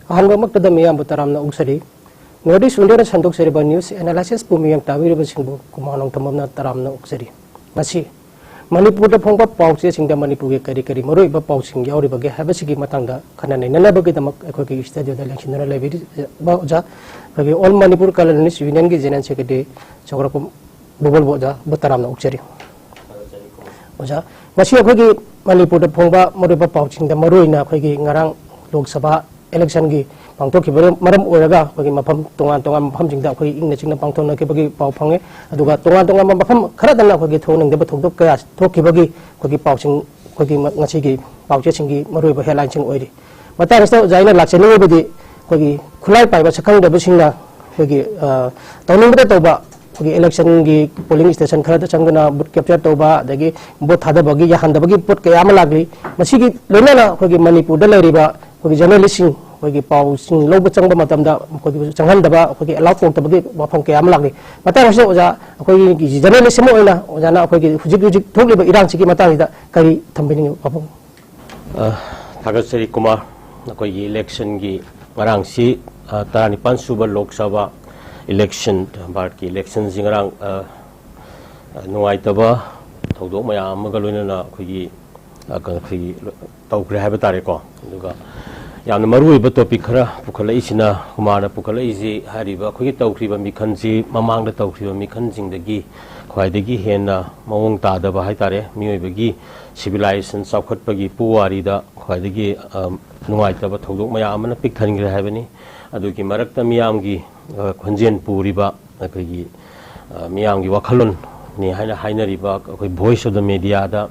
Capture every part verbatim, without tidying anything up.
ꯑꯍꯥꯟꯕꯃꯛꯇꯗ ꯃꯤꯌꯥꯝꯕꯨ ꯇꯔꯥꯝꯅ ꯑꯣꯛꯆꯔꯤ꯫ North East India ꯗ ꯁꯟꯗꯣꯛꯆꯔꯤꯕ news analysis ꯄꯨ ꯃꯤꯠꯌꯦꯡ ꯇꯥꯕꯤꯔꯤꯕꯁꯤꯡꯕꯨ ꯀꯨꯃꯥꯔ ꯅꯣꯡꯊꯝꯕꯝꯅ ꯇꯔꯥꯝꯅ ꯑꯣꯛꯆꯔꯤ꯫ ꯉꯁꯤ ꯃꯅꯤꯄꯨꯔꯗ ꯐꯣꯡꯕ ꯄꯥꯎ ꯆꯦꯁꯤꯡꯗ ꯃꯅꯤꯄꯨꯔꯒꯤ ꯀꯔꯤ ꯀꯔꯤ ꯃꯔꯨꯑꯣꯏꯕ ꯄꯥꯎꯁꯤꯡ ꯌꯥꯎꯔꯤꯕꯒꯦ ꯍꯥꯏꯕꯁꯤꯒꯤ ꯃꯇꯥꯡꯗ ꯈꯟꯅ ꯅꯩꯅꯅꯕꯒꯤꯗꯃꯛ ꯑꯩꯈꯣꯏꯒꯤ studio ꯗ ꯂꯦꯡꯁꯤꯟꯗꯨꯅ ꯂꯩꯕꯤꯔꯤꯕ ꯑꯣꯖꯥ, ꯑꯩꯈꯣꯏꯒꯤ All Manipur Colonist Union ꯒꯤ General Secretary ꯆꯥꯎꯔꯥꯛꯄꯝ ꯕꯨꯕꯜꯕꯨ ꯑꯣꯖꯥꯕꯨ ꯇꯔꯥꯝꯅ ꯑꯣꯛꯆꯔꯤ꯫ ꯑꯣꯖꯥ, ꯉꯁꯤ ꯑꯩꯈꯣꯏꯒꯤ ꯃꯅꯤꯄꯨꯔꯗ ꯐꯣꯡꯕ ꯃꯔꯨꯑꯣꯏꯕ ꯄꯥꯎꯁꯤꯡꯗ ꯃꯔꯨꯑꯣꯏꯅ ꯑꯩꯈꯣꯏꯒꯤ ꯉꯔꯥꯡ ꯂꯣꯛ ꯁꯚꯥ election ꯒꯤ ꯄꯥꯡꯊꯣꯛꯈꯤꯕꯅ ꯃꯔꯝ ꯑꯣꯏꯔꯒ ꯑꯩꯈꯣꯏꯒꯤ ꯃꯐꯝ ꯇꯣꯉꯥꯟ ꯇꯣꯉꯥꯟꯕ ꯃꯐꯝꯁꯤꯡꯗ ꯑꯩꯈꯣꯏ ꯏꯪꯅ ꯆꯤꯛꯅ ꯄꯥꯡꯊꯣꯛꯅꯈꯤꯕꯒꯤ ꯄꯥꯎ ꯐꯪꯉꯦ꯫ ꯑꯗꯨꯒ ꯇꯣꯉꯥꯟ ꯇꯣꯉꯥꯟꯕ ꯃꯐꯝ ꯈꯔꯗꯅ ꯑꯩꯈꯣꯏꯒꯤ ꯊꯣꯛꯅꯤꯡꯗꯕ ꯊꯧꯗꯣꯛ ꯀꯌꯥ ꯊꯣꯛꯈꯤꯕꯒꯤ ꯑꯩꯈꯣꯏꯒꯤ ꯄꯥꯎꯁꯤꯡ, ꯑꯩꯈꯣꯏꯒꯤ ꯉꯁꯤꯒꯤ ꯄꯥꯎꯆꯦꯁꯤꯡꯒꯤ ꯃꯔꯨꯑꯣꯏꯕ headline ꯁꯤꯡ ꯑꯣꯏꯔꯤ꯫ ꯃꯇꯥꯡ ꯑꯁꯤꯗ ꯑꯣꯖꯥ ꯑꯩꯅ ꯂꯥꯛꯆꯅꯤꯡꯉꯤꯕꯗꯤ ꯑꯩꯈꯣꯏꯒꯤ ꯈꯨꯠꯂꯥꯏ ꯄꯥꯏꯕ ꯁꯛꯈꯪꯗꯕꯁꯤꯡꯅ ꯑꯩꯈꯣꯏꯒꯤ, ꯑ, ꯇꯧꯅꯤꯡꯕꯗ ꯇꯧꯕ ꯑꯩꯈꯣꯏꯒꯤ election ꯒꯤ polling station ꯈꯔꯗ ꯆꯪꯗꯨꯅ vote capture ꯇꯧꯕ, ꯑꯗꯒꯤ vote ꯊꯥꯗꯕꯒꯤ ꯌꯥꯍꯟꯗꯕꯒꯤ ꯄꯣꯠ ꯀꯌꯥ ꯑꯃ ꯂꯥꯛꯂꯤ꯫ ꯃꯁꯤꯒꯤ ꯂꯣꯏꯅꯅ ꯑꯩꯈꯣꯏꯒꯤ ꯃꯅꯤꯄꯨꯔꯗ ꯂꯩꯔꯤꯕ ꯑꯩꯈꯣꯏꯒꯤ journalist ꯁꯤꯡ, ꯑꯩꯈꯣꯏꯒꯤ ꯄꯥꯎꯁꯤꯡ ꯂꯧꯕ ꯆꯪꯕ ꯃꯇꯝꯗ ꯃꯈꯣꯏꯒꯤ ꯆꯪꯍꯟꯗꯕ, ꯑꯩꯈꯣꯏꯒꯤ allow ꯇꯧꯗꯕꯒꯤ ꯋꯥꯐꯝ ꯀꯌꯥ ꯑꯃ ꯂꯥꯛꯂꯤ꯫ ꯃꯇꯥꯡ ꯑꯁꯤꯗ ꯑꯣꯖꯥ, ꯑꯩꯈꯣꯏꯒꯤ journalist ꯑꯃ ꯑꯣꯏꯅ ꯑꯣꯖꯥꯅ ꯑꯩꯈꯣꯏꯒꯤ ꯍꯧꯖꯤꯛ ꯍꯧꯖꯤꯛ ꯊꯣꯛꯂꯤꯕ ꯏꯔꯥꯡꯁꯤꯒꯤ ꯃꯇꯥꯡꯁꯤꯗ ꯀꯔꯤ ꯊꯝꯕꯤꯅꯤꯡꯉꯤ ꯋꯥꯐꯝ? ꯑ, ꯊꯥꯒꯠꯆꯔꯤ ꯀꯨꯃꯥꯔ꯫ ꯑꯩꯈꯣꯏꯒꯤ election ꯒꯤ ꯉꯔꯥꯡꯁꯤ, ꯑ, ꯇꯔꯥꯅꯤꯄꯥꯟ ꯁꯨꯕ ꯂꯣꯛ ꯁꯚꯥ election, ꯚꯥꯔꯠꯀꯤ election ꯁꯤ ꯉꯔꯥꯡ, ꯑ, ꯑ, ꯅꯨꯡꯉꯥꯏꯇꯕ ꯊꯧꯗꯣꯛ ꯃꯌꯥꯝ ꯑꯃꯒ ꯂꯣꯏꯅꯅ ꯑꯩꯈꯣꯏꯒꯤ, ꯑ, ꯀ-, ꯑꯩꯈꯣꯏꯒꯤ ꯇꯧꯈ꯭ꯔꯦ ꯍꯥꯏꯕ ꯇꯥꯔꯦꯀꯣ꯫ ꯑꯗꯨꯒ ꯌꯥꯝꯅ ꯃꯔꯨꯑꯣꯏꯕ topic ꯈꯔ ꯄꯨꯈꯠꯂꯛꯏꯁꯤꯅ, ꯀꯨꯃꯥꯔꯅ ꯄꯨꯈꯠꯂꯛꯏꯁꯤ ꯍꯥꯏꯔꯤꯕ ꯑꯩꯈꯣꯏꯒꯤ ꯇꯧꯈ꯭ꯔꯤꯕ ꯃꯤꯈꯜꯁꯤ ꯃꯃꯥꯡꯗ ꯇꯧꯈ꯭ꯔꯤꯕ ꯃꯤꯈꯜꯁꯤꯡꯗꯒꯤ ꯈ꯭ꯋꯥꯏꯗꯒꯤ ꯍꯦꯟꯅ ꯃꯑꯣꯡ ꯇꯥꯗꯕ ꯍꯥꯏ ꯇꯥꯔꯦ, ꯃꯤꯑꯣꯏꯕꯒꯤ civilization ꯆꯥꯎꯈꯠꯄꯒꯤ ꯄꯨꯋꯥꯔꯤꯗ ꯈ꯭ꯋꯥꯏꯗꯒꯤ, ꯑ, ꯅꯨꯡꯉꯥꯏꯇꯕ ꯊꯧꯗꯣꯛ ꯃꯌꯥꯝ ꯑꯃꯅ ꯄꯤꯛ ꯊꯟꯈ꯭ꯔꯦ ꯍꯥꯏꯕꯅꯤ꯫ ꯑꯗꯨꯒꯤ ꯃꯔꯛꯇ ꯃꯤꯌꯥꯝꯒꯤ, ꯑ, ꯈꯣꯟꯖꯦꯜ ꯄꯨꯔꯤꯕ ꯑꯩꯈꯣꯏꯒꯤ, ꯑ, ꯃꯤꯌꯥꯝꯒꯤ ꯋꯥꯈꯜꯂꯣꯟꯅꯤ ꯍꯥꯏꯅ ꯍꯥꯏꯅꯔꯤꯕ ꯑꯩꯈꯣꯏ Voice of the Media ꯗ,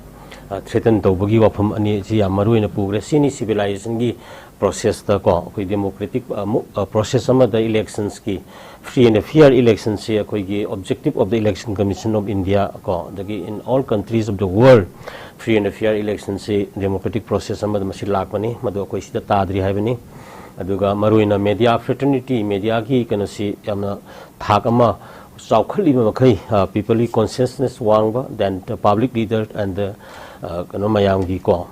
ꯑ, threaten ꯇꯧꯕꯒꯤ ꯋꯥꯐꯝ ꯑꯅꯤ ꯑꯁꯤ ꯌꯥꯝ ꯃꯔꯨ ꯑꯣꯏꯅ ꯄꯨꯈ꯭ꯔꯦ꯫ ꯁꯤꯅꯤ civilization ꯒꯤ process ꯇ ꯀꯣ, ꯑꯩꯈꯣꯏ democratic, ꯑ, ꯃꯨ-, ꯑ, process ꯑꯃꯗ elections ꯀꯤ free and fair election ꯁꯤ ꯑꯩꯈꯣꯏꯒꯤ objective of the Election Commission of India ꯀꯣ, ꯑꯗꯒꯤ in all countries of the world free and fair election ꯁꯤ democratic process ꯑꯃꯗ ꯃꯁꯤ ꯂꯥꯛꯄꯅꯤ, ꯃꯗꯨ ꯑꯩꯈꯣꯏ ꯁꯤꯗ ꯇꯥꯗ꯭ꯔꯤ ꯍꯥꯏꯕꯅꯤ꯫ ꯑꯗꯨꯒ ꯃꯔꯨꯑꯣꯏꯅ media fraternity, media ꯒꯤ ꯀꯩꯅꯣꯁꯤ ꯌꯥꯝꯅ ꯊꯥꯛ ꯑꯃ ꯆꯥꯎꯈꯠꯂꯤꯕ ꯃꯈꯩ ꯄꯤꯄꯜꯒꯤ ꯀꯣꯟꯁꯤꯌꯁꯅꯦꯁ ꯋꯥꯡꯕ, then the public leader and the ꯀꯩꯅꯣ ꯃꯌꯥꯝꯒꯤꯀꯣ,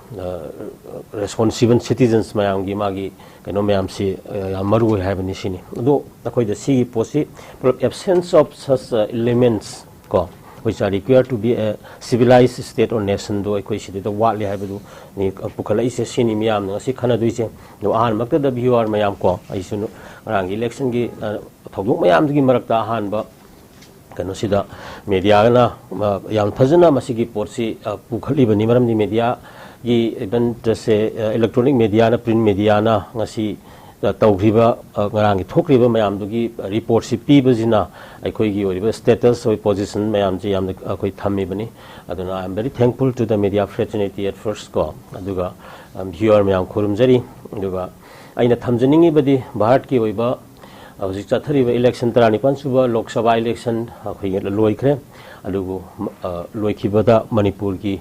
ꯔꯦꯁꯄꯣꯟꯁꯤꯕꯜ ꯁꯤꯇꯤꯖꯟꯁ ꯃꯌꯥꯝꯒꯤ ꯃꯥꯒꯤ ꯀꯩꯅꯣ ꯃꯌꯥꯝꯁꯤ ꯌꯥꯝ ꯃꯔꯨ ꯑꯣꯏ ꯍꯥꯏꯕꯅꯤ꯫ ꯁꯤꯅꯤ ꯑꯗꯣ ꯑꯩꯈꯣꯏꯗ ꯁꯤꯒꯤ ꯄꯣꯠꯁꯤ ꯄꯨꯂꯞ absence of such elements ꯀꯣ, which are required to be a civilized state or nationꯗꯣ ꯑꯩꯈꯣꯏ ꯁꯤꯗꯩꯗ ꯋꯥꯠꯂꯤ ꯍꯥꯏꯕꯗꯨꯅꯤ ꯄꯨꯈꯠꯂꯛꯏꯁꯦ꯫ ꯁꯤꯅꯤ ꯃꯤꯌꯥꯝꯅ ꯉꯁꯤ ꯈꯟꯅꯗꯣꯏꯁꯦ꯫ ꯑꯗꯣ ꯑꯍꯥꯟꯕꯃꯛꯇꯗ ꯚꯤꯌꯨꯋꯔ ꯃꯌꯥꯝ ꯀꯣ, ꯑꯩꯁꯨ ꯉꯔꯥꯡꯒꯤ ꯏꯂꯦꯛꯁꯟꯒꯤ ꯊꯧꯗꯣꯛ ꯃꯌꯥꯝꯗꯨꯒꯤ ꯃꯔꯛꯇ ꯑꯍꯥꯟꯕ ꯀꯩꯅꯣꯁꯤꯗ ꯃꯦꯗꯤꯌꯥꯅ ꯌꯥꯝ ꯐꯖꯅ ꯃꯁꯤꯒꯤ ꯄꯣꯠꯁꯤ ꯄꯨꯈꯠꯂꯤꯕꯅꯤ꯫ ꯃꯔꯝꯗꯤ ꯃꯦꯗꯤꯌꯥꯒꯤ, ꯏꯚꯟ ꯁꯦ ꯏꯂꯦꯛꯇ꯭ꯔꯣꯅꯤꯛ ꯃꯦꯗꯤꯌꯥꯅ, ꯄ꯭ꯔꯤꯟ ꯃꯦꯗꯤꯌꯥꯅ ꯉꯁꯤ ꯇꯧꯈ꯭ꯔꯤꯕ, ꯉꯔꯥꯡꯒꯤ ꯊꯣꯛꯈ꯭ꯔꯤꯕ ꯃꯌꯥꯝꯗꯨꯒꯤ ꯔꯤꯄꯣꯔꯠꯁꯤ ꯄꯤꯕꯁꯤꯅ ꯑꯩꯈꯣꯏꯒꯤ ꯑꯣꯏꯔꯤꯕ ꯁ꯭ꯇꯦꯇꯁ ꯑꯣꯏ ꯄꯣꯖꯤꯁꯟ ꯃꯌꯥꯝꯁꯤ ꯌꯥꯝꯅ ꯑꯩꯈꯣꯏ ꯊꯝꯃꯤꯕꯅꯤ꯫ ꯑꯗꯨꯅ I am very thankful to the media fraternity at first ꯀꯣ꯫ ꯑꯗꯨꯒ ꯚꯤꯌꯨꯋꯔ ꯃꯌꯥꯝ ꯈꯨꯔꯨꯝꯖꯔꯤ꯫ ꯑꯗꯨꯒ ꯑꯩꯅ ꯊꯝꯖꯅꯤꯡꯉꯤꯕꯗꯤ ꯚꯥꯔꯠꯀꯤ ꯑꯣꯏꯕ ꯍꯧꯖꯤꯛ ꯆꯠꯊꯔꯤꯕ ꯏꯂꯦꯛꯁꯟ, ꯇꯔꯥꯅꯤꯄꯥꯟ ꯁꯨꯕ ꯂꯣꯛ ꯁꯚꯥ ꯏꯂꯦꯛꯁꯟ ꯑꯩꯈꯣꯏꯒꯤ ꯂꯣꯏꯈ꯭ꯔꯦ꯫ ꯑꯗꯨꯕꯨ ꯂꯣꯏꯈꯤꯕꯗ ꯃꯅꯤꯄꯨꯔꯒꯤ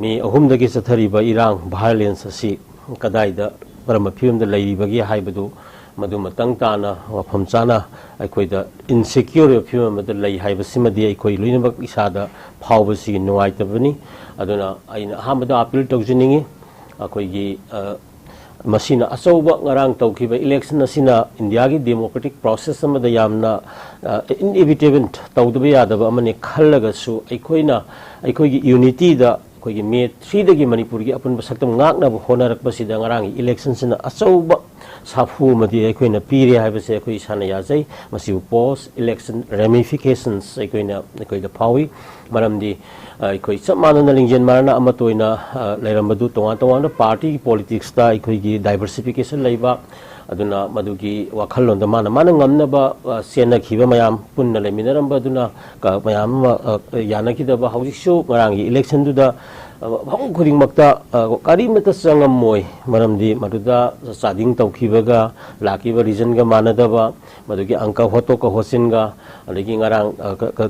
ꯃꯦ ꯑꯍꯨꯝꯗꯒꯤ ꯆꯠꯊꯔꯤꯕ ꯏꯔꯥꯡ, ꯚꯥꯏꯑꯣꯂꯦꯟꯁ ꯑꯁꯤ ꯀꯗꯥꯏꯗ, ꯀꯔꯝꯕ ꯐꯤꯕꯝꯗ ꯂꯩꯔꯤꯕꯒꯦ ꯍꯥꯏꯕꯗꯨ ꯃꯗꯨ ꯃꯇꯪ ꯇꯥꯅ ꯋꯥꯐꯝ ꯆꯥꯅ ꯑꯩꯈꯣꯏꯗ ꯏꯟꯁꯦꯀ꯭ꯌꯣꯔ ꯑꯣꯏꯕ ꯐꯤꯕꯝ ꯑꯃꯗ ꯂꯩ ꯍꯥꯏꯕꯁꯤꯃꯗꯤ ꯑꯩꯈꯣꯏ ꯂꯣꯏꯅꯃꯛ ꯏꯁꯥꯗ ꯐꯥꯎꯕꯁꯤꯒꯤ ꯅꯨꯡꯉꯥꯏꯇꯕꯅꯤ꯫ ꯑꯗꯨꯅ ꯑꯩꯅ ꯑꯍꯥꯟꯕꯗ ꯑꯥꯄꯤꯜ ꯇꯧꯖꯅꯤꯡꯉꯤ꯫ ꯑꯩꯈꯣꯏꯒꯤ ꯃꯁꯤꯅ ꯑꯆꯧꯕ, ꯉꯔꯥꯡ ꯇꯧꯈꯤꯕ ꯏꯂꯦꯛꯁꯟ ꯑꯁꯤꯅ ꯏꯟꯗꯤꯌꯥꯒꯤ ꯗꯦꯃꯣꯀ꯭ꯔꯦꯇꯤꯛ ꯄ꯭ꯔꯣꯁꯦꯁ ꯑꯃꯗ ꯌꯥꯝꯅ ꯏꯟꯏꯕꯤꯇꯦꯕꯜ, ꯇꯧꯗꯕ ꯌꯥꯗꯕ ꯑꯃꯅꯤ ꯈꯜꯂꯒꯁꯨ ꯑꯩꯈꯣꯏꯅ ꯑꯩꯈꯣꯏꯒꯤ ꯌꯨꯅꯤꯇꯤꯗ ꯑꯩꯈꯣꯏꯒꯤ ꯃꯦ ꯊ꯭ꯔꯤꯗꯒꯤ ꯃꯅꯤꯄꯨꯔꯒꯤ ꯑꯄꯨꯟꯕ ꯁꯛꯇꯝ ꯉꯥꯛꯅꯕ ꯍꯣꯠꯅꯔꯛꯄꯁꯤꯗ ꯉꯔꯥꯡꯒꯤ ꯏꯂꯦꯛꯁꯟꯁꯤꯅ ꯑꯆꯧꯕ ꯁꯥꯐꯨ ꯑꯃꯗꯤ ꯑꯩꯈꯣꯏꯅ ꯄꯤꯔꯦ ꯍꯥꯏꯕꯁꯦ ꯑꯩꯈꯣꯏ ꯏꯁꯥꯅ ꯌꯥꯖꯩ꯫ ꯃꯁꯤꯕꯨ ꯄꯣꯁ ꯏꯂꯦꯛꯁꯟ ꯔꯦꯃꯤꯐꯤꯀꯦꯁꯟꯁ ꯑꯩꯈꯣꯏꯅ, ꯑꯩꯈꯣꯏꯗ ꯐꯥꯎꯏ꯫ ꯃꯔꯝꯗꯤ ꯑꯩꯈꯣꯏ ꯆꯞ ꯃꯥꯟꯅꯅ ꯂꯤꯡꯖꯦꯜ ꯃꯥꯟꯅꯅ ꯑꯃꯠꯇ ꯑꯣꯏꯅ ꯂꯩꯔꯝꯕꯗꯨ ꯇꯣꯉꯥꯟ ꯇꯣꯉꯥꯟꯕ ꯄꯥꯔꯇꯤꯒꯤ ꯄꯣꯂꯤꯇꯤꯛꯁꯇ ꯑꯩꯈꯣꯏꯒꯤ ꯗꯥꯏꯕꯔꯁꯤꯐꯤꯀꯦꯁꯟ ꯂꯩꯕ, ꯑꯗꯨꯅ ꯃꯗꯨꯒꯤ ꯋꯥꯈꯜꯂꯣꯟꯗ ꯃꯥꯅ ꯃꯥꯅ ꯉꯝꯅꯕ ꯆꯦꯟꯅꯈꯤꯕ ꯃꯌꯥꯝ, ꯄꯨꯟꯅ ꯂꯩꯃꯤꯟꯅꯔꯝꯕ ꯑꯗꯨꯅ ꯃꯌꯥꯝ ꯑꯃ ꯌꯥꯅꯈꯤꯗꯕ꯫ ꯍꯧꯖꯤꯛꯁꯨ ꯉꯔꯥꯡꯒꯤ ꯏꯂꯦꯛꯁꯟꯗꯨꯗ ꯃꯐꯝ ꯈꯨꯗꯤꯡꯃꯛꯇ ꯀꯔꯤꯃꯠꯇ ꯆꯪꯉꯝꯃꯣꯏ, ꯃꯔꯝꯗꯤ ꯃꯗꯨꯗ ꯆꯥꯗꯤꯡ ꯇꯧꯈꯤꯕꯒ ꯂꯥꯛꯈꯤꯕ ꯔꯤꯖꯟꯒ ꯃꯥꯟꯅꯗꯕ, ꯃꯗꯨꯒꯤ ꯑꯪꯀ ꯍꯣꯠꯇꯣꯛꯀ ꯍꯣꯠꯆꯤꯟꯒ, ꯑꯗꯒꯤ ꯉꯔꯥꯡ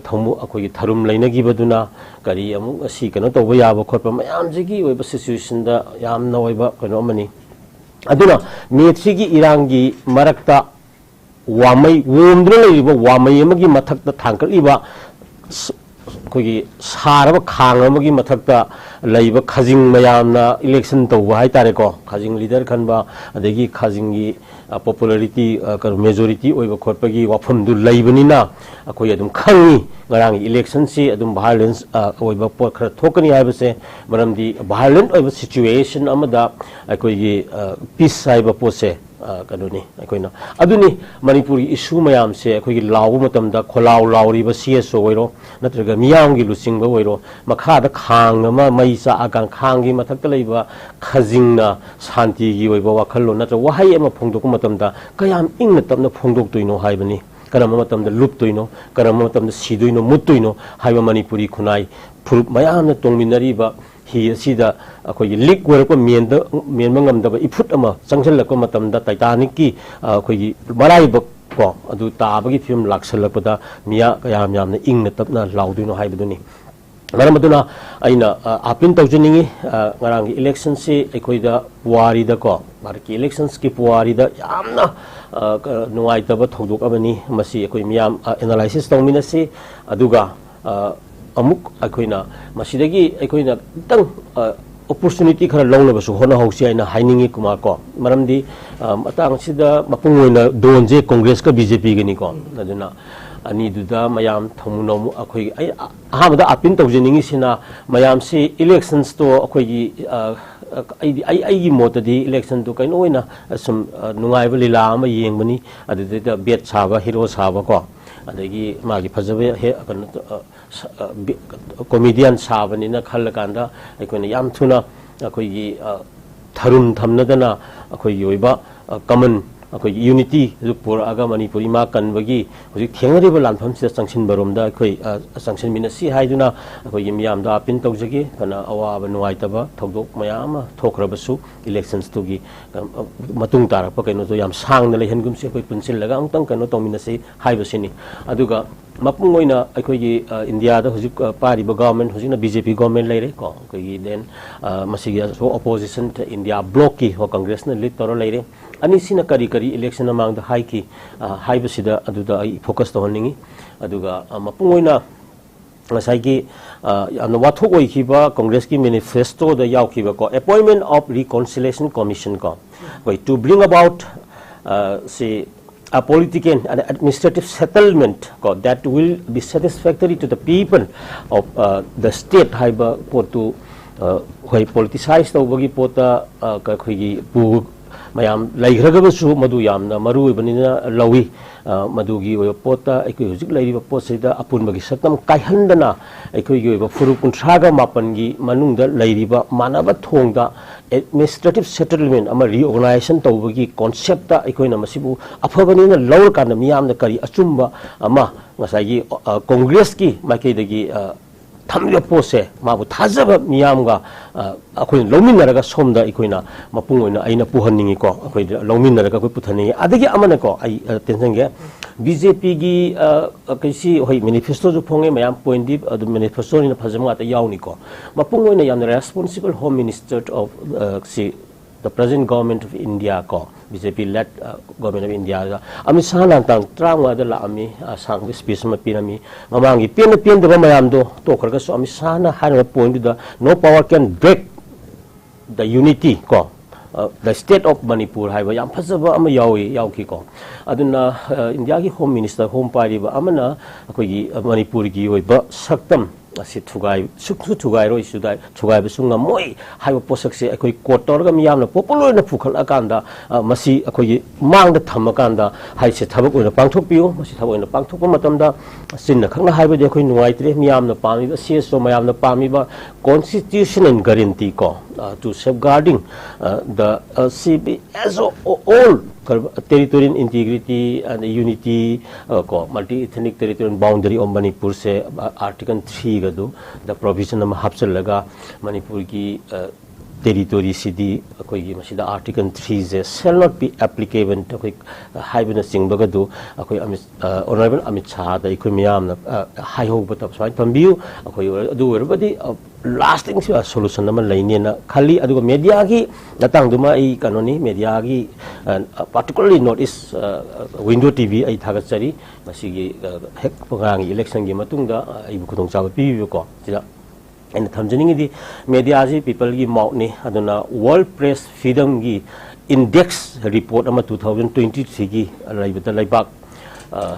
ꯊꯃꯨ-, ꯑꯩꯈꯣꯏꯒꯤ ꯊꯔꯨꯝ ꯂꯩꯅꯈꯤꯕꯗꯨꯅ ꯀꯔꯤ ꯑꯃꯨꯛ ꯑꯁꯤ ꯀꯩꯅꯣ ꯇꯧꯕ ꯌꯥꯕ ꯈꯣꯠꯄ ꯃꯌꯥꯝꯁꯤꯒꯤ ꯑꯣꯏꯕ ꯁꯤꯆꯨꯋꯦꯁꯟꯗ ꯌꯥꯝꯅ ꯑꯣꯏꯕ ꯀꯩꯅꯣ ꯑꯃꯅꯤ꯫ ꯑꯗꯨꯅ ꯃꯦ ꯊ꯭ꯔꯤꯒꯤ ꯏꯔꯥꯡꯒꯤ ꯃꯔꯛꯇ ꯋꯥꯃꯩ, ꯑꯣꯝꯗꯨꯅ ꯂꯩꯔꯤꯕ ꯋꯥꯃꯩ ꯑꯃꯒꯤ ꯃꯊꯛꯇ ꯊꯥꯡꯒꯠꯂꯤꯕ ꯁ-, ꯑꯩꯈꯣꯏꯒꯤ ꯁꯥꯔꯕ ꯈꯥꯡ ꯑꯃꯒꯤ ꯃꯊꯛꯇ ꯂꯩꯕ ꯈꯖꯤꯡ ꯃꯌꯥꯝꯅ election ꯇꯧꯕ ꯍꯥꯏꯇꯥꯔꯦꯀꯣ, ꯈꯖꯤꯡ leader ꯈꯟꯕ, ꯑꯗꯒꯤ ꯈꯖꯤꯡꯒꯤ, ꯑ, popularity, ꯑ, ꯀꯩꯅꯣ, majority ꯑꯣꯏꯕ ꯈꯣꯠꯄꯒꯤ ꯋꯥꯐꯝꯗꯨ ꯂꯩꯕꯅꯤꯅ, ꯑꯩꯈꯣꯏ ꯑꯗꯨꯝ ꯈꯪꯉꯤ ꯉꯔꯥꯡꯒꯤ electionꯁꯤ ꯑꯗꯨꯝ violence, ꯑ, ꯑꯣꯏꯕ ꯄꯣꯠ ꯈꯔ ꯊꯣꯛꯀꯅꯤ ꯍꯥꯏꯕꯁꯦ꯫ ꯃꯔꯝꯗꯤ violent ꯑꯣꯏꯕ situation ꯑꯃꯗ ꯑꯩꯈꯣꯏꯒꯤ, ꯑ, peace ꯍꯥꯏꯕ ꯄꯣꯠꯁꯦ, ꯑ, ꯀꯩꯅꯣꯅꯤ, ꯑꯩꯈꯣꯏꯅ, ꯑꯗꯨꯅꯤ, ꯃꯅꯤꯄꯨꯔꯒꯤ issue ꯃꯌꯥꯝꯁꯦ ꯑꯩꯈꯣꯏꯒꯤ ꯂꯥꯎꯕ ꯃꯇꯝꯗ ꯈꯣꯜꯂꯥꯎ ꯂꯥꯎꯔꯤꯕ CSO ꯑꯣꯏꯔꯣ, ꯅꯠꯇ꯭ꯔꯒ ꯃꯤꯌꯥꯝꯒꯤ ꯂꯨꯆꯤꯡꯕ ꯑꯣꯏꯔꯣ, ꯃꯈꯥꯗ ꯈꯥꯡ ꯑꯃ ꯃꯩ ꯆꯥꯛꯑꯀꯥꯟ ꯈꯥꯡꯒꯤ ꯃꯊꯛꯇ ꯂꯩꯕ ꯈꯖꯤꯡꯅ ꯁꯥꯟꯇꯤꯒꯤ ꯑꯣꯏꯕ ꯋꯥꯈꯜꯂꯣꯟ ꯅꯠꯇ꯭ꯔꯒ ꯋꯥꯍꯩ ꯑꯃ ꯐꯣꯡꯗꯣꯛꯄ ꯃꯇꯝꯗ ꯀꯌꯥꯝ ꯏꯪꯅ ꯇꯞꯅ ꯐꯣꯡꯗꯣꯛꯇꯣꯏꯅꯣ ꯍꯥꯏꯕꯅꯤ꯫ ꯀꯔꯝꯕ ꯃꯇꯝꯗ ꯂꯨꯞꯇꯣꯏꯅꯣ, ꯀꯔꯝꯕ ꯃꯇꯝꯗ ꯁꯤꯗꯣꯏꯅꯣ, ꯃꯨꯠꯇꯣꯏꯅꯣ ꯍꯥꯏꯕ ꯃꯅꯤꯄꯨꯔꯤ ꯈꯨꯟꯅꯥꯏ ꯐꯨꯔꯨꯞ ꯃꯌꯥꯝꯅ ꯇꯣꯡꯃꯤꯟꯅꯔꯤꯕ ꯍꯤ ꯑꯁꯤꯗ ꯑꯩꯈꯣꯏꯒꯤ ꯂꯤꯛ ꯑꯣꯏꯔꯛꯄ ꯃꯦꯟꯗ-, ꯃꯦꯟꯕ ꯉꯝꯗꯕ ꯏꯐꯨꯠ ꯑꯃ ꯆꯪꯁꯤꯜꯂꯛꯄ ꯃꯇꯝꯗ, Titanicꯀꯤ, ꯑ, ꯑꯩꯈꯣꯏꯒꯤ ꯃꯔꯥꯏꯕꯛ ꯀꯣ, ꯑꯗꯨ ꯇꯥꯕꯒꯤ ꯐꯤꯕꯝ ꯂꯥꯛꯁꯜꯂꯛꯄꯗ ꯃꯤꯌꯥ ꯀꯌꯥꯝ ꯌꯥꯝꯅ ꯏꯪꯅ ꯇꯞꯅ ꯂꯥꯎꯗꯣꯏꯅꯣ ꯍꯥꯏꯕꯗꯨꯅꯤ꯫ ꯃꯔꯝ ꯑꯗꯨꯅ ꯑꯩꯅ, ꯑ, appeal ꯇꯧꯖꯅꯤꯡꯉꯤ, ꯑ, ꯉꯔꯥꯡꯒꯤ electionꯁꯤ ꯑꯩꯈꯣꯏꯗ ꯄꯨꯋꯥꯔꯤꯗꯀꯣ, ꯚꯥꯔꯠꯀꯤ electionsꯀꯤ ꯄꯨꯋꯥꯔꯤꯗ ꯌꯥꯝꯅ, ꯑ, ꯀ-, ꯅꯨꯡꯉꯥꯏꯇꯕ ꯊꯧꯗꯣꯛ ꯑꯃꯅꯤ꯫ ꯃꯁꯤ ꯑꯩꯈꯣꯏ ꯃꯤꯌꯥꯝ, ꯑ, analysis ꯇꯧꯃꯤꯟꯅꯁꯤ꯫ ꯑꯗꯨꯒ, ꯑ, ꯑꯃꯨꯛ ꯑꯩꯈꯣꯏꯅ ꯃꯁꯤꯗꯒꯤ ꯑꯩꯈꯣꯏꯅ ꯈꯤꯇꯪ, ꯑ, opportunity ꯈꯔ ꯂꯧꯅꯕꯁꯨ ꯍꯣꯠꯅꯍꯧꯁꯤ ꯍꯥꯏꯅ ꯍꯥꯏꯅꯤꯡꯉꯤ, ꯀꯨꯃꯥꯔ ꯀꯣ꯫ ꯃꯔꯝꯗꯤ, ꯑ, ꯃꯇꯥꯡꯁꯤꯗ ꯃꯄꯨꯡ ꯑꯣꯏꯅ ꯗꯣꯟꯁꯦ Congressꯀ BJPꯒꯅꯤꯀꯣ꯫ ꯑꯗꯨꯅ ꯑꯅꯤꯗꯨꯗ ꯃꯌꯥꯝ ꯊꯃꯨ ꯅꯃꯨ ꯑꯩꯈꯣꯏꯒꯤ, ꯑꯩ ꯑꯍꯥꯟꯕꯗ appeal ꯇꯧꯖꯅꯤꯡꯉꯤꯁꯤꯅ, ꯃꯌꯥꯝꯁꯤ electionsꯇꯣ ꯑꯩꯈꯣꯏꯒꯤ, ꯑ, ꯑꯩꯗꯤ, ꯑꯩ, ꯑꯩꯒꯤ ꯃꯣꯠꯇꯗꯤ electionꯗꯣ ꯀꯩꯅꯣ ꯑꯣꯏꯅ ꯁꯨꯝ, ꯑ, ꯅꯨꯡꯉꯥꯏꯕ ꯂꯤꯂꯥ ꯑꯃ ꯌꯦꯡꯕꯅꯤ꯫ ꯑꯗꯨꯗꯩꯗ bet ꯁꯥꯕ, hero ꯁꯥꯕ ꯀꯣ, ꯑꯗꯒꯤ ꯃꯥꯒꯤ ꯐꯖꯕ ꯍꯦ-, ꯀꯩꯅꯣ, ꯑ, ꯁ-, ꯑ, ꯕꯤ-, comedian ꯁꯥꯕꯅꯤꯅ ꯈꯜꯂꯀꯥꯟꯗ ꯑꯩꯈꯣꯏꯅ ꯌꯥꯝ ꯊꯨꯅ ꯑꯩꯈꯣꯏꯒꯤ, ꯑ, ꯊꯔꯨꯝ ꯊꯝꯅꯗꯅ ꯑꯩꯈꯣꯏꯒꯤ ꯑꯣꯏꯕ, ꯑ, common ꯑꯩꯈꯣꯏꯒꯤ unityꯗꯨ ꯄꯨꯔꯛꯑꯒ ꯃꯅꯤꯄꯨꯔ ꯏꯃꯥ ꯀꯟꯕꯒꯤ ꯍꯧꯖꯤꯛ ꯊꯦꯡꯅꯔꯤꯕ ꯂꯥꯟꯐꯝꯁꯤꯗ ꯆꯪꯁꯤꯟꯕꯔꯣꯝꯗ ꯑꯩꯈꯣꯏ, ꯑ, ꯆꯪꯁꯤꯟꯃꯤꯟꯅꯁꯤ ꯍꯥꯏꯗꯨꯅ ꯑꯩꯈꯣꯏꯒꯤ ꯃꯤꯌꯥꯝꯗ appeal ꯇꯧꯖꯒꯦ꯫ ꯐꯅ ꯑꯋꯥꯕ ꯅꯨꯡꯉꯥꯏꯇꯕ ꯊꯧꯗꯣꯛ ꯃꯌꯥꯝ ꯑꯃ ꯊꯣꯛꯈ꯭ꯔꯕꯁꯨ electionsꯇꯨꯒꯤ, ꯑ, ꯑ, ꯃꯇꯨꯡ ꯇꯥꯔꯛꯄ ꯀꯩꯅꯣꯗꯣ ꯌꯥꯝ ꯁꯥꯡꯅ ꯂꯩꯍꯟꯒꯨꯝꯁꯤ, ꯑꯩꯈꯣꯏ ꯄꯨꯟꯁꯤꯜꯂꯒ ꯑꯃꯨꯛꯇꯪ ꯀꯩꯅꯣ ꯇꯧꯃꯤꯟꯅꯁꯤ ꯍꯥꯏꯕꯁꯤꯅꯤ꯫ ꯑꯗꯨꯒ ꯃꯄꯨꯡ ꯑꯣꯏꯅ ꯑꯩꯈꯣꯏꯒꯤ, ꯑ, ꯏꯟꯗꯤꯌꯥꯗ ꯍꯧꯖꯤꯛ, ꯑ, ꯄꯥꯏꯔꯤꯕ government, ꯍꯧꯖꯤꯛꯅ BJP government ꯂꯩꯔꯦ ꯀꯣ, ꯑꯩꯈꯣꯏꯒꯤ then, ꯑ, ꯃꯁꯤꯒꯤ ꯑꯁꯣ-, opposition ꯏꯟꯗꯤꯌꯥ blockꯀꯤ ꯀꯣ, Congressꯅ lead ꯇꯧꯔ ꯂꯩꯔꯦ꯫ ꯑꯅꯤꯁꯤꯅ ꯀꯔꯤ ꯀꯔꯤ ꯏꯂꯦꯛꯁꯟ ꯃꯃꯥꯡꯗ ꯍꯥꯏꯈꯤ, ꯑ, ꯍꯥꯏꯕꯁꯤꯗ, ꯑꯗꯨꯗ ꯑꯩ ꯐꯣꯀꯁ ꯇꯧꯍꯟꯅꯤꯡꯉꯤ꯫ ꯑꯗꯨꯒ, ꯑ, ꯃꯄꯨꯡ ꯑꯣꯏꯅ ꯉꯁꯥꯏꯒꯤ, ꯑ, ꯌꯥꯝꯅ ꯋꯥꯊꯣꯛ ꯑꯣꯏꯈꯤꯕ ꯀꯣꯡꯒ꯭ꯔꯦꯁꯀꯤ ꯃꯦꯅꯤꯐꯦꯁꯇꯣꯗ ꯌꯥꯎꯈꯤꯕꯀꯣ, appointment of reconciliation commission ꯀꯣ, ꯑꯩꯈꯣꯏ to bring about, ꯑ, ꯁꯤ a political and administrative settlement ꯀꯣ, that will be satisfactory to the people of, uh, the state ꯍꯥꯏꯕ ꯄꯣꯠꯇꯨ, uh, ꯍꯣꯏ, ꯄꯣꯂꯤꯇꯤꯁꯥꯏꯁ ꯇꯧꯕꯒꯤ ꯄꯣꯠꯇ, uh, ꯑꯩꯈꯣꯏꯒꯤ ꯄꯨ ꯃꯌꯥꯝ ꯂꯩꯈ꯭ꯔꯒꯕꯁꯨ, ꯃꯗꯨ ꯌꯥꯝꯅ ꯃꯔꯨ ꯑꯣꯏꯕꯅꯤꯅ ꯂꯧꯏ꯫ Uh, ꯃꯗꯨꯒꯤ ꯑꯣꯏꯕ ꯄꯣꯠꯇ ꯑꯩꯈꯣꯏ ꯍꯧꯖꯤꯛ ꯂꯩꯔꯤꯕ ꯄꯣꯠꯁꯤꯗ ꯑꯄꯨꯟꯕꯒꯤ ꯁꯛꯇꯝ ꯀꯥꯏꯍꯟꯗꯅ, ꯑꯩꯈꯣꯏꯒꯤ ꯑꯣꯏꯕ ꯐꯨꯔꯨꯞ ꯀꯨꯟꯊ꯭ꯔꯥꯒ ꯃꯥꯄꯟꯒꯤ ꯃꯅꯨꯡꯗ ꯂꯩꯔꯤꯕ ꯃꯥꯟꯅꯕ ꯊꯣꯡꯗ administrative settlement ꯑꯃ reorganization ꯇꯧꯕꯒꯤ ꯀꯣꯟꯁꯦꯞꯇ ꯑꯩꯈꯣꯏꯅ ꯃꯁꯤꯕꯨ ꯑꯐꯕꯅꯤꯅ ꯂꯧꯔꯀꯥꯟꯗ, ꯃꯤꯌꯥꯝꯅ ꯀꯔꯤ ꯑꯆꯨꯝꯕ ꯑꯃ ꯉꯁꯥꯏꯒꯤ, ꯑ, ꯀꯣꯡꯒ꯭ꯔꯦꯁꯀꯤ ꯃꯥꯏꯀꯩꯗꯒꯤ, ꯑ, ꯊꯝꯂꯤꯕ ꯄꯣꯠꯁꯦ ꯃꯥꯕꯨ ꯊꯥꯖꯕ ꯃꯤꯌꯥꯝꯒ, ꯑ, ꯑꯩꯈꯣꯏꯅ ꯂꯧꯃꯤꯟꯅꯔꯒ ꯁꯣꯝꯗ ꯑꯩꯈꯣꯏꯅ ꯃꯄꯨꯡ ꯑꯣꯏꯅ ꯑꯩꯅ ꯄꯨꯍꯟꯅꯤꯡꯉꯤꯀꯣ, ꯑꯩꯈꯣꯏꯗ ꯂꯧꯃꯤꯟꯅꯔꯒ ꯑꯩꯈꯣꯏ ꯄꯨꯊꯅꯤꯡꯉꯤ꯫ ꯑꯗꯒꯤ ꯑꯃꯅꯀꯣ, ꯑꯩ, ꯑ, ꯇꯦꯟꯁꯤꯟꯒꯦ, ꯕꯤ ꯖꯦ ꯄꯤꯒꯤ, ꯑ, ꯑ, ꯀꯩꯁꯤ, ꯍꯣꯏ, ꯃꯦꯅꯤꯐꯦꯁꯇꯣꯁꯨ ꯐꯣꯡꯉꯦ, ꯃꯌꯥꯝ ꯄꯣꯏꯟꯗꯤ ꯑꯗꯨꯝ ꯃꯦꯅꯤꯐꯦꯁꯇꯣꯅꯤꯅ ꯐꯖꯕ ꯉꯥꯛꯇ ꯌꯥꯎꯅꯤꯀꯣ꯫ ꯃꯄꯨꯡ ꯑꯣꯏꯅ ꯌꯥꯝꯅ responsible Home Minister of, ꯑ, ꯁꯤ, the present government of India ꯀꯣ, ꯕꯤ ꯖꯦ ꯄꯤ led, ꯑ, government of India ꯗ ꯑꯃꯤꯠ ꯁꯥꯍꯅ ꯇꯥꯡ ꯇꯔꯥꯃꯉꯥꯗ ꯂꯥꯛꯑꯝꯃꯤ, ꯑꯁꯥꯡꯕ ꯁ꯭ꯄꯤꯆ ꯑꯃ ꯄꯤꯔꯝꯃꯤ꯫ ꯃꯃꯥꯡꯒꯤ ꯄꯦꯟꯗ ꯄꯦꯟꯗꯕ ꯃꯌꯥꯝꯗꯣ ꯇꯣꯛꯈ꯭ꯔꯒꯁꯨ, ꯑꯃꯤꯠ ꯁꯥꯍꯅ ꯍꯥꯏꯔꯤꯕ ꯄꯣꯏꯟꯗꯨꯗ "No power can break the unity" ꯀꯣ, ꯑ, "The state of Manipur" ꯍꯥꯏꯕ ꯌꯥꯝ ꯐꯖꯕ ꯑꯃ ꯌꯥꯎꯏ, ꯌꯥꯎꯈꯤꯀꯣ꯫ ꯑꯗꯨꯅ, ꯑ, ꯏꯟꯗꯤꯌꯥꯒꯤ ꯍꯣꯝ ꯃꯤꯅꯤꯁꯇꯔ, ꯍꯣꯝ ꯄꯥꯏꯔꯤꯕ ꯑꯃꯅ ꯑꯩꯈꯣꯏꯒꯤ, ꯑ, ꯃꯅꯤꯄꯨꯔꯒꯤ ꯑꯣꯏꯕ ꯁꯛꯇꯝ ꯑꯁꯤ ꯊꯨꯒꯥꯏ-, ꯁꯨꯛꯁꯨ ꯊꯨꯒꯥꯏꯔꯣꯏ, ꯁꯨꯗꯥꯏ-, ꯊꯨꯒꯥꯏꯕꯁꯨ ꯉꯝꯃꯣꯏ ꯍꯥꯏꯕ ꯄꯣꯠꯁꯛꯁꯦ ꯑꯩꯈꯣꯏ ꯀꯣꯔꯠ ꯇꯧꯔꯒ ꯃꯤꯌꯥꯝꯅ ꯄꯣꯄꯨꯂꯔ ꯑꯣꯏꯅ ꯄꯨꯈꯠꯂꯛꯑꯀꯥꯟꯗ, ꯑ, ꯃꯁꯤ ꯑꯩꯈꯣꯏꯒꯤ ꯃꯥꯡꯗ ꯊꯝꯃꯀꯥꯟꯗ, ꯍꯥꯏꯁꯦ ꯊꯕꯛ ꯑꯣꯏꯅ ꯄꯥꯡꯊꯣꯛꯄꯤꯌꯨ꯫ ꯃꯁꯤ ꯊꯕꯛ ꯑꯣꯏꯅ ꯄꯥꯡꯊꯣꯛꯄ ꯃꯇꯝꯗ ꯆꯤꯟꯅ ꯈꯛꯅ ꯍꯥꯏꯕꯗꯤ ꯑꯩꯈꯣꯏ ꯅꯨꯡꯉꯥꯏꯇ꯭ꯔꯦ꯫ ꯃꯤꯌꯥꯝꯅ ꯄꯥꯝꯃꯤꯕ, ꯁꯤ ꯑꯦꯁ ꯑꯣ ꯃꯌꯥꯝꯅ ꯄꯥꯝꯃꯤꯕ constitution and guarantee ꯀꯣ, ꯑ, to safeguarding, ꯑ, the, ꯑ, ꯁꯤ ꯕꯤ ꯑꯦꯁ ꯑꯣ all territorial integrity and unity, ꯑ, ꯀꯣ, multi ethnic territorial boundary of ꯃꯅꯤꯄꯨꯔꯁꯦ, ꯑ, ꯑꯥꯔꯇꯤꯀꯜ ꯊ꯭ꯔꯤꯒꯗꯨ ꯗ ꯄ꯭ꯔꯣꯚꯤꯖꯟ ꯑꯃ ꯍꯥꯞꯆꯤꯜꯂꯒ ꯃꯅꯤꯄꯨꯔꯒꯤ, ꯑ, ꯇꯦꯔꯤꯇꯣꯔꯤꯁꯤꯗꯤ ꯑꯩꯈꯣꯏꯒꯤ ꯃꯁꯤꯗ article ꯊ꯭ꯔꯤꯁꯦ "shall not be applicable" ꯑꯩꯈꯣꯏ ꯍꯥꯏꯕꯅꯆꯤꯡꯕꯒꯗꯨ ꯑꯩꯈꯣꯏ ꯑꯃꯤꯠ, ꯑ, ꯑꯣꯅꯔꯦꯕꯜ ꯑꯃꯤꯠ ꯁꯥꯍꯗ ꯑꯩꯈꯣꯏ ꯃꯤꯌꯥꯝꯅ, ꯑ, ꯍꯥꯏꯍꯧꯕ ꯇ-, ꯁꯨꯃꯥꯏꯅ ꯊꯝꯕꯤꯌꯨ꯫ ꯑꯩꯈꯣꯏ ꯑꯣꯏꯔ-, ꯑꯗꯨ ꯑꯣꯏꯔꯕꯗꯤ, ꯑ, lasting solution ꯑꯃ ꯂꯩꯅꯦꯅ ꯈꯜꯂꯤ꯫ ꯑꯗꯨꯒ ꯃꯦꯗꯤꯌꯥꯒꯤ ꯃꯇꯥꯡꯗꯨꯃ ꯑꯩ ꯀꯩꯅꯣꯅꯤ, ꯃꯦꯗꯤꯌꯥꯒꯤ, particularly North East Window T V ꯑꯩ ꯊꯥꯒꯠꯆꯔꯤ꯫ ꯃꯁꯤꯒꯤ, ꯑ, ꯍꯦꯛ ꯉꯔꯥꯡꯒꯤ election ꯒꯤ ꯃꯇꯨꯡꯗ, ꯑ, ꯑꯩꯕꯨ ꯈꯨꯗꯣꯡꯆꯥꯕ ꯄꯤꯕꯤꯕꯀꯣ꯫ ꯁꯤꯗ ꯑꯩꯅ ꯊꯝꯖꯅꯤꯡꯉꯤꯗꯤ, ꯃꯦꯗꯤꯌꯥꯁꯤ people ꯒꯤ mouth ꯅꯤ꯫ ꯑꯗꯨꯅ World Press Freedom ꯒꯤ index report ꯑꯃ two thousand twenty three ꯒꯤ ꯂꯩꯕꯗ ꯂꯩꯕꯥꯛ, ꯑ,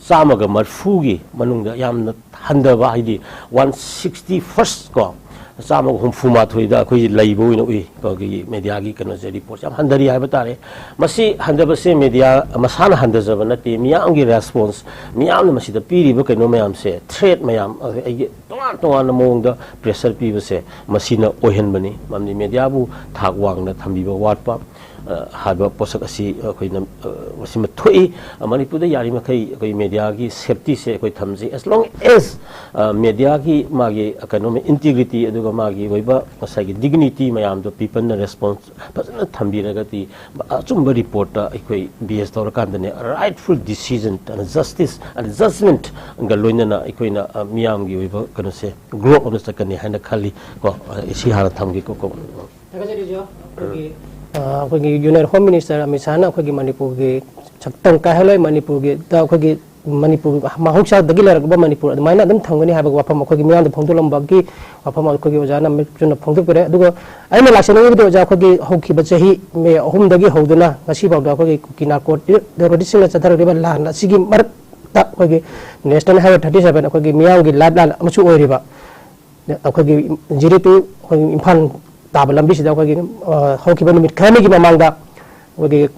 ꯆꯥꯝꯃꯒ ꯃꯔꯤꯐꯨꯒꯤ ꯃꯅꯨꯡꯗ ꯌꯥꯝꯅ ꯍꯟꯊꯕ, ꯍꯥꯏꯗꯤ one sixty first ꯀꯣ, ꯆꯥꯝꯃꯒ ꯍꯨꯝꯐꯨ ꯃꯥꯊꯣꯏꯗ ꯑꯩꯈꯣꯏ ꯂꯩꯕ ꯑꯣꯏꯅ ꯎꯏ꯫ ꯑꯩꯈꯣꯏꯒꯤ ꯃꯦꯗꯤꯌꯥꯒꯤ ꯀꯩꯅꯣꯁꯦ, report ꯁꯦ ꯌꯥꯝ ꯍꯟꯊꯔꯤ ꯍꯥꯏꯕ ꯇꯥꯔꯦ꯫ ꯃꯁꯤ ꯍꯟꯊꯕꯁꯦ ꯃꯦꯗꯤꯌꯥ ꯃꯁꯥꯅ ꯍꯟꯊꯖꯕ ꯅꯠꯇꯦ, ꯃꯤꯌꯥꯝꯒꯤ response, ꯃꯤꯌꯥꯝꯅ ꯃꯁꯤꯗ ꯄꯤꯔꯤꯕ ꯀꯩꯅꯣ ꯃꯌꯥꯝꯁꯦ, threat ꯃꯌꯥꯝ, ꯑꯩꯒꯤ ꯇꯣꯉꯥꯟ ꯇꯣꯉꯥꯟꯕ ꯃꯑꯣꯡꯗ pressure ꯄꯤꯕꯁꯦ, ꯃꯁꯤꯅ ꯑꯣꯏꯍꯟꯕꯅꯤ꯫ ꯃꯔꯝꯗꯤ ꯃꯦꯗꯤꯌꯥꯕꯨ ꯊꯥꯛ ꯋꯥꯡꯅ ꯊꯝꯕꯤꯕ ꯋꯥꯠꯄ, ꯑ, ꯍꯥꯏꯕ ꯄꯣꯠꯁꯛ ꯑꯁꯤ ꯑꯩꯈꯣꯏꯅ, ꯑ, ꯃꯁꯤꯃ ꯊꯣꯛꯏ꯫ ꯑ, ꯃꯅꯤꯄꯨꯔꯗ ꯌꯥꯔꯤꯃꯈꯩ ꯑꯩꯈꯣꯏ ꯃꯦꯗꯤꯌꯥꯒꯤ safety ꯁꯦ ꯑꯩꯈꯣꯏ ꯊꯝꯖꯩ꯫ As long as, ꯑ, ꯃꯦꯗꯤꯌꯥꯒꯤ ꯃꯥꯒꯤ, ꯑ, ꯀꯩꯅꯣ, integrity, ꯑꯗꯨꯒ ꯃꯥꯒꯤ ꯑꯣꯏꯕ ꯉꯁꯥꯏꯒꯤ dignity ꯃꯌꯥꯝꯗꯣ people ꯅ response ꯐꯖꯅ ꯊꯝꯕꯤꯔꯒꯗꯤ, ꯑꯆꯨꯝꯕ report ꯇ ꯑꯩꯈꯣꯏ base ꯇꯧꯔꯀꯥꯟꯗꯅꯦ, rightful decision and justice and judgment ꯒ ꯂꯣꯏꯅꯅ ꯑꯩꯈꯣꯏꯅ, ꯑ, ꯃꯤꯌꯥꯝꯒꯤ ꯑꯣꯏꯕ ꯀꯩꯅꯣꯁꯦ, growth ꯑꯃ ꯆꯠꯀꯅꯤ ꯍꯥꯏꯅ ꯈꯜꯂꯤ꯫ ꯀꯣ, ꯑ, ꯁꯤ ꯍꯥꯟꯅ ꯊꯝꯒꯦ꯫ ꯀꯣ, ꯀꯣ꯫ ꯊꯥꯒꯠꯆꯔꯤ, ꯖꯣ꯫ ꯑꯩꯈꯣꯏꯒꯤ, ꯑ, ꯑꯩꯈꯣꯏꯒꯤ Union Home Minister ꯑꯃꯤꯠ ꯁꯥꯍꯅ ꯑꯩꯈꯣꯏꯒꯤ ꯃꯅꯤꯄꯨꯔꯒꯤ ꯁꯛꯇꯝ ꯀꯥꯏꯍꯜꯂꯣꯏ, ꯃꯅꯤꯄꯨꯔꯒꯤꯗ ꯑꯩꯈꯣꯏꯒꯤ ꯃꯅꯤꯄꯨꯔ ꯃꯍꯧꯁꯥꯗꯒꯤ ꯂꯩꯔꯛꯄ ꯃꯅꯤꯄꯨꯔ ꯑꯗꯨꯃꯥꯏꯅ ꯑꯗꯨꯝ ꯊꯝꯒꯅꯤ ꯍꯥꯏꯕ ꯋꯥꯐꯝ ꯑꯩꯈꯣꯏꯒꯤ ꯃꯤꯌꯥꯝꯗ ꯐꯣꯡꯗꯣꯛꯂꯝꯕꯒꯤ ꯋꯥꯐꯝ ꯑꯩꯈꯣꯏꯒꯤ ꯑꯣꯖꯥꯅ ꯑꯃꯤꯠ ꯆꯨꯟꯅ ꯐꯣꯡꯗꯣꯛꯄꯤꯔꯦ꯫ ꯑꯗꯨꯒ ꯑꯩꯅ ꯂꯥꯛꯆꯅꯤꯡꯉꯤꯕꯗꯤ, ꯑꯣꯖꯥ, ꯑꯩꯈꯣꯏꯒꯤ ꯍꯧꯈꯤꯕ ꯆꯍꯤ May ꯑꯍꯨꯝꯗꯒꯤ ꯍꯧꯗꯨꯅ ꯉꯁꯤ ꯐꯥꯎꯗ ꯑꯩꯈꯣꯏꯒꯤ ꯀꯨꯀꯤ narco terrorist ꯁꯤꯡꯅ ꯆꯠꯊꯔꯛꯂꯤꯕ ꯂꯥꯟ ꯑꯁꯤꯒꯤ ꯃꯔꯛꯇ ꯑꯩꯈꯣꯏꯒꯤ National Highway thirty seven ꯑꯩꯈꯣꯏꯒꯤ ꯃꯤꯌꯥꯝꯒꯤ lifeline ꯑꯃꯁꯨ ꯑꯣꯏꯔꯤꯕ ꯑꯩꯈꯣꯏꯒꯤ ꯖꯤꯔꯤ to ꯑꯩꯈꯣꯏꯒꯤ ꯏꯝꯐꯥꯜ ꯇꯥꯕ ꯂꯝꯕꯤꯁꯤꯗ ꯑꯩꯈꯣꯏꯒꯤ, ꯑ, ꯍꯧꯈꯤꯕ ꯅꯨꯃꯤꯠ ꯈꯔꯅꯤꯒꯤ ꯃꯃꯥꯡꯗ ꯑꯩꯈꯣꯏꯒꯤ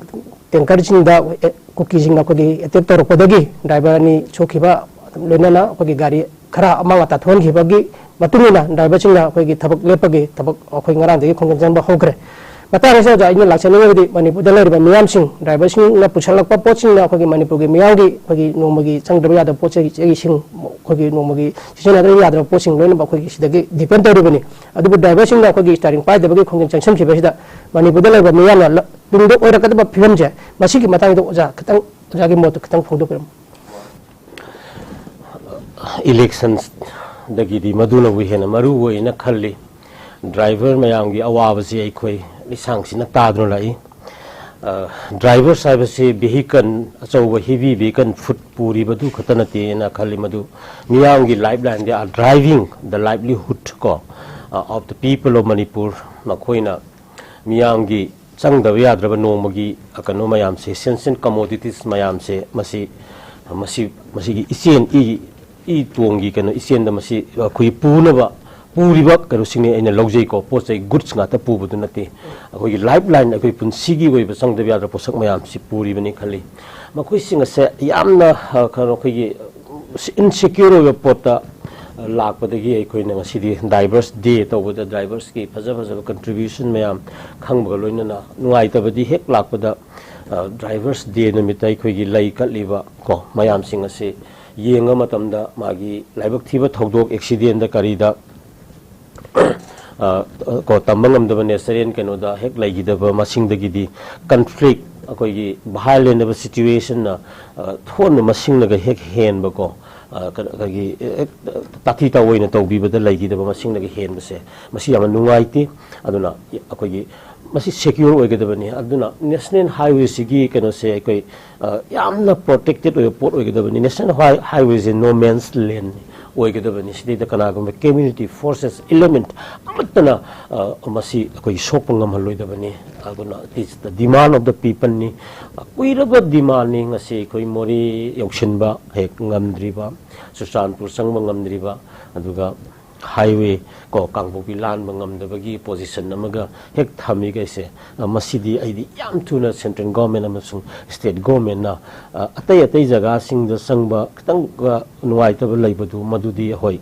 tanker ꯁꯤꯡꯗ, ꯑꯦ, ꯀꯨꯀꯤꯁꯤꯡꯅ ꯑꯩꯈꯣꯏꯒꯤ attack ꯇꯧꯔꯛꯄꯗꯒꯤ driver ꯑꯅꯤ ꯁꯣꯛꯈꯤꯕ, ꯂꯣꯏꯅꯅ ꯑꯩꯈꯣꯏꯒꯤ ꯒꯥꯔꯤ ꯈꯔ ꯑꯃꯥꯡ ꯑꯇꯥ ꯊꯣꯛꯍꯟꯈꯤꯕꯒꯤ ꯃꯇꯨꯡ ꯏꯟꯅ driver ꯁꯤꯡꯅ ꯑꯩꯈꯣꯏꯒꯤ ꯊꯕꯛ ꯂꯦꯞꯄꯒꯤ ꯊꯕꯛ ꯑꯩꯈꯣꯏ ꯉꯔꯥꯡꯗꯒꯤ ꯈꯣꯡꯖꯪ ꯆꯪꯕ ꯍꯧꯈ꯭ꯔꯦ꯫ ꯃꯇꯥꯡ ꯑꯁꯤꯗ ꯑꯩꯅ ꯂꯥꯛꯆꯅꯤꯡꯉꯤꯕꯗꯤ, ꯃꯅꯤꯄꯨꯔꯗ ꯂꯩꯔꯤꯕ ꯃꯤꯌꯥꯝꯁꯤꯡ, driver ꯁꯤꯡꯅ ꯄꯨꯁꯜꯂꯛꯄ ꯄꯣꯠꯁꯤꯡꯅ ꯑꯩꯈꯣꯏꯒꯤ ꯃꯅꯤꯄꯨꯔꯒꯤ ꯃꯤꯌꯥꯝꯒꯤ ꯑꯩꯈꯣꯏꯒꯤ ꯅꯣꯡꯃꯒꯤ ꯆꯪꯗ꯭ꯔꯕ ꯌꯥꯗꯕ ꯄꯣꯠ ꯆꯩ, ꯆꯩꯁꯤꯡ, ꯑꯩꯈꯣꯏꯒꯤ ꯅꯣꯡꯃꯒꯤ ꯁꯤꯖꯤꯟꯅꯗ꯭ꯔꯕ ꯌꯥꯗ꯭ꯔꯕ ꯄꯣꯠꯁꯤꯡ ꯂꯣꯏꯅꯃꯛ ꯑꯩꯈꯣꯏꯒꯤ ꯁꯤꯗꯒꯤ depend ꯇꯧꯔꯤꯕꯅꯤ꯫ ꯑꯗꯨꯕꯨ driver ꯁꯤꯡꯅ ꯑꯩꯈꯣꯏꯒꯤ steering ꯄꯥꯏꯗꯕꯒꯤ ꯈꯣꯡꯖꯪ ꯆꯪꯁꯤꯟꯈꯤꯕꯁꯤꯗ ꯃꯅꯤꯄꯨꯔꯗ ꯂꯩꯕ ꯃꯤꯌꯥꯝꯅ ꯂ-, ꯇꯨꯡꯗ ꯑꯣꯏꯔꯛꯀꯗꯕ ꯐꯤꯕꯝꯁꯦ, ꯃꯁꯤꯒꯤ ꯃꯇꯥꯡꯗ ꯑꯣꯖꯥ ꯈꯤꯇꯪ, ꯑꯣꯖꯥꯒꯤ ꯃꯣꯠꯇꯨ ꯈꯤꯇꯪ ꯐꯣꯡꯗꯣꯛꯄꯤꯔꯝꯃꯨ꯫ Election ꯗꯒꯤꯗꯤ ꯃꯗꯨꯅꯕꯨ ꯍꯦꯟꯅ ꯃꯔꯨ ꯑꯣꯏꯅ ꯈꯜꯂꯤ꯫ ꯗ꯭ꯔꯥꯏꯚꯔ ꯃꯌꯥꯝꯒꯤ ꯑꯋꯥꯕꯁꯤ ꯑꯩꯈꯣꯏ ꯂꯤꯁꯥꯡꯁꯤꯟꯅ ꯇꯥꯗꯨꯅ ꯂꯥꯛꯏ꯫ ꯑ, ꯗ꯭ꯔꯥꯏꯚꯔꯁ ꯍꯥꯏꯕꯁꯤ ꯚꯤꯍꯤꯀꯜ, ꯑꯆꯧꯕ ꯍꯦꯚꯤ ꯚꯤꯍꯤꯀꯜ ꯐꯨꯗ ꯄꯨꯔꯤꯕꯗꯨ ꯈꯛꯇ ꯅꯠꯇꯦꯅ ꯈꯜꯂꯤ꯫ ꯃꯗꯨ ꯃꯤꯌꯥꯝꯒꯤ life ꯂꯥꯏꯟꯗꯤ, are driving the livelihood ꯀꯣ, ꯑ, of the people of Manipur꯫ ꯃꯈꯣꯏꯅ ꯃꯤꯌꯥꯝꯒꯤ ꯆꯪꯗꯕ ꯌꯥꯗ꯭ꯔꯕ ꯅꯣꯡꯃꯒꯤ, ꯑ, ꯀꯩꯅꯣ ꯃꯌꯥꯝꯁꯦ, essential commodities ꯃꯌꯥꯝꯁꯦ, ꯃꯁꯤ, ꯃꯁꯤ, ꯃꯁꯤꯒꯤ ꯏꯆꯦꯟ, ꯏ, ꯏ ꯇꯣꯡꯒꯤ ꯀꯩꯅꯣ ꯏꯆꯦꯟꯗ ꯃꯁꯤ ꯑꯩꯈꯣꯏ ꯄꯨꯅꯕ, ꯄꯨꯔꯤꯕ ꯀꯩꯅꯣꯁꯤꯡꯅꯤ ꯑꯩꯅ ꯂꯧꯖꯩꯀꯣ꯫ ꯄꯣꯠ ꯆꯩ ꯒꯨꯗꯁ ꯉꯥꯛꯇ ꯄꯨꯕꯗꯨ ꯅꯠꯇꯦ꯫ ꯑꯩꯈꯣꯏꯒꯤ ꯂꯥꯏꯐ ꯂꯥꯏꯟ, ꯑꯩꯈꯣꯏ ꯄꯨꯟꯁꯤꯒꯤ ꯑꯣꯏꯕ ꯆꯪꯗꯕ ꯌꯥꯗ꯭ꯔꯕ ꯄꯣꯠꯁꯛ ꯃꯌꯥꯝꯁꯤ ꯄꯨꯔꯤꯕꯅꯤ ꯈꯜꯂꯤ꯫ ꯃꯈꯣꯏꯁꯤꯡ ꯑꯁꯦ ꯌꯥꯝꯅ, ꯑ, ꯀꯩꯅꯣ, ꯑꯩꯈꯣꯏꯒꯤ ꯏꯟꯁꯦꯀ꯭ꯌꯣꯔ ꯑꯣꯏꯕ ꯄꯣꯠꯇ, ꯑ, ꯂꯥꯛꯄꯗꯒꯤ ꯑꯩꯈꯣꯏꯅ ꯉꯁꯤꯗꯤ ꯗ꯭ꯔꯥꯏꯚꯔꯁ ꯗꯦ ꯇꯧꯕꯗ ꯗ꯭ꯔꯥꯏꯚꯔꯁꯀꯤ ꯐꯖ ꯐꯖꯕ ꯀꯟꯇ꯭ꯔꯤꯕ꯭ꯌꯨꯁꯟ ꯃꯌꯥꯝ ꯈꯪꯕꯒ ꯂꯣꯏꯅꯅ ꯅꯨꯡꯉꯥꯏꯇꯕꯗꯤ ꯍꯦꯛ ꯂꯥꯛꯄꯗ, ꯑ, ꯗ꯭ꯔꯥꯏꯚꯔꯁ ꯗꯦ ꯅꯨꯃꯤꯠꯇ ꯑꯩꯈꯣꯏꯒꯤ ꯂꯩ ꯀꯠꯂꯤꯕ ꯀꯣ ꯃꯌꯥꯝꯁꯤꯡ ꯑꯁꯤ ꯌꯦꯡꯕ ꯃꯇꯝꯗ ꯃꯥꯒꯤ ꯂꯥꯏꯕꯛ ꯊꯤꯕ ꯊꯧꯗꯣꯛ, ꯑꯦꯛꯁꯤꯗꯦꯟꯗ ꯀꯔꯤꯗ, ꯑ, ꯀꯣ, ꯇꯝꯕ ꯉꯝꯗꯕ ꯅꯦꯆꯔꯦꯜ ꯀꯩꯅꯣꯗ ꯍꯦꯛ ꯂꯩꯈꯤꯗꯕ ꯃꯁꯤꯡꯗꯒꯤꯗꯤ ꯀꯟꯐ꯭ꯂꯤꯛ, ꯑꯩꯈꯣꯏꯒꯤ ꯚꯥꯏꯑꯣꯂꯦꯟ ꯑꯣꯏꯕ ꯁꯤꯆꯨꯋꯦꯁꯟꯅ, ꯑ, ꯊꯣꯛꯍꯟꯕ ꯃꯁꯤꯡꯅꯒ ꯍꯦꯛ ꯍꯦꯟꯕꯀꯣ, ꯑ, ꯀꯩꯅꯣ, ꯑꯩꯈꯣꯏꯒꯤ, ꯑꯦ, ꯇꯥꯊꯤ ꯇꯥꯑꯣꯏꯅ ꯇꯧꯕꯤꯕꯗ ꯂꯩꯈꯤꯗꯕ ꯃꯁꯤꯡꯅꯒ ꯍꯦꯟꯕꯁꯦ, ꯃꯁꯤ ꯌꯥꯝꯅ ꯅꯨꯡꯉꯥꯏꯇꯦ꯫ ꯑꯗꯨꯅ ꯑꯩꯈꯣꯏꯒꯤ ꯃꯁꯤ ꯁꯦꯀ꯭ꯌꯣꯔ ꯑꯣꯏꯒꯗꯕꯅꯤ꯫ ꯑꯗꯨꯅ ꯅꯦꯁꯅꯦꯜ ꯍꯥꯏꯋꯦꯁꯤꯒꯤ ꯀꯩꯅꯣꯁꯦ ꯑꯩꯈꯣꯏ, ꯑ, ꯌꯥꯝꯅ ꯄ꯭ꯔꯣꯇꯦꯛꯇꯦꯠ ꯑꯣꯏꯕ ꯄꯣꯠ ꯑꯣꯏꯒꯗꯕꯅꯤ꯫ ꯅꯦꯁꯅꯦꯜ ꯍꯥꯏ-, ꯍꯥꯏꯋꯦꯁꯦ no man's land ꯑꯣꯏꯒꯗꯕꯅꯤ꯫ ꯁꯤꯗꯩꯗ ꯀꯅꯥꯒꯨꯝꯕ ꯀꯝꯃ꯭ꯌꯨꯅꯤꯇꯤ ꯐꯣꯔꯁꯦꯁ ꯏꯂꯦꯃꯦꯟꯠ ꯑꯃꯠꯇꯅ, ꯑ, ꯃꯁꯤ ꯑꯩꯈꯣꯏ ꯁꯣꯛꯄ ꯉꯝꯍꯜꯂꯣꯏꯗꯕꯅꯤ꯫ ꯑꯗꯨꯅ it is the demand of the peopleꯅꯤ꯫ ꯑ, ꯀꯨꯏꯔꯕ ꯗꯤꯃꯥꯟꯅꯤ꯫ ꯉꯁꯤ ꯑꯩꯈꯣꯏ ꯃꯣꯔꯦ ꯌꯧꯁꯤꯟꯕ ꯍꯦꯛ ꯉꯝꯗ꯭ꯔꯤꯕ, ꯆꯨꯔꯆꯥꯟꯄꯨꯔ ꯆꯪꯕ ꯉꯝꯗ꯭ꯔꯤꯕ, ꯑꯗꯨꯒ ꯍꯥꯏꯋꯦ ꯀꯣ, ꯀꯥꯡꯄꯣꯛꯄꯤ ꯂꯥꯟꯕ ꯉꯝꯗꯕꯒꯤ ꯄꯣꯖꯤꯁꯟ ꯑꯃꯒ ꯍꯦꯛ ꯊꯝꯃꯤꯈꯩꯁꯦ, ꯑ, ꯃꯁꯤꯗꯤ ꯑꯩꯗꯤ ꯌꯥꯝ ꯊꯨꯅ ꯁꯦꯟꯇ꯭ꯔꯦꯜ ꯒꯣꯔꯃꯦꯟ ꯑꯃꯁꯨꯡ ꯁ꯭ꯇꯦꯠ ꯒꯣꯔꯃꯦꯟꯅ, ꯑ, ꯑꯇꯩ ꯑꯇꯩ ꯖꯒꯥꯁꯤꯡꯗ ꯆꯪꯕ ꯈꯤꯇꯪ, ꯑ, ꯅꯨꯡꯉꯥꯏꯇꯕ ꯂꯩꯕꯗꯨ, ꯃꯗꯨꯗꯤ ꯍꯣꯏ,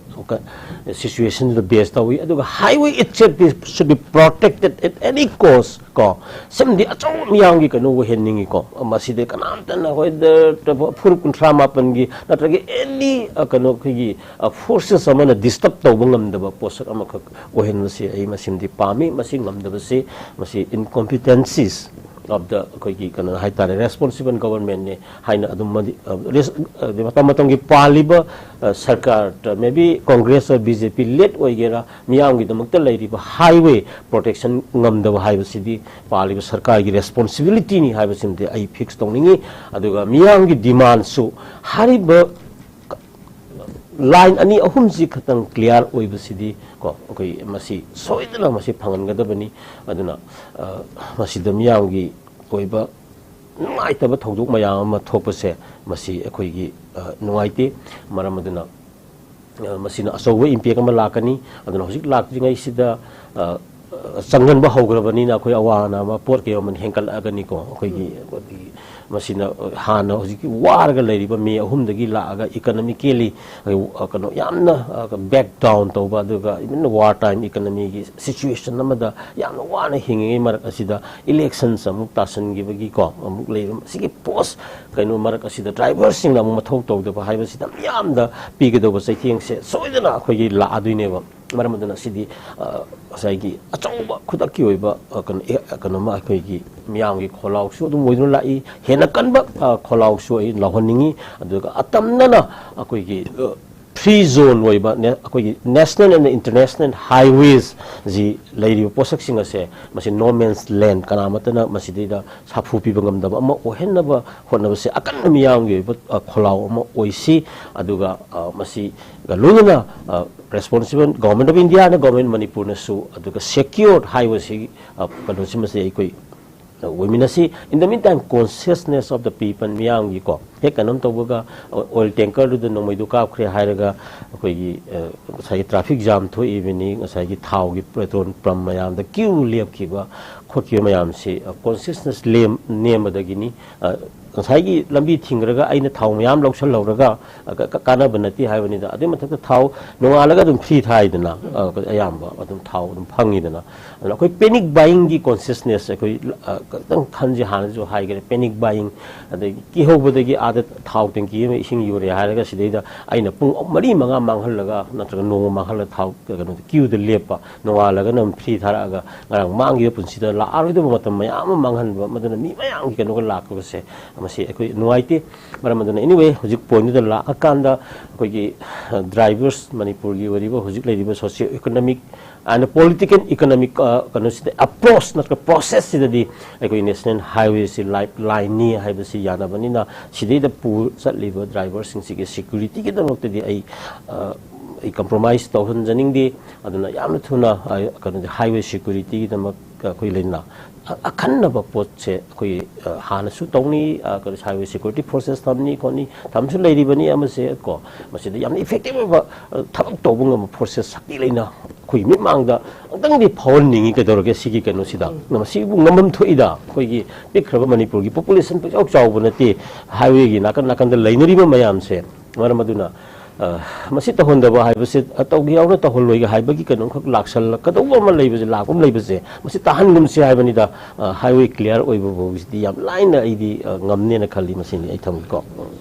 ꯁꯤꯆꯨꯋꯦꯁꯟꯗꯨꯗ ꯕꯦꯁ ꯇꯧꯏ꯫ ꯑꯗꯨꯒ highway itself should be protected at any cost ꯀꯣ꯫ ꯁꯤꯃꯗꯤ ꯑꯆꯧꯕ ꯃꯤꯌꯥꯝꯒꯤ ꯀꯩꯅꯣ ꯑꯣꯏꯍꯟꯅꯤꯡꯉꯤꯀꯣ꯫ ꯃꯁꯤꯗ ꯀꯅꯥꯝꯇꯅ ꯍꯣꯏ, ꯗ-, ꯐꯨꯔꯨꯞ ꯀꯨꯟꯊ꯭ꯔꯥ ꯃꯥꯄꯟꯒꯤ ꯅꯠꯇ꯭ꯔꯒ ꯑꯦꯅꯤ, ꯑ, ꯀꯩꯅꯣ, ꯑꯩꯈꯣꯏꯒꯤ, ꯑ, ꯐꯣꯔꯁꯦꯁ ꯑꯃꯅ ꯗꯤꯁꯇꯔꯕ ꯇꯧꯕ ꯉꯝꯗꯕ ꯄꯣꯠꯁꯛ ꯑꯃꯈꯛ ꯑꯣꯏꯍꯟꯕꯁꯦ ꯑꯩ ꯃꯁꯤꯃꯗꯤ ꯄꯥꯝꯃꯤ꯫ ꯃꯁꯤ ꯉꯝꯗꯕꯁꯤ, ꯃꯁꯤ ꯏꯟꯀꯣꯝꯄꯤꯇꯦꯟꯁꯤꯁ of the ꯑꯩꯈꯣꯏꯒꯤ ꯀꯩꯅꯣ ꯍꯥꯏꯇꯥꯔꯦ, responsible government ꯅꯦ ꯍꯥꯏꯅ ꯑꯗꯨꯝ ꯃꯗꯤ-, ꯑ, ꯔꯦꯁ-, ꯑ, ꯃꯇꯝ ꯃꯇꯝꯒꯤ ꯄꯥꯜꯂꯤꯕ, ꯑ, ꯁꯔꯀꯥꯔ, maybe Congress or B J P led ꯑꯣꯏꯒꯦꯔꯥ, ꯃꯤꯌꯥꯝꯒꯤꯗꯃꯛꯇ ꯂꯩꯔꯤꯕ highway protection ꯉꯝꯗꯕ ꯍꯥꯏꯕꯁꯤꯗꯤ ꯄꯥꯜꯂꯤꯕ ꯁꯔꯀꯥꯔꯒꯤ responsibility ꯅꯤ ꯍꯥꯏꯕꯁꯤꯃꯗꯤ ꯑꯩ fix ꯇꯧꯅꯤꯡꯉꯤ꯫ ꯑꯗꯨꯒ ꯃꯤꯌꯥꯝꯒꯤ demand ꯁꯨ ꯍꯥꯏꯔꯤꯕ line ꯑꯅꯤ ꯑꯍꯨꯝꯁꯤ ꯈꯛꯇꯪ clear ꯑꯣꯏꯕꯁꯤꯗꯤ ꯀꯣ, ꯑꯩꯈꯣꯏ ꯃꯁꯤ ꯁꯣꯏꯗꯅ ꯃꯁꯤ ꯐꯪꯍꯟꯒꯗꯕꯅꯤ꯫ ꯑꯗꯨꯅ, ꯑ, ꯃꯁꯤꯗ ꯃꯤꯌꯥꯝꯒꯤ ꯑꯣꯏꯕ ꯅꯨꯡꯉꯥꯏꯇꯕ ꯊꯧꯗꯣꯛ ꯃꯌꯥꯝ ꯑꯃ ꯊꯣꯛꯄꯁꯦ ꯃꯁꯤ ꯑꯩꯈꯣꯏꯒꯤ, ꯑ, ꯅꯨꯡꯉꯥꯏꯇꯦ꯫ ꯃꯔꯝ ꯑꯗꯨꯅ, ꯑ, ꯃꯁꯤꯅ ꯑꯆꯧꯕ impact ꯑꯃ ꯂꯥꯛꯀꯅꯤ꯫ ꯑꯗꯨꯅ ꯍꯧꯖꯤꯛ ꯂꯥꯛꯇ꯭ꯔꯤꯉꯩꯁꯤꯗ, ꯑ, ꯆꯪꯍꯟꯕ ꯍꯧꯈ꯭ꯔꯕꯅꯤꯅ ꯑꯩꯈꯣꯏ ꯑꯋꯥ ꯑꯅꯥ ꯑꯃ, ꯄꯣꯠ ꯀꯩ ꯃꯃꯜ ꯍꯦꯟꯒꯠꯂꯛꯑꯒꯅꯤꯀꯣ꯫ ꯑꯩꯈꯣꯏꯒꯤ, ꯑꯩꯈꯣꯏꯒꯤ ꯃꯁꯤꯅ ꯍꯥꯟꯅ ꯍꯧꯖꯤꯛꯀꯤ ꯋꯥꯔꯒ ꯂꯩꯔꯤꯕ ꯃꯦ ꯑꯍꯨꯝꯗꯒꯤ ꯂꯥꯛꯑꯒ economically, ꯑ, ꯀꯩꯅꯣ ꯌꯥꯝꯅ, ꯑ, back down ꯇꯧꯕ, ꯑꯗꯨꯒ even war time economy ꯒꯤ situation ꯑꯃꯗ ꯌꯥꯝꯅ ꯋꯥꯅ ꯍꯤꯡꯉꯤꯉꯩ ꯃꯔꯛ ꯑꯁꯤꯗ elections ꯑꯃꯨꯛ ꯇꯥꯁꯟꯈꯤꯕꯒꯤꯀꯣ, ꯑꯃꯨꯛ ꯂꯩꯔꯤꯕ ꯁꯤꯒꯤ post ꯀꯩꯅꯣ ꯃꯔꯛ ꯑꯁꯤꯗ driver ꯁꯤꯡꯅ ꯑꯃꯨꯛ ꯃꯊꯧ ꯇꯧꯗꯕ ꯍꯥꯏꯕꯁꯤꯗ ꯃꯤꯌꯥꯝꯗ ꯄꯤꯒꯗꯧꯕ ꯆꯩꯊꯦꯡꯁꯦ ꯁꯣꯏꯗꯅ ꯑꯩꯈꯣꯏꯒꯤ ꯂꯥꯛꯑꯗꯣꯏꯅꯦꯕ꯫ ꯃꯔꯝ ꯑꯗꯨꯅ ꯁꯤꯗꯤ, ꯑ, ꯉꯁꯥꯏꯒꯤ ꯑꯆꯧꯕ ꯈꯨꯗꯛꯀꯤ ꯑꯣꯏꯕ, ꯑ, ꯀꯩꯅꯣ, ꯑꯦ, ꯀꯩꯅꯣꯃ ꯑꯩꯈꯣꯏꯒꯤ ꯃꯤꯌꯥꯝꯒꯤ ꯈꯣꯜꯂꯥꯎꯁꯨ ꯑꯗꯨꯝ ꯑꯣꯏꯗꯨꯅ ꯂꯥꯛꯏ꯫ ꯍꯦꯟꯅ ꯀꯟꯕ, ꯑ, ꯈꯣꯜꯂꯥꯎꯁꯨ ꯑꯩ ꯂꯥꯎꯍꯟꯅꯤꯡꯉꯤ꯫ ꯑꯗꯨꯒ ꯑꯇꯝꯅꯅ ꯑꯩꯈꯣꯏꯒꯤ, ꯑ, free zone ꯑꯣꯏꯕ ꯅꯦ-, ꯑꯩꯈꯣꯏꯒꯤ national and international highways ꯁꯤ ꯂꯩꯔꯤꯕ ꯄꯣꯠꯁꯛꯁꯤꯡ ꯑꯁꯦ ꯃꯁꯤ no man's land, ꯀꯅꯥꯃꯠꯇꯅ ꯃꯁꯤꯗꯩꯗ ꯁꯥꯐꯨ ꯄꯤꯕ ꯉꯝꯗꯕ ꯑꯃ ꯑꯣꯏꯍꯟꯅꯕ ꯍꯣꯠꯅꯕꯁꯦ ꯑꯀꯟꯕ ꯃꯤꯌꯥꯝꯒꯤ ꯑꯣꯏꯕ, ꯑ, ꯈꯣꯜꯂꯥꯎ ꯑꯃ ꯑꯣꯏꯁꯤ꯫ ꯑꯗꯨꯒ, ꯑ, ꯃꯁꯤꯒ ꯂꯣꯏꯅꯅ, ꯑ, responsible government of India ꯅ, government ꯃꯅꯤꯄꯨꯔꯅꯁꯨ, ꯑꯗꯨꯒ secured highway ꯁꯤ, ꯑ, ꯀꯩꯅꯣꯁꯤꯃꯁꯦ ꯑꯩꯈꯣꯏ, ꯑ, ꯑꯣꯏꯃꯤꯟꯅꯁꯤ꯫ In the meantime, consciousness of the people, ꯃꯤꯌꯥꯝꯒꯤꯀꯣ, ꯍꯦꯛ ꯀꯩꯅꯣꯝ ꯇꯧꯕꯒ, ꯑ, oil tanker ꯗꯨꯗ ꯅꯣꯡꯃꯩꯗꯨ ꯀꯥꯞꯈ꯭ꯔꯦ ꯍꯥꯏꯔꯒ ꯑꯩꯈꯣꯏꯒꯤ, ꯑ, ꯉꯁꯥꯏꯒꯤ traffic jam ꯊꯣꯛꯏꯕꯅꯤ, ꯉꯁꯥꯏꯒꯤ ꯊꯥꯎꯒꯤ petrol pump ꯃꯌꯥꯝꯗ queue ꯂꯦꯞꯈꯤꯕ ꯈꯣꯠꯈꯤꯕ ꯃꯌꯥꯝꯁꯤ, ꯑ, consciousness ꯂꯦꯝ-, ꯅꯦꯝꯕꯗꯒꯤꯅꯤ꯫ ꯑ, ꯉꯁꯥꯏꯒꯤ ꯂꯝꯕꯤ ꯊꯤꯡꯈ꯭ꯔꯒ ꯑꯩꯅ ꯊꯥꯎ ꯃꯌꯥꯝ ꯂꯧꯁꯜꯍꯧꯔꯒ, ꯑ, ꯀ-, ꯀ-, ꯀꯥꯟꯅꯕ ꯅꯠꯇꯦ ꯍꯥꯏꯕꯅꯤꯗ꯫ ꯑꯗꯨꯏ ꯃꯊꯛꯇ ꯊꯥꯎ ꯅꯣꯡꯉꯥꯜꯂꯒ ꯑꯗꯨꯝ ꯐ꯭ꯔꯤ ꯊꯥꯏꯗꯅ, ꯑ, ꯑꯌꯥꯝꯕ ꯑꯗꯨꯝ ꯊꯥꯎ ꯑꯗꯨꯝ ꯐꯪꯉꯤꯗꯅ꯫ ꯑꯗꯨꯅ ꯑꯩꯈꯣꯏ ꯄꯦꯅꯤꯛ ꯕꯥꯏꯌꯤꯡꯒꯤ ꯀꯣꯟꯁꯤꯌꯁꯅꯦꯁ ꯑꯩꯈꯣꯏ, ꯑ, ꯈꯤꯇꯪ ꯈꯟꯁꯦ ꯍꯥꯟꯅꯁꯨ ꯍꯥꯏꯈ꯭ꯔꯦ꯫ ꯄꯦꯅꯤꯛ ꯕꯥꯏꯌꯤꯡ, ꯑꯗꯒꯤ ꯀꯤꯍꯧꯕꯗꯒꯤ ꯑꯥꯗ ꯊꯥꯎ ꯇꯦꯡꯀꯤ ꯑꯃ ꯏꯁꯤꯡ ꯌꯨꯔꯦ ꯍꯥꯏꯔꯒ ꯁꯤꯗꯩꯗ ꯑꯩꯅ ꯄꯨꯡ ꯃꯔꯤ ꯃꯉꯥ ꯃꯥꯡꯍꯜꯂꯒ ꯅꯠꯇ꯭ꯔꯒ ꯅꯣꯡꯃ ꯃꯥꯡꯍꯜꯂꯒ ꯊꯥꯎ, ꯀꯩꯅꯣꯗ, ꯀ꯭ꯌꯨꯗ ꯂꯦꯞꯄ, ꯅꯣꯡꯉꯥꯜꯂꯒꯅ ꯑꯃꯨꯛ ꯐ꯭ꯔꯤ ꯊꯥꯔꯛꯑꯒ ꯉꯔꯥꯡ ꯃꯥꯡꯈꯤꯕ ꯄꯨꯟꯁꯤꯗ ꯂꯥꯛꯑꯔꯣꯏꯗꯕ ꯃꯇꯝ ꯃꯌꯥꯝ ꯑꯃ ꯃꯥꯡꯍꯟꯕ, ꯃꯗꯨꯅ ꯃꯤ ꯃꯌꯥꯝꯒꯤ ꯀꯩꯅꯣꯒ ꯂꯥꯛꯄꯒꯁꯦ, ꯃꯁꯤ ꯑꯩꯈꯣꯏ ꯅꯨꯡꯉꯥꯏꯇꯦ꯫ ꯃꯔꯝ ꯑꯗꯨꯅ, anyway, ꯍꯧꯖꯤꯛ ꯄꯣꯏꯟꯗꯨꯗ ꯂꯥꯛꯑꯀꯥꯟꯗ ꯑꯩꯈꯣꯏꯒꯤ, ꯑ, ꯗ꯭ꯔꯥꯏꯚꯔꯁ, ꯃꯅꯤꯄꯨꯔꯒꯤ ꯑꯣꯏꯔꯤꯕ ꯍꯧꯖꯤꯛ ꯂꯩꯔꯤꯕ socio economic and political economic, ꯑ, ꯀꯩꯅꯣꯁꯤꯗ, ꯑꯦꯄ꯭ꯔꯣꯁ ꯅꯠꯇ꯭ꯔꯒ ꯄ꯭ꯔꯣꯁꯦꯁꯁꯤꯗꯗꯤ ꯑꯩꯈꯣꯏ ꯅꯦꯁꯅꯦꯜ ꯍꯥꯏꯋꯦꯁꯤ ꯂꯥꯏꯐ ꯂꯥꯏꯟꯅꯤ ꯍꯥꯏꯕꯁꯤ ꯌꯥꯅꯕꯅꯤꯅ, ꯁꯤꯗꯩꯗ ꯄꯨ ꯆꯠꯂꯤꯕ ꯗ꯭ꯔꯥꯏꯚꯔꯁꯤꯡꯁꯤꯒꯤ ꯁꯦꯀ꯭ꯌꯨꯔꯤꯇꯤꯒꯤꯗꯃꯛꯇꯗꯤ ꯑꯩ, ꯑ, ꯑꯩ ꯀꯝꯄ꯭ꯔꯣꯃꯥꯏꯁ ꯇꯧꯍꯟꯖꯅꯤꯡꯗꯦ꯫ ꯑꯗꯨꯅ ꯌꯥꯝꯅ ꯊꯨꯅ, ꯑ, ꯀꯩꯅꯣꯗꯤ, ꯍꯥꯏꯋꯦ ꯁꯦꯀ꯭ꯌꯨꯔꯤꯇꯤꯒꯤꯗꯃꯛ ꯑꯩꯈꯣꯏ ꯂꯩꯅ ꯑ-, ꯑꯈꯟꯅꯕ ꯄꯣꯠꯁꯦ ꯑꯩꯈꯣꯏ, ꯑ, ꯍꯥꯟꯅꯁꯨ ꯇꯧꯅꯤ, ꯑ, ꯀꯩꯅꯣ, ꯍꯥꯏꯋꯦ ꯁꯦꯀ꯭ꯌꯨꯔꯤꯇꯤ ꯐꯣꯔꯁꯦꯁ ꯊꯝꯅꯤ ꯈꯣꯠꯅꯤ, ꯊꯝꯁꯨ ꯂꯩꯔꯤꯕꯅꯤ ꯑꯃꯁꯦ ꯀꯣ꯫ ꯃꯁꯤꯗ ꯌꯥꯝꯅ ꯏꯐꯦꯛꯇꯤꯚ ꯑꯣꯏꯕ, ꯑ, ꯊꯕꯛ ꯇꯧꯕ ꯉꯝꯕ ꯐꯣꯔꯁꯦꯁ ꯁꯛꯇꯤ ꯂꯩꯅ ꯑꯩꯈꯣꯏ ꯃꯤꯠꯃꯥꯡꯗ ꯑꯃꯨꯛꯇꯪꯗꯤ ꯐꯥꯎꯍꯟꯅꯤꯡꯉꯤ꯫ ꯀꯩꯗꯧꯔꯒꯦ ꯁꯤꯒꯤ ꯀꯩꯅꯣꯁꯤꯗ? ꯃꯁꯤꯕꯨ ꯉꯝꯐꯝ ꯊꯣꯛꯏꯗ꯫ ꯑꯩꯈꯣꯏꯒꯤ ꯄꯤꯛꯈ꯭ꯔꯕ ꯃꯅꯤꯄꯨꯔꯒꯤ ꯄꯣꯄꯨꯂꯦꯁꯟ ꯄꯨꯆꯥꯎ ꯆꯥꯎꯕ ꯅꯠꯇꯦ꯫ ꯍꯥꯏꯋꯦꯒꯤ ꯅꯥꯀꯟ ꯅꯥꯀꯟꯗ ꯂꯩꯅꯔꯤꯕ ꯃꯌꯥꯝꯁꯦ, ꯃꯔꯝ ꯑꯗꯨꯅ, ꯑ, ꯃꯁꯤ ꯇꯧꯍꯟꯗꯕ ꯍꯥꯏꯕꯁꯦ, ꯑ, ꯇꯧꯒꯦ ꯌꯥꯎꯅ ꯇꯧꯍꯜꯂꯣꯏꯒꯦ ꯍꯥꯏꯕꯒꯤ ꯀꯩꯅꯣꯝꯈꯛ ꯂꯥꯛꯁꯜꯂꯛꯀꯗꯧꯕ ꯑꯃ ꯂꯩꯕꯁꯦ, ꯂꯥꯛꯄ ꯑꯃ ꯂꯩꯕꯁꯦ, ꯃꯁꯤ ꯇꯥꯍꯟꯒꯨꯝꯁꯤ ꯍꯥꯏꯕꯅꯤꯗ꯫ ꯑ, ꯍꯥꯏꯋꯦ ꯀ꯭ꯂꯤꯌꯥꯔ ꯑꯣꯏꯕ ꯐꯥꯎꯕꯁꯤꯗꯤ ꯌꯥꯝ ꯂꯥꯏꯅ ꯑꯩꯗꯤ, ꯑ, ꯉꯝꯅꯦꯅ ꯈꯜꯂꯤ꯫ ꯃꯁꯤꯅꯤ ꯑꯩ ꯊꯝꯒꯦꯀꯣ꯫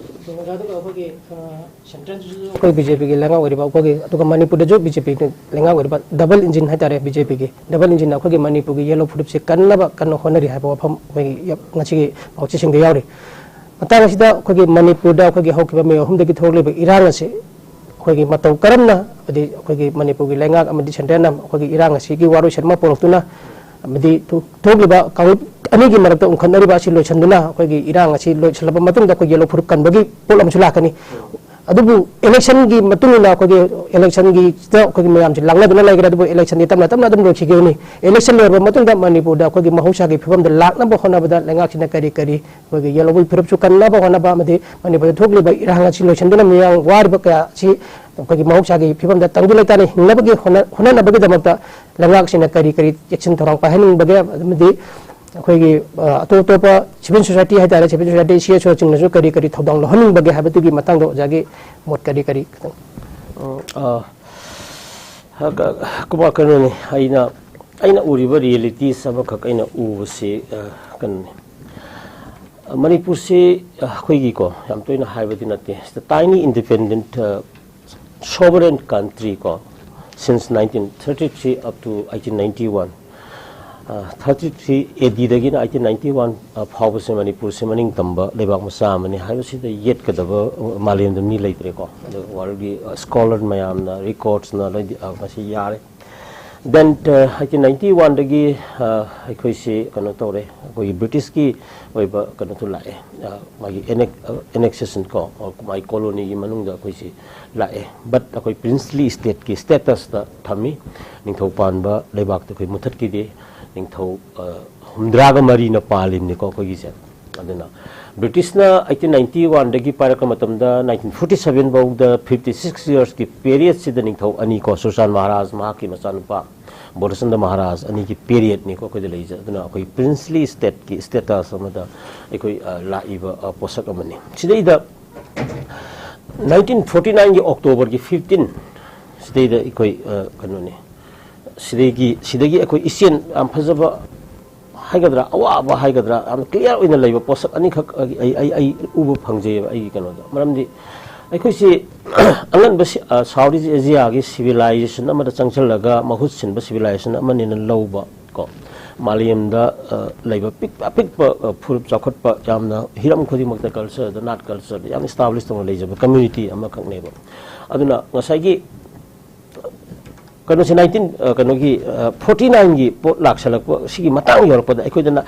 ꯑꯣꯖꯥꯗꯨꯒ ꯑꯩꯈꯣꯏꯒꯤ, ꯑ, ꯁꯦꯟꯇ꯭ꯔꯦꯜꯁꯤꯁꯨ ꯑꯩꯈꯣꯏ ꯕꯤ ꯖꯦ ꯄꯤꯒꯤ ꯂꯩꯉꯥꯛ ꯑꯣꯏꯔꯤꯕ, ꯑꯩꯈꯣꯏꯒꯤ, ꯑꯗꯨꯒ ꯃꯅꯤꯄꯨꯔꯗꯁꯨ ꯕꯤ ꯖꯦ ꯄꯤꯒꯤ ꯂꯩꯉꯥꯛ ꯑꯣꯏꯔꯤꯕ, ꯗꯕꯜ ꯏꯟꯖꯤꯟ ꯍꯥꯏꯇꯥꯔꯦ ꯕꯤ ꯖꯦ ꯄꯤꯒꯤ꯫ ꯗꯕꯜ ꯏꯟꯖꯤꯟꯅ ꯑꯩꯈꯣꯏꯒꯤ ꯃꯅꯤꯄꯨꯔꯒꯤ ꯌꯦꯜꯂꯣ ꯐꯨꯔꯨꯞꯁꯦ ꯀꯟꯅꯕ ꯀꯟꯅ ꯍꯣꯠꯅꯔꯤ ꯍꯥꯏꯕ ꯋꯥꯐꯝ ꯑꯩꯈꯣꯏꯒꯤ ꯌ-, ꯉꯁꯤꯒꯤ ꯄꯥꯎꯆꯦꯁꯤꯡꯗ ꯌꯥꯎꯔꯤ꯫ ꯃꯇꯥꯡ ꯑꯁꯤꯗ ꯑꯩꯈꯣꯏꯒꯤ ꯃꯅꯤꯄꯨꯔꯗ ꯑꯩꯈꯣꯏꯒꯤ ꯍꯧꯈꯤꯕ ꯃꯦ ꯑꯍꯨꯝꯗꯒꯤ ꯊꯣꯛꯂꯤꯕ ꯏꯔꯥꯡ ꯑꯁꯤ ꯑꯩꯈꯣꯏꯒꯤ ꯃꯇꯧ ꯀꯔꯝꯅ, ꯍꯥꯏꯗꯤ ꯑꯩꯈꯣꯏꯒꯤ ꯃꯅꯤꯄꯨꯔꯒꯤ ꯂꯩꯉꯥꯛ ꯑꯃꯗꯤ ꯁꯦꯟꯇ꯭ꯔꯦꯜꯅ ꯑꯩꯈꯣꯏꯒꯤ ꯏꯔꯥꯡ ꯑꯁꯤꯒꯤ ꯋꯥꯔꯣꯏꯁꯤꯟ ꯑꯃ ꯄꯨꯔꯛꯇꯨꯅ, ꯑꯃꯗꯤ ꯊꯣꯛ-, ꯊꯣꯛꯂꯤꯕ ꯀꯥꯡꯂꯨꯞ ꯑꯅꯤꯒꯤ ꯃꯔꯛꯇ ꯎꯪꯈꯠꯅꯔꯤꯕ ꯑꯁꯤ ꯂꯣꯏꯁꯤꯟꯗꯨꯅ ꯑꯩꯈꯣꯏꯒꯤ ꯏꯔꯥꯡ ꯑꯁꯤ ꯂꯣꯏꯁꯤꯜꯂꯕ ꯃꯇꯨꯡꯗ ꯑꯩꯈꯣꯏ ꯌꯦꯜꯂꯣ ꯐꯨꯔꯨꯞ ꯀꯟꯕꯒꯤ ꯄꯣꯠ ꯑꯃꯁꯨ ꯂꯥꯛꯀꯅꯤ꯫ ꯑꯗꯨꯕꯨ ꯏꯂꯦꯛꯁꯟꯒꯤ ꯃꯇꯨꯡ ꯏꯟꯅ ꯑꯩꯈꯣꯏꯒꯤ ꯏꯂꯦꯛꯁꯟꯒꯤꯗ ꯑꯩꯈꯣꯏꯒꯤ ꯃꯌꯥꯝꯁꯤ ꯂꯥꯡꯅꯗꯨꯅ ꯂꯩꯈ꯭ꯔꯦ꯫ ꯑꯗꯨꯕꯨ ꯏꯂꯦꯛꯁꯟꯗꯤ ꯇꯞꯅ ꯇꯞꯅ ꯑꯗꯨꯝ ꯂꯣꯏꯈꯤꯒꯅꯤ꯫ ꯏꯂꯦꯛꯁꯟ ꯂꯣꯏꯔꯕ ꯃꯇꯨꯡꯗ ꯃꯅꯤꯄꯨꯔꯗ ꯑꯩꯈꯣꯏꯒꯤ ꯃꯍꯧꯁꯥꯒꯤ ꯐꯤꯕꯝꯗ ꯂꯥꯛꯅꯕ ꯍꯣꯠꯅꯕꯗ ꯂꯩꯉꯥꯛꯁꯤꯅ ꯀꯔꯤ ꯀꯔꯤ ꯑꯩꯈꯣꯏꯒꯤ ꯌꯦꯜꯂꯣꯒꯤ ꯐꯤꯔꯞꯁꯨ ꯀꯟꯅꯕ ꯍꯣꯠꯅꯕ ꯑꯃꯗꯤ ꯃꯅꯤꯄꯨꯔꯗ ꯊꯣꯛꯂꯤꯕ ꯏꯔꯥꯡ ꯑꯁꯤ ꯂꯣꯏꯁꯤꯟꯗꯨꯅ ꯃꯤꯌꯥꯝ ꯋꯥꯔꯤꯕ ꯀꯌꯥ ꯑꯁꯤ ꯑꯩꯈꯣꯏꯒꯤ ꯃꯍꯧꯁꯥꯒꯤ ꯐꯤꯕꯝꯗ ꯇꯪꯗꯨ ꯂꯩꯇꯥꯅ ꯍꯤꯡꯅꯕꯒꯤ ꯍꯣꯠꯅ-, ꯍꯣꯠꯅꯅꯕꯒꯤꯗꯃꯛꯇ ꯂꯩꯉꯥꯛꯁꯤꯡꯅ ꯀꯔꯤ ꯀꯔꯤ ꯆꯦꯛꯁꯤꯟ ꯊꯧꯔꯥꯡ ꯄꯥꯏꯍꯟꯅꯤꯡꯕꯒꯦ ꯑꯃꯗꯤ ꯑꯩꯈꯣꯏꯒꯤ ꯑ, ꯑꯇꯣꯞ ꯑꯇꯣꯞꯄ civil society ꯍꯥꯏꯇꯥꯔꯦ, civil society, C S O ꯁꯤꯡꯅꯁꯨ ꯀꯔꯤ ꯀꯔꯤ ꯊꯧꯗꯥꯡ ꯂꯧꯍꯟꯅꯤꯡꯕꯒꯦ ꯍꯥꯏꯕꯗꯨꯒꯤ ꯃꯇꯥꯡꯗ ꯑꯣꯖꯥꯒꯤ ꯃꯣꯠ ꯀꯔꯤ ꯀꯔꯤ ꯈꯤꯇꯪ? ꯎꯝ, ꯑ, ꯍ-, ꯀ-, ꯀꯨꯃꯥꯔ, ꯀꯩꯅꯣꯅꯤ, ꯑꯩꯅ, ꯑꯩꯅ ꯎꯔꯤꯕ realities ꯑꯃꯈꯛ ꯑꯩꯅ ꯎꯕꯁꯤ, ꯑ, ꯀꯩꯅꯣꯅꯤ, ꯃꯅꯤꯄꯨꯔꯁꯤ, ꯑ, ꯑꯩꯈꯣꯏꯒꯤꯀꯣ, ꯌꯥꯝ ꯇꯣꯏꯅ ꯍꯥꯏꯕꯗꯤ ꯅꯠꯇꯦ, it's a tiny independent, ꯑ, sovereign country ꯀꯣ, since nineteen thirty-three up to eighteen ninety-one, ꯑ, thirty-three A D ꯗꯒꯤꯅ eighteen ninety-one, ꯑ, ꯐꯥꯎꯕꯁꯦ ꯃꯅꯤꯄꯨꯔꯁꯦ ꯃꯅꯤꯡ ꯇꯝꯕ ꯂꯩꯕꯥꯛ ꯃꯆꯥ ꯑꯃꯅꯤ ꯍꯥꯏꯕꯁꯤꯗ ꯌꯦꯠꯀꯗꯕ, ꯑ, ꯃꯥꯂꯦꯝꯗ ꯃꯤ ꯂꯩꯇ꯭ꯔꯦꯀꯣ꯫ ꯑꯗꯨ world ꯒꯤ, ꯑ, scholar ꯃꯌꯥꯝꯅ, records ꯅ ꯂꯣꯏꯅ, ꯑ, ꯃꯁꯤ ꯌꯥꯔꯦ꯫ Then, ꯑ, eighteen ninety-one ꯗꯒꯤ, ꯑ, ꯑꯩꯈꯣꯏꯁꯤ ꯀꯩꯅꯣ ꯇꯧꯔꯦ, ꯑꯩꯈꯣꯏꯒꯤ British ꯀꯤ ꯑꯣꯏꯕ ꯀꯩꯅꯣꯗꯣ ꯂꯥꯛꯑꯦ, ꯑ, ꯃꯥꯒꯤ annex-, ꯑ, annexation ꯀꯣ, ꯑ, ꯃꯥꯒꯤ colony ꯒꯤ ꯃꯅꯨꯡꯗ ꯑꯩꯈꯣꯏꯁꯤ ꯂꯥꯛꯑꯦ꯫ But ꯑꯩꯈꯣꯏ princely state ꯀꯤ status ꯇ ꯊꯝꯃꯤ꯫ ꯅꯤꯡꯊꯧ ꯄꯥꯟꯕ ꯂꯩꯕꯥꯛꯇ ꯑꯩꯈꯣꯏ ꯃꯨꯊꯠꯈꯤꯗꯦ꯫ ꯅꯤꯡꯊꯧ, ꯑ, ꯍꯨꯝꯗ꯭ꯔꯥꯒ ꯃꯔꯤꯅ ꯄꯥꯜꯂꯤꯕꯅꯤꯀꯣ ꯑꯩꯈꯣꯏꯒꯤꯁꯦ꯫ ꯑꯗꯨꯅ British ꯅ eighteen ninety-one ꯗꯒꯤ ꯄꯥꯏꯔꯛꯄ ꯃꯇꯝꯗ nineteen forty-seven ꯐꯥꯎꯗ fifty six years ꯀꯤ period ꯁꯤꯗ ꯅꯤꯡꯊꯧ ꯑꯅꯤ ꯀꯣ, ꯁꯨꯔꯆꯥꯟ ꯃꯍꯥꯔꯥꯖ, ꯃꯍꯥꯛꯀꯤ ꯃꯆꯥꯅꯨꯄꯥ ꯕꯣꯙꯆꯟꯗ꯭ꯔ ꯃꯍꯥꯔꯥꯖ ꯑꯅꯤꯒꯤ period ꯅꯤꯀꯣ ꯑꯩꯈꯣꯏꯗ ꯂꯩꯖꯩ꯫ ꯑꯗꯨꯅ ꯑꯩꯈꯣꯏ princely state ꯀꯤ status ꯑꯃꯗ ꯑꯩꯈꯣꯏ, ꯑ, ꯂꯥꯛꯏꯕ, ꯑ, ꯄꯣꯠꯁꯛ ꯑꯃꯅꯤ꯫ ꯁꯤꯗꯩꯗ nineteen forty nine ꯒꯤ October ꯒꯤ fifteen ꯁꯤꯗꯩꯗ ꯑꯩꯈꯣꯏ, ꯑ, ꯀꯩꯅꯣꯅꯤ, ꯁꯤꯗꯒꯤ, ꯁꯤꯗꯒꯤ ꯑꯩꯈꯣꯏ ꯏꯆꯦꯜ ꯌꯥꯝ ꯐꯖꯕ ꯍꯥꯏꯒꯗ꯭ꯔꯥ, ꯑꯋꯥꯕ ꯍꯥꯏꯒꯗ꯭ꯔꯥ, ꯌꯥꯝ clear ꯑꯣꯏꯅ ꯂꯩꯕ ꯄꯣꯠꯁꯛ ꯑꯅꯤꯈꯛ ꯑꯩ, ꯑꯩ, ꯑꯩ, ꯑꯩ ꯎꯕ ꯐꯪꯖꯩꯌꯦꯕ ꯑꯩꯒꯤ ꯀꯩꯅꯣꯗ꯫ ꯃꯔꯝꯗꯤ ꯑꯩꯈꯣꯏꯁꯤ ꯑꯉꯟꯕ ꯁꯤ-, ꯑ, South East Asia ꯒꯤ civilization ꯑꯃꯗ ꯆꯪꯁꯤꯜꯂꯒ ꯃꯍꯨꯠ ꯁꯤꯟꯕ civilization ꯑꯃꯅꯦꯅ ꯂꯧꯕ ꯀꯣ, ꯃꯥꯂꯦꯝꯗ, ꯑ, ꯂꯩꯕ ꯄꯤꯛ-, ꯑꯄꯤꯛꯄ, ꯑ, ꯐꯨꯔꯨꯞ ꯆꯥꯎꯈꯠꯄ ꯌꯥꯝꯅ ꯍꯤꯔꯝ ꯈꯨꯗꯤꯡꯃꯛꯇ culture ꯗ, ꯅꯥꯠ culture ꯗ ꯌꯥꯝ establish ꯇꯧꯅ ꯂꯩꯖꯕ community ꯑꯃꯈꯛꯅꯦꯕ꯫ ꯑꯗꯨꯅ ꯉꯁꯥꯏꯒꯤ ꯀꯩꯅꯣꯁꯦ nineteen, ꯑ, ꯀꯩꯅꯣꯒꯤ, ꯑ, forty nine ꯒꯤ ꯄꯣꯠ ꯂꯥꯛꯁꯜꯂꯛꯄ ꯁꯤꯒꯤ ꯃꯇꯥꯡ ꯌꯧꯔꯛꯄꯗ ꯑꯩꯈꯣꯏꯗꯅ,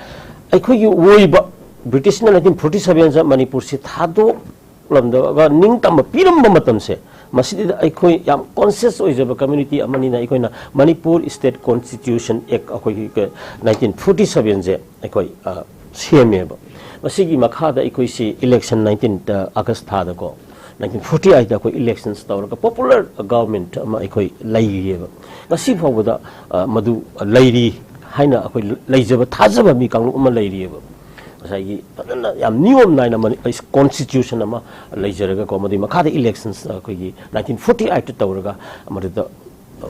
ꯑꯩꯈꯣꯏꯒꯤ ꯑꯣꯏꯕ British ꯅ nineteen forty seven ꯗ ꯃꯅꯤꯄꯨꯔꯁꯤ ꯊꯥꯗꯣꯛꯂꯝꯗꯕ, ꯅꯤꯡꯇꯝꯕ ꯄꯤꯔꯝꯕ ꯃꯇꯝꯁꯦ, ꯃꯁꯤꯗ ꯑꯩꯈꯣꯏ ꯌꯥꯝ conscious ꯑꯣꯏꯖꯕ community ꯑꯃꯅꯤꯅ ꯑꯩꯈꯣꯏꯅ Manipur State Constitution Act ꯑꯩꯈꯣꯏꯒꯤ nineteen forty seven ꯁꯦ ꯑꯩꯈꯣꯏ, ꯑ, ꯁꯦꯝꯃꯦꯕ꯫ ꯃꯁꯤꯒꯤ ꯃꯈꯥꯗ ꯑꯩꯈꯣꯏꯁꯤ election nineteen, ꯑ, August ꯊꯥꯗꯀꯣ, nineteen forty eight ꯗ ꯑꯩꯈꯣꯏ elections ꯇꯧꯔꯒ popular government ꯑꯃ ꯑꯩꯈꯣꯏ ꯂꯩꯔꯤꯑꯕ꯫ ꯉꯁꯤ ꯐꯥꯎꯕꯗ, ꯑ, ꯃꯗꯨ ꯂꯩꯔꯤ꯫ ꯍꯥꯏꯅ ꯑꯩꯈꯣꯏ ꯂꯩꯖꯕ, ꯊꯥꯖꯕ ꯃꯤ ꯀꯥꯡꯂꯨꯞ ꯑꯃ ꯂꯩꯔꯤꯑꯕ꯫ ꯉꯁꯥꯏꯒꯤ ꯐꯖꯅ ꯌꯥꯝ ꯅꯤꯌꯣꯝ ꯅꯥꯏꯅ ꯃꯅꯤ-, constitution ꯑꯃ ꯂꯩꯖꯔꯒꯀꯣ, ꯃꯗꯨꯒꯤ ꯃꯈꯥꯗ elections ꯑꯩꯈꯣꯏꯒꯤ nineteen forty eight ꯇꯧꯔꯒ ꯃꯗꯨꯗ, ꯑ,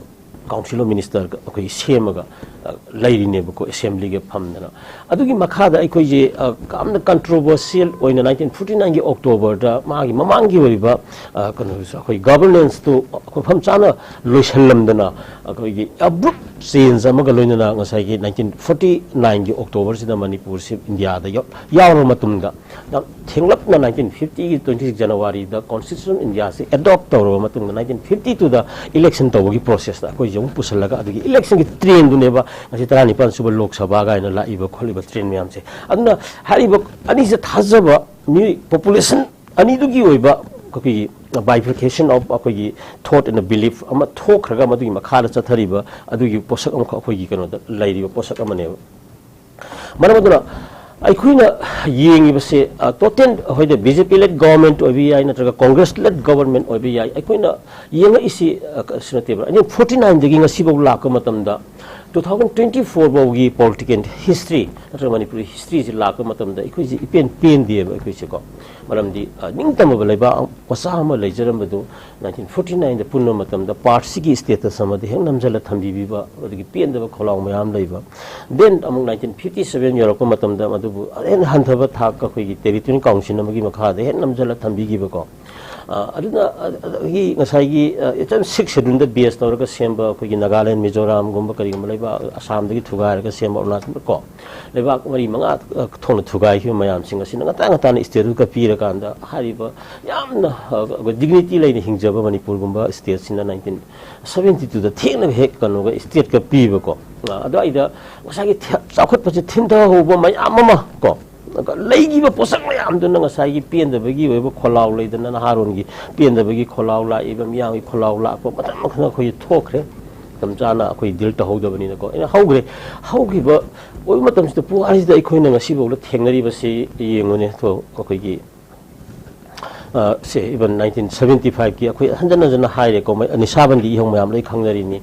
Council of Minister ꯑꯩꯈꯣꯏꯒꯤ ꯁꯦꯝꯃꯒ, ꯑ, ꯂꯩꯔꯤꯅꯦꯕꯀꯣ, assembly ꯒ ꯐꯝꯗꯅ꯫ ꯑꯗꯨꯒꯤ ꯃꯈꯥꯗ ꯑꯩꯈꯣꯏꯁꯦ, ꯑ, ꯌꯥꯝꯅ controversial ꯑꯣꯏꯅ nineteen forty nine ꯒꯤ October ꯗ ꯃꯥꯒꯤ ꯃꯃꯥꯡꯒꯤ ꯑꯣꯏꯔꯤꯕ, ꯑ, ꯀꯩꯅꯣꯁꯨ, ꯑꯩꯈꯣꯏ governance ꯇꯨ ꯃꯐꯝ ꯆꯥꯅ ꯂꯣꯏꯁꯤꯜꯂꯝꯗꯅ, ꯑꯩꯈꯣꯏꯒꯤ abrupt change ꯑꯃꯒ ꯂꯣꯏꯅꯅ ꯉꯁꯥꯏꯒꯤ nineteen forty nine ꯒꯤ October ꯁꯤꯗ ꯃꯅꯤꯄꯨꯔꯁꯤ ꯏꯟꯗꯤꯌꯥꯗ ꯌꯥꯎ-, ꯌꯥꯎꯔꯕ ꯃꯇꯨꯡꯗ, ꯌꯥꯝ ꯊꯦꯡꯂꯞꯅ nineteen fifty ꯒꯤ twenty six January the Constitution of India ꯁꯤ adopt ꯇꯧꯔꯕ ꯃꯇꯨꯡꯗ, nineteen fifty two ꯗ election ꯇꯧꯕꯒꯤ process ꯇ ꯑꯩꯈꯣꯏꯁꯦ ꯑꯃꯨꯛ ꯄꯨꯁꯤꯜꯂꯒ, ꯑꯗꯨꯒꯤ election ꯒꯤ trend ꯗꯨꯅꯦꯕ ꯉꯁꯤ ꯇꯔꯥꯅꯤꯄꯥꯟ ꯁꯨꯕ ꯂꯣꯛ ꯁꯚꯥ ꯀꯥꯏꯅ ꯂꯥꯛꯏꯕ ꯈꯣꯠꯂꯤꯕ trend ꯃꯌꯥꯝꯁꯦ꯫ ꯑꯗꯨꯅ ꯍꯥꯏꯔꯤꯕ ꯑꯅꯤꯁꯦ ꯊꯥꯖꯕ, ꯃꯤ population ꯑꯅꯤꯗꯨꯒꯤ ꯑꯣꯏꯕ ꯑꯩꯈꯣꯏꯒꯤ bifurcation of ꯑꯩꯈꯣꯏꯒꯤ thought and belief ꯑꯃ ꯊꯣꯛꯈ꯭ꯔꯒ, ꯃꯗꯨꯒꯤ ꯃꯈꯥꯗ ꯆꯠꯊꯔꯤꯕ ꯑꯗꯨꯒꯤ ꯄꯣꯠꯁꯛ ꯑꯃꯈꯛ ꯑꯩꯈꯣꯏꯒꯤ ꯀꯩꯅꯣꯗ ꯂꯩꯔꯤꯕ ꯄꯣꯠꯁꯛ ꯑꯃꯅꯦꯕ꯫ ꯃꯔꯝ ꯑꯗꯨꯅ ꯑꯩꯈꯣꯏꯅ ꯌꯦꯡꯉꯤꯕꯁꯦ, ꯑ, total, ꯍꯣꯏꯗ, B J P led government ꯑꯣꯏꯕ ꯌꯥꯏ, ꯅꯠꯇ꯭ꯔꯒ Congress led government ꯑꯣꯏꯕ ꯌꯥꯏ꯫ ꯑꯩꯈꯣꯏꯅ ꯌꯦꯡꯉꯛꯏꯁꯤ, ꯑ, ꯀꯩꯁꯨ ꯅꯠꯇꯦꯕ, nineteen forty nine ꯗꯒꯤ ꯉꯁꯤꯐꯥꯎ ꯂꯥꯛꯄ ꯃꯇꯝꯗ, two thousand twenty four ꯐꯥꯎꯒꯤ political history ꯅꯠꯇ꯭ꯔꯒ ꯃꯅꯤꯄꯨꯔꯤ history ꯁꯤ ꯂꯥꯛꯄ ꯃꯇꯝꯗ, ꯑꯩꯈꯣꯏꯁꯤ ꯏꯄꯦꯟ ꯄꯦꯟꯗꯦꯕ ꯑꯩꯈꯣꯏꯁꯦꯀꯣ꯫ ꯃꯔꯝꯗꯤ, ꯑ, ꯅꯤꯡꯇꯝꯃꯕ ꯂꯩꯕꯥꯛ ꯃꯆꯥ ꯑꯃ ꯂꯩꯖꯔꯝꯕꯗꯨ nineteen forty nine ꯗ ꯄꯨꯟꯕ ꯃꯇꯝꯗ parts ꯀꯤ status ꯑꯃꯗ ꯍꯦꯛ ꯅꯝꯁꯤꯜꯂ ꯊꯝꯕꯤꯕ, ꯑꯗꯒꯤ ꯄꯦꯟꯗꯕ ꯈꯣꯜꯂꯥꯎ ꯃꯌꯥꯝ ꯂꯩꯕ꯫ Then ꯑꯃꯨꯛ nineteen fifty seven ꯌꯧꯔꯛꯄ ꯃꯇꯝꯗ ꯃꯗꯨꯕꯨ ꯍꯦꯟꯅ ꯍꯟꯊꯕ ꯊꯥꯛ ꯑꯩꯈꯣꯏꯒꯤ Territorial Council ꯑꯃꯒꯤ ꯃꯈꯥꯗ ꯍꯦꯛ ꯅꯝꯁꯤꯜꯂ ꯊꯝꯕꯤꯈꯤꯕꯀꯣ꯫ ꯑ, ꯑꯗꯨꯅ, ꯑ-, ꯑꯗꯒꯤ ꯉꯁꯥꯏꯒꯤ, ꯑ, ꯏꯆꯝ Sixth Schedule ꯗ base ꯇꯧꯔꯒ ꯁꯦꯝꯕ ꯑꯩꯈꯣꯏꯒꯤ ꯅꯥꯒꯥꯂꯦꯟ, ꯃꯤꯖꯣꯔꯥꯝꯒꯨꯝꯕ ꯀꯔꯤꯒꯨꯝꯕ ꯂꯩꯕꯥꯛ, ꯑꯁꯥꯝꯗꯒꯤ ꯊꯨꯒꯥꯏꯔꯒ ꯁꯦꯝꯕ ꯑꯔꯨꯅꯥꯆꯜ ꯀꯣ, ꯂꯩꯕꯥꯛ ꯃꯔꯤ ꯃꯉꯥ, ꯑ, ꯊꯣꯛꯅ ꯊꯨꯒꯥꯏꯈꯤꯕ ꯃꯌꯥꯝꯁꯤꯡ ꯑꯁꯤꯅ ꯉꯟꯇꯥ ꯉꯟꯇꯥꯅ state ꯗꯨꯒ ꯄꯤꯔꯀꯥꯟꯗ, ꯍꯥꯏꯔꯤꯕ ꯌꯥꯝꯅ, ꯑ, ꯑꯩꯈꯣꯏ dignity ꯂꯩꯅ ꯍꯤꯡꯖꯕ ꯃꯅꯤꯄꯨꯔꯒꯨꯝꯕ state ꯁꯤꯅ nineteen seventy two ꯗ ꯊꯦꯡꯅ ꯍꯦꯛ ꯀꯩꯅꯣꯒ state ꯀ ꯄꯤꯕꯀꯣ꯫ ꯑ, ꯑꯗꯨꯋꯥꯏꯗ ꯉꯁꯥꯏꯒꯤ ꯊꯦ-, ꯆꯥꯎꯈꯠꯄꯁꯦ ꯊꯤꯟꯊꯍꯧꯕ ꯃꯌꯥꯝ ꯑꯃ ꯀꯣ, ꯂꯩꯈꯤꯕ ꯄꯣꯠꯁꯛ ꯃꯌꯥꯝꯗꯨꯅ ꯉꯁꯥꯏꯒꯤ ꯄꯦꯟꯗꯕꯒꯤ ꯑꯣꯏꯕ ꯈꯣꯜꯂꯥꯎ ꯂꯩꯗꯅ, ꯅꯍꯥꯔꯣꯟꯒꯤ ꯄꯦꯟꯗꯕꯒꯤ ꯈꯣꯜꯂꯥꯎ ꯂꯥꯛꯏꯕ, ꯃꯤꯌꯥꯝꯒꯤ ꯈꯣꯜꯂꯥꯎ ꯂꯥꯛꯄ ꯃꯈꯜ ꯃꯈꯜ ꯑꯩꯈꯣꯏ ꯊꯣꯛꯈ꯭ꯔꯦ꯫ ꯃꯇꯝ ꯆꯥꯅ ꯑꯩꯈꯣꯏ deal ꯇꯧꯍꯧꯗꯕꯅꯤꯅꯀꯣ꯫ ꯑꯩꯅ ꯍꯧꯈ꯭ꯔꯦ, ꯍꯧꯈꯤꯕ ꯑꯣꯏꯕ ꯃꯇꯝꯁꯤꯗ ꯄꯨꯋꯥꯔꯤꯁꯤꯗ ꯑꯩꯈꯣꯏꯅ ꯉꯁꯤꯐꯥꯎꯗ ꯊꯦꯡꯅꯔꯤꯕꯁꯤ ꯌꯦꯡꯉꯨꯅꯦ꯫ ꯊꯣ-, ꯑꯩꯈꯣꯏꯒꯤ ꯑ, ꯁꯦ, even nineteen seventy five ꯀꯤ ꯑꯩꯈꯣꯏ ꯍꯟꯖꯟ ꯍꯟꯖꯟꯅ ꯍꯥꯏꯔꯦꯀꯣ, ꯃꯩ-, ꯅꯤꯁꯥꯕꯟꯗꯤ ꯏꯍꯧ ꯃꯌꯥꯝ ꯂꯣꯏ ꯈꯪꯅꯔꯤꯅꯤ꯫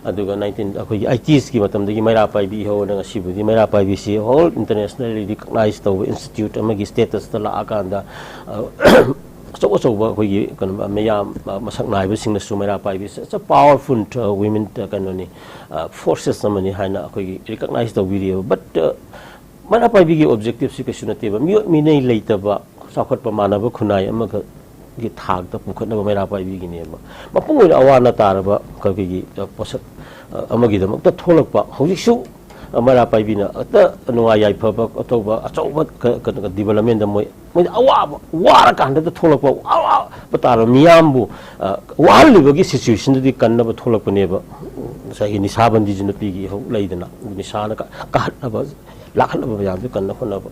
ꯑꯗꯨꯒ nineteen, ꯑꯩꯈꯣꯏꯒꯤ eighties ꯀꯤ ꯃꯇꯝꯗꯒꯤ ꯃꯩꯔꯥ ꯄꯥꯏꯕꯤ ꯏꯍꯧꯅ ꯉꯁꯤꯕꯨꯗꯤ ꯃꯩꯔꯥ ꯄꯥꯏꯕꯤꯁꯤ whole internationally recognized ꯇꯧꯕ institute ꯑꯃꯒꯤ status ꯇ ꯂꯥꯛꯑꯀꯥꯟꯗ, ꯑ, ꯑꯆꯧ ꯑꯆꯧꯕ ꯑꯩꯈꯣꯏꯒꯤ ꯀꯩꯅꯣ ꯃꯌꯥꯝ, ꯑ, ꯃꯁꯛ ꯅꯥꯏꯕꯁꯤꯡꯅꯁꯨ ꯃꯩꯔꯥ ꯄꯥꯏꯕꯤꯁꯤ it's a powerful, ꯑ, women, ꯑ, ꯀꯩꯅꯣꯅꯤ, ꯑ, forces ꯑꯃꯅꯤ ꯍꯥꯏꯅ ꯑꯩꯈꯣꯏꯒꯤ recognize ꯇꯧꯕꯤꯔꯤꯑꯕ꯫ But, ꯑ, ꯃꯩꯔꯥ ꯄꯥꯏꯕꯤꯒꯤ objective ꯁꯤ ꯀꯩꯁꯨ ꯅꯠꯇꯦꯕ, ꯃꯤꯑꯣꯠ ꯃꯤꯅꯩ ꯂꯩꯇꯕ, ꯆꯥꯎꯈꯠꯄ ꯃꯥꯟꯅꯕ ꯈꯨꯟꯅꯥꯏ ꯑꯃꯒꯤ ꯊꯥꯛꯇ ꯄꯨꯈꯠꯅꯕ ꯃꯩꯔꯥ ꯄꯥꯏꯕꯤꯒꯤꯅꯦꯕ꯫ ꯃꯄꯨꯡ ꯑꯣꯏꯅ ꯑꯋꯥ ꯑꯅꯥ ꯇꯥꯔꯕ ꯑꯩꯈꯣꯏꯒꯤ, ꯑ, ꯄꯣꯠꯁꯛ, ꯑ, ꯑꯃꯒꯤꯗꯃꯛꯇ ꯊꯣꯛꯂꯛꯄ, ꯍꯧꯖꯤꯛꯁꯨ, ꯑ, ꯃꯩꯔꯥ ꯄꯥꯏꯕꯤꯅ ꯍꯦꯛꯇ ꯅꯨꯡꯉꯥꯏ ꯌꯥꯏꯐꯕ ꯑꯇꯧꯕ ꯑꯆꯧꯕ ꯀ-, ꯀ-, ꯀ-, development ꯗ ꯃꯣꯏ, ꯃꯣꯏꯗ ꯑꯋꯥꯕ, ꯋꯥꯔꯀꯥꯟꯗꯗ ꯊꯣꯛꯂꯛꯄ, ꯑꯋꯥꯕ ꯇꯥꯔꯕ ꯃꯤꯌꯥꯝꯕꯨ, ꯑ, ꯋꯥꯍꯜꯂꯤꯕꯒꯤ situation ꯗꯨꯗꯤ ꯀꯟꯅꯕ ꯊꯣꯛꯂꯛꯄꯅꯦꯕ꯫ ꯉꯁꯥꯏꯒꯤ ꯅꯤꯁꯥꯕꯟꯗꯤꯁꯨ ꯅꯨꯄꯤꯒꯤ ꯏꯍꯧ ꯂꯩꯗꯅ, ꯅꯤꯁꯥꯅ ꯀ-, ꯀꯥꯍꯠꯅꯕ, ꯂꯥꯛꯍꯠꯅꯕ ꯃꯌꯥꯝꯗꯨ ꯀꯟꯅ ꯍꯣꯠꯅꯕ꯫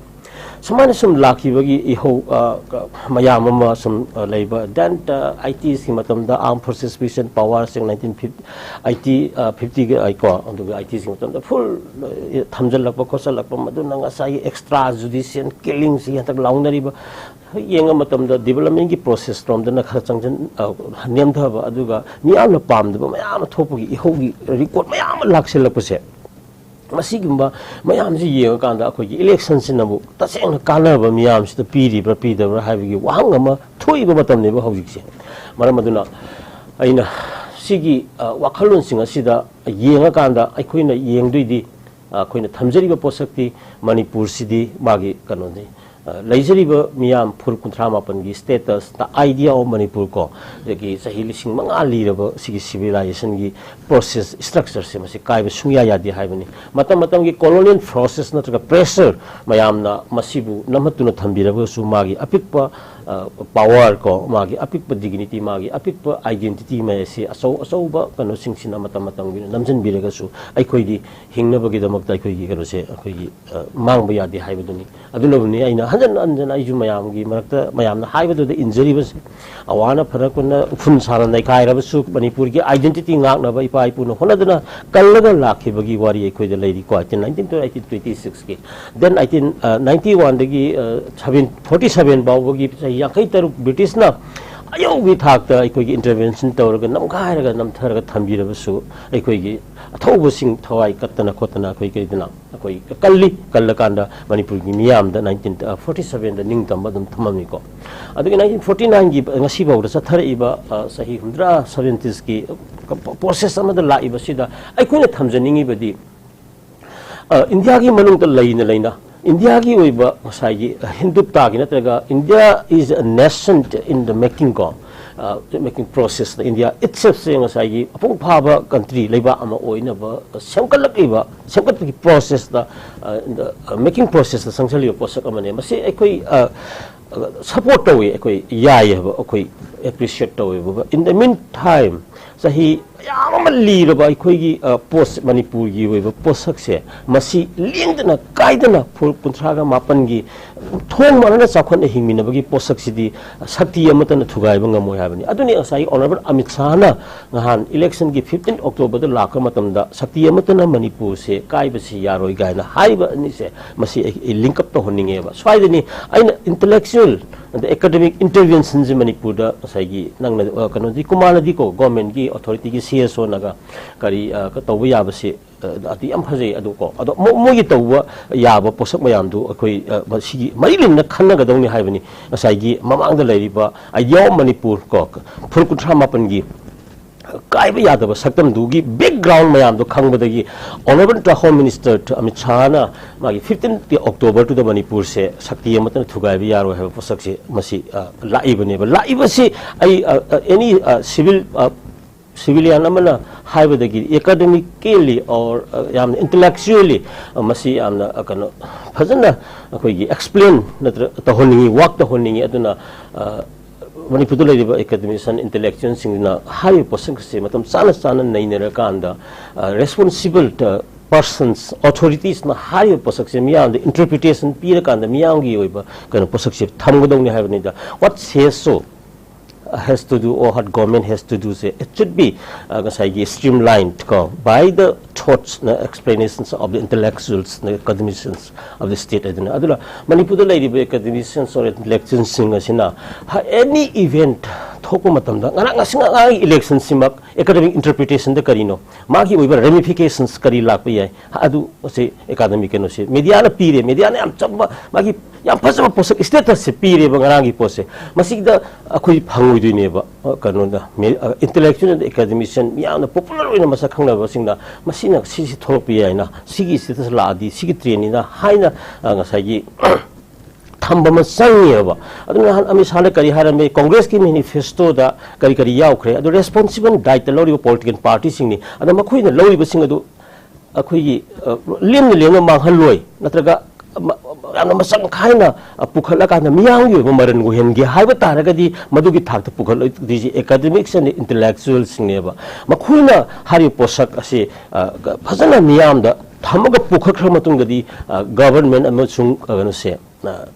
ꯁꯨꯃꯥꯏꯅ ꯁꯨꯝ ꯂꯥꯛꯈꯤꯕꯒꯤ ꯏꯍꯧ, ꯑ, ꯀ-, ꯃꯌꯥꯝ ꯑꯃ ꯁꯨꯝ, ꯑ, ꯂꯩꯕ꯫ Then, ꯑ, eighties ꯀꯤ ꯃꯇꯝꯗ Armed Forces Peace and Power Act nineteen fifty, eighty, ꯑ, fifty ꯒꯤ, ꯑ, ꯀꯣ, ꯑꯗꯨꯒ eighties ꯀꯤ ꯃꯇꯝꯗ full, ꯑ, ꯊꯝꯖꯤꯜꯂꯛꯄ ꯈꯣꯠꯆꯜꯂꯛꯄ, ꯃꯗꯨꯅ ꯉꯁꯥꯏꯒꯤ extra judicial killing ꯁꯤ ꯍꯟꯗꯛ ꯂꯥꯎꯅꯔꯤꯕ ꯍꯦꯛ ꯌꯦꯡꯕ ꯃꯇꯝꯗ development ꯒꯤ process ꯔꯣꯝꯗꯅ ꯈꯔ ꯆꯪꯁꯤꯟ-, ꯑ, ꯅꯦꯝꯊꯕ, ꯑꯗꯨꯒ ꯃꯤꯌꯥꯝꯅ ꯄꯥꯝꯗꯕ ꯃꯌꯥꯝ ꯑꯃ ꯊꯣꯛꯄꯒꯤ ꯏꯍꯧꯒꯤ record ꯃꯌꯥꯝ ꯑꯃ ꯂꯥꯛꯁꯤꯜꯂꯛꯄꯁꯦ, ꯃꯁꯤꯒꯨꯝꯕ ꯃꯌꯥꯝꯁꯤ ꯌꯦꯡꯉꯀꯥꯟꯗ ꯑꯩꯈꯣꯏꯒꯤ election ꯁꯤꯅꯕꯨ ꯇꯁꯦꯡꯅ ꯀꯥꯟꯅꯕ ꯃꯤꯌꯥꯝꯁꯤꯗ ꯄꯤꯔꯤꯕ꯭ꯔꯥ ꯄꯤꯗꯕ꯭ꯔꯥ ꯍꯥꯏꯕꯒꯤ ꯋꯥꯍꯪ ꯑꯃ ꯊꯣꯛꯏꯕ ꯃꯇꯝꯅꯦꯕ ꯍꯧꯖꯤꯛꯁꯦ꯫ ꯃꯔꯝ ꯑꯗꯨꯅ ꯑꯩꯅ ꯁꯤꯒꯤ, ꯑ, ꯋꯥꯈꯜꯂꯣꯟꯁꯤꯡ ꯑꯁꯤꯗ ꯌꯦꯡꯉꯀꯥꯟꯗ ꯑꯩꯈꯣꯏꯅ ꯌꯦꯡꯗꯣꯏꯗꯤ, ꯑ, ꯑꯩꯈꯣꯏꯅ ꯊꯝꯖꯔꯤꯕ ꯄꯣꯠꯁꯛꯇꯤ ꯃꯅꯤꯄꯨꯔꯁꯤꯗꯤ ꯃꯥꯒꯤ ꯀꯩꯅꯣꯅꯤ, ꯑ, ꯂꯩꯖꯔꯤꯕ ꯃꯤꯌꯥꯝ ꯐꯨꯔꯨꯞ ꯀꯨꯟꯊ꯭ꯔꯥ ꯃꯥꯄꯟꯒꯤ status, the idea of Manipur ꯀꯣ, ꯑꯗꯒꯤ ꯆꯍꯤ ꯂꯤꯁꯤꯡ ꯃꯉꯥ ꯂꯤꯔꯕ ꯁꯤꯒꯤ civilization ꯒꯤ process structure ꯁꯦ ꯃꯁꯤ ꯀꯥꯏꯕ ꯁꯨꯡꯌꯥ ꯌꯥꯗꯦ ꯍꯥꯏꯕꯅꯤ꯫ ꯃꯇꯝ ꯃꯇꯝꯒꯤ colonial forces ꯅꯠꯇ꯭ꯔꯒ pressure ꯃꯌꯥꯝꯅ ꯃꯁꯤꯕꯨ ꯅꯝꯍꯠꯇꯨꯅ ꯊꯝꯕꯤꯔꯕꯁꯨ ꯃꯥꯒꯤ ꯑꯄꯤꯛꯄ, ꯑ, power ꯀꯣ, ꯃꯥꯒꯤ ꯑꯄꯤꯛꯄ dignity, ꯃꯥꯒꯤ ꯑꯄꯤꯛꯄ identity ꯃꯌꯥꯝ ꯑꯁꯤ ꯑꯆꯧ ꯑꯆꯧꯕ ꯀꯩꯅꯣꯁꯤꯡꯁꯤꯅ ꯃꯇꯝ ꯃꯇꯝꯒꯤ ꯑꯣꯏꯅ ꯅꯝꯁꯤꯟꯕꯤꯔꯒꯁꯨ ꯑꯩꯈꯣꯏꯗꯤ ꯍꯤꯡꯅꯕꯒꯤꯗꯃꯛꯇ ꯑꯩꯈꯣꯏꯒꯤ ꯀꯩꯅꯣꯁꯦ ꯑꯩꯈꯣꯏꯒꯤ, ꯑ, ꯃꯥꯡꯕ ꯌꯥꯗꯦ ꯍꯥꯏꯕꯗꯨꯅꯤ꯫ ꯑꯗꯨꯅꯕꯨꯅꯤ ꯑꯩꯅ ꯍꯟꯖꯟ ꯍꯟꯖꯟ ꯑꯩꯁꯨ ꯃꯌꯥꯝꯒꯤ ꯃꯔꯛꯇ ꯃꯌꯥꯝꯅ ꯍꯥꯏꯕꯗꯨꯗ ꯏꯟꯖꯔꯤꯕꯁꯦ, ꯑꯋꯥꯅ ꯐꯔꯛꯄꯅ ꯎꯐꯨꯟ ꯁꯥꯅ ꯅꯩꯈꯥꯏꯔꯕꯁꯨ ꯃꯅꯤꯄꯨꯔꯒꯤ identity ꯉꯥꯛꯅꯕ ꯏꯄꯥ ꯏꯄꯨꯅ ꯍꯣꯠꯅꯗꯨꯅ ꯀꯜꯂꯒ ꯂꯥꯛꯈꯤꯕꯒꯤ ꯋꯥꯔꯤ ꯑꯩꯈꯣꯏꯗ ꯂꯩꯔꯤꯀꯣ꯫ Eighteen nineteen two eighteen twenty ꯁꯤꯛꯁꯀꯤ, then ꯑꯩꯠꯇꯤꯟ ꯅꯥꯏꯟꯇꯤ ꯋꯥꯟꯗꯒꯤ ꯁꯕꯦꯟ ꯐꯣꯔꯇꯤ ꯁꯕꯦꯟ ꯐꯥꯎꯕꯒꯤ ꯆꯍꯤ ꯌꯥꯡꯈꯩ ꯇꯔꯨꯛ ꯕ꯭ꯔꯤꯇꯤꯁꯅ ꯑꯌꯧꯕꯒꯤ ꯊꯥꯛꯇ ꯑꯩꯈꯣꯏꯒꯤ intervention ꯇꯧꯔꯒ ꯅꯝꯈꯥꯏꯔꯒ ꯅꯝꯊꯔꯒ ꯊꯝꯕꯤꯔꯕꯁꯨ, ꯑꯩꯈꯣꯏꯒꯤ ꯑꯊꯧꯕꯁꯤꯡ ꯊꯋꯥꯏ ꯀꯠꯇꯅ ꯈꯣꯠꯇꯅ ꯑꯩꯈꯣꯏ ꯀꯩꯗꯅ ꯑꯩꯈꯣꯏ ꯀꯜꯂꯤ꯫ ꯀꯜꯂꯀꯥꯟꯗ ꯃꯅꯤꯄꯨꯔꯒꯤ ꯃꯤꯌꯥꯝꯗ ꯅꯥꯏꯟꯇꯤꯟ ꯐꯣꯔꯇꯤ ꯁꯕꯦꯟꯗ ꯅꯤꯡꯇꯝꯕ ꯑꯗꯨꯝ ꯊꯝꯃꯝꯃꯤꯀꯣ꯫ ꯑꯗꯨꯒꯤ ꯅꯥꯏꯟꯇꯤꯟ ꯐꯣꯔꯇꯤ ꯅꯥꯏꯟꯒꯤ ꯉꯁꯤꯐꯥꯎꯗ ꯆꯠꯊꯔꯛꯏꯕ, ꯑ, ꯆꯍꯤ ꯍꯨꯝꯗ꯭ꯔꯥ ꯁꯕꯦꯟꯇꯤꯁꯀꯤ process ꯑꯃꯗ ꯂꯥꯛꯏꯕꯁꯤꯗ ꯑꯩꯈꯣꯏꯅ ꯊꯝꯖꯅꯤꯡꯉꯤꯕꯗꯤ, ꯑ, ꯏꯟꯗꯤꯌꯥꯒꯤ ꯃꯅꯨꯡꯗ ꯂꯩꯅ ꯂꯩꯅ ꯏꯟꯗꯤꯌꯥꯒꯤ ꯑꯣꯏꯕ ꯉꯁꯥꯏꯒꯤ ꯍꯤꯟꯗꯨꯇꯥꯒꯤ ꯅꯠꯇ꯭ꯔꯒ India is a nation in the making ꯀꯣ, ꯑ, making processꯇ India itselfꯁꯦ ꯉꯁꯥꯏꯒꯤ ꯃꯄꯨꯡ ꯐꯥꯕ country, ꯂꯩꯕꯥꯛ ꯑꯃ ꯑꯣꯏꯅꯕ ꯁꯦꯝꯒꯠꯂꯛꯂꯤꯕ, ꯁꯦꯝꯒꯠꯄꯒꯤ processꯇ, ꯑ, in the, ꯑ, making processꯇ ꯆꯪꯁꯤꯜꯂꯤꯕ ꯄꯣꯠꯁꯛ ꯑꯃꯅꯦ꯫ ꯃꯁꯤ ꯑꯩꯈꯣꯏ, ꯑ, support ꯇꯧꯏ, ꯑꯩꯈꯣꯏ ꯌꯥꯏ ꯍꯥꯏꯕ ꯑꯩꯈꯣꯏ appreciate ꯇꯧꯋꯦꯕ꯫ In the meantime, ꯆꯍꯤ ꯃꯌꯥꯝ ꯑꯃ ꯂꯤꯔꯕ ꯑꯩꯈꯣꯏꯒꯤ, ꯑ, ꯄꯣꯠ, ꯃꯅꯤꯄꯨꯔꯒꯤ ꯑꯣꯏꯕ ꯄꯣꯠꯁꯛꯁꯦ ꯃꯁꯤ ꯂꯦꯡꯗꯅ ꯀꯥꯏꯗꯅ ꯐꯨꯔꯨꯞ ꯀꯨꯟꯊ꯭ꯔꯥꯒ ꯃꯥꯄꯟꯒꯤ ꯊꯣꯡ ꯃꯥꯟꯅꯅ ꯆꯥꯎꯈꯠꯅ ꯍꯤꯡꯃꯤꯟꯅꯕꯒꯤ ꯄꯣꯠꯁꯛꯁꯤꯗꯤ ꯁꯛꯇꯤ ꯑꯃꯠꯇꯅ ꯊꯨꯒꯥꯏꯕ ꯉꯝꯃꯣꯏ ꯍꯥꯏꯕꯅꯤ꯫ ꯑꯗꯨꯅꯤ ꯉꯁꯥꯏ Honourable ꯑꯃꯤꯠ ꯁꯥꯍꯅ ꯉꯍꯥꯟ electionꯒꯤ fifteen Octoberꯗ ꯂꯥꯛꯄ ꯃꯇꯝꯗ ꯁꯛꯇꯤ ꯑꯃꯠꯇꯅ ꯃꯅꯤꯄꯨꯔꯁꯦ ꯀꯥꯏꯕꯁꯤ ꯌꯥꯔꯣꯏ ꯀꯥꯏꯅ ꯍꯥꯏꯔꯤꯕ ꯑꯅꯤꯁꯦ, ꯃꯁꯤ ꯑꯩ, ꯑꯩ link up ꯇꯧꯍꯟꯅꯤꯡꯉꯦꯕ꯫ ꯁ꯭ꯋꯥꯏꯗꯅꯤ ꯑꯩꯅ intellectual ꯑꯗ academic interventionꯁꯦ ꯃꯅꯤꯄꯨꯔꯗ ꯉꯁꯥꯏꯒꯤ ꯅꯪꯅ, ꯑ, ꯀꯩꯅꯣꯗꯤ ꯀꯨꯃꯥꯔꯅꯗꯤꯀꯣ, governmentꯀꯤ authorityꯒꯤ CSOꯅꯒ ꯀꯔꯤ, ꯑ, ꯇꯧꯕ ꯌꯥꯕꯁꯤ, ꯑ, ꯑꯗꯨ ꯌꯥꯝ ꯐꯖꯩ꯫ ꯑꯗꯨ ꯀꯣ, ꯑꯗꯣ ꯃꯣ-, ꯃꯣꯏꯒꯤ ꯇꯧꯕ ꯌꯥꯕ ꯄꯣꯠꯁꯛ ꯃꯌꯥꯝꯗꯨ ꯑꯩꯈꯣꯏ, ꯑ, ꯃꯁꯤꯒꯤ ꯃꯔꯤ ꯂꯩꯅꯅ ꯈꯟꯅꯒꯗꯧꯅꯤ ꯍꯥꯏꯕꯅꯤ꯫ ꯉꯁꯥꯏꯒꯤ ꯃꯃꯥꯡꯗ ꯂꯩꯔꯤꯕ Idea of Manipur ꯀꯣ, ꯐꯨꯔꯨꯞ ꯀꯨꯟꯊ꯭ꯔꯥ ꯃꯥꯄꯟꯒꯤ ꯀꯥꯏꯕ ꯌꯥꯗꯕ ꯁꯛꯇꯝꯗꯨꯒꯤ background ꯃꯌꯥꯝꯗꯣ ꯈꯪꯕꯗꯒꯤ Honourable Home Minister ꯑꯃꯤꯠ ꯁꯥꯍꯅ ꯃꯥꯒꯤ fifteenth Octoberꯗꯨꯗ ꯃꯅꯤꯄꯨꯔꯁꯦ ꯁꯛꯇꯤ ꯑꯃꯠꯇꯅ ꯊꯨꯒꯥꯏꯕ ꯌꯥꯔꯣꯏ ꯍꯥꯏꯕ ꯄꯣꯠꯁꯛꯁꯤ ꯃꯁꯤ, ꯑ, ꯂꯥꯛꯏꯕꯅꯦꯕ꯫ ꯂꯥꯛꯏꯕꯁꯤ ꯑꯩ, ꯑ, ꯑ, any, ꯑ, civil, ꯑ, civilian ꯑꯃꯅ ꯍꯥꯏꯕꯗꯒꯤ academically or, ꯑ, ꯌꯥꯝꯅ intellectually, ꯑ, ꯃꯁꯤ ꯌꯥꯝꯅ, ꯑ, ꯀꯩꯅꯣ ꯐꯖꯅ ꯑꯩꯈꯣꯏꯒꯤ explain ꯅꯠꯇ꯭ꯔ ꯇꯧꯍꯟꯅꯤꯡꯉꯤ, work ꯇꯧꯍꯟꯅꯤꯡꯉꯤ꯫ ꯑꯗꯨꯅ, ꯑ, ꯃꯅꯤꯄꯨꯔꯗ ꯂꯩꯔꯤꯕ academician intellectualꯁꯤꯡꯅ ꯍꯥꯏꯔꯤꯕ ꯄꯣꯠꯁꯛꯁꯦ ꯃꯇꯝ ꯆꯥꯅ ꯆꯥꯅ ꯅꯩꯅꯔꯀꯥꯟꯗ, ꯑ, responsible, ꯑ, persons, authoritiesꯅ ꯍꯥꯏꯔꯤꯕ ꯄꯣꯠꯁꯛꯁꯦ ꯃꯤꯌꯥꯝꯗ interpretation ꯄꯤꯔꯀꯥꯟꯗ ꯃꯤꯌꯥꯝꯒꯤ ꯑꯣꯏꯕ ꯀꯩꯅꯣ ꯄꯣꯠꯁꯛꯁꯦ ꯊꯝꯒꯗꯧꯅꯤ ꯍꯥꯏꯕꯅꯤꯗ꯫ What C S O has to do or what government has to do say, it should be, uh, ꯉꯁꯥꯏꯒꯤ streamlined ꯀꯣ, by the thoughts, uh, explanations of the intellectuals, the academicians of the state ꯍꯥꯏꯗꯅ꯫ ꯑꯗꯨꯅ ꯃꯅꯤꯄꯨꯔꯗ ꯂꯩꯔꯤꯕ academicians or intellectualꯁꯤꯡ ꯑꯁꯤꯅ ꯍ-, any event ꯊꯣꯛꯄ ꯃꯇꯝꯗ ꯉꯔꯥꯡ ꯉꯁꯤ ꯉꯔꯥꯡꯒꯤ electionꯁꯤꯃꯛ academic interpretationꯗ ꯀꯔꯤꯅꯣ, ꯃꯥꯒꯤ ꯑꯣꯏꯕ ramifications ꯀꯔꯤ ꯂꯥꯛꯄ ꯌꯥꯏ, ꯑꯗꯨ ꯑꯁꯤ academic ꯀꯩꯅꯣꯁꯦ mediaꯅ ꯄꯤꯔꯦ, mediaꯅ ꯌꯥꯝ ꯆꯝꯕ, ꯃꯥꯒꯤ ꯌꯥꯝ ꯐꯖꯕ ꯄꯣꯠꯁꯛ statusꯁꯦ ꯄꯤꯔꯦꯕ ꯉꯔꯥꯡꯒꯤ ꯄꯣꯠꯁꯦ꯫ ꯃꯁꯤꯗ ꯑꯩꯈꯣꯏ ꯐꯪꯉꯣꯏꯗꯣꯏꯅꯦꯕ, ꯑ, ꯀꯩꯅꯣꯗ, ꯃꯦ-, ꯑ, intellectual and academician ꯃꯤꯌꯥꯝꯅ popular ꯑꯣꯏꯅ ꯃꯁꯛ ꯈꯪꯅꯕꯁꯤꯡꯅ ꯃꯁꯤꯅ ꯁꯤꯁꯤ ꯊꯣꯛꯂꯛꯄ ꯌꯥꯏꯅ, ꯁꯤꯒꯤ status ꯂꯥꯛꯑꯗꯤ ꯁꯤꯒꯤ trendꯅꯤꯅ ꯍꯥꯏꯅ, ꯑ, ꯉꯁꯥꯏꯒꯤ ꯊꯝꯕ ꯑꯃ ꯆꯪꯉꯦꯕ꯫ ꯑꯗꯨꯅ ꯅꯍꯥꯟ ꯑꯃꯤꯠ ꯁꯥꯍꯅ ꯀꯔꯤ ꯍꯥꯏꯔꯝꯃꯤ, ꯀꯣꯡꯒ꯭ꯔꯦꯁꯀꯤ manifestoꯗ ꯀꯔꯤ ꯀꯔꯤ ꯌꯥꯎꯈ꯭ꯔꯦ, ꯑꯗꯨ responsible ꯗꯥꯏꯇ ꯂꯧꯔꯤꯕ political partyꯁꯤꯡꯅꯤ꯫ ꯑꯗ ꯃꯈꯣꯏꯅ ꯂꯧꯔꯤꯕꯁꯤꯡ ꯑꯗꯨ ꯑꯩꯈꯣꯏꯒꯤ, ꯑ, ꯂꯦꯝꯅ ꯂꯦꯝꯅ ꯃꯥꯡꯍꯜꯂꯣꯏ, ꯅꯠꯇ꯭ꯔꯒ ꯃ-, ꯌꯥꯝꯅ ꯃꯆꯪ ꯈꯥꯏꯅ, ꯑ, ꯄꯨꯈꯠꯂꯀꯥꯟꯗ ꯃꯤꯌꯥꯝꯒꯤ ꯑꯣꯏꯕ ꯃꯔꯟ ꯑꯣꯏꯍꯟꯒꯦ ꯍꯥꯏꯕ ꯇꯥꯔꯒꯗꯤ ꯃꯗꯨꯒꯤ ꯊꯥꯛꯇ ꯄꯨꯈꯠꯂꯣꯏꯗꯣꯏꯁꯤ academics and intellectualꯁꯤꯡꯅꯦꯕ꯫ ꯃꯈꯣꯏꯅ ꯍꯥꯏꯔꯤꯕ ꯄꯣꯠꯁꯛ ꯑꯁꯤ, ꯑ, ꯐꯖꯅ ꯃꯤꯌꯥꯝꯗ ꯊꯝꯃꯒ ꯄꯨꯈꯠꯈ꯭ꯔ ꯃꯇꯨꯡꯗꯗꯤ, ꯑ, government ꯑꯃꯁꯨꯡ, ꯑ, ꯀꯩꯅꯣꯁꯦ, ꯑ,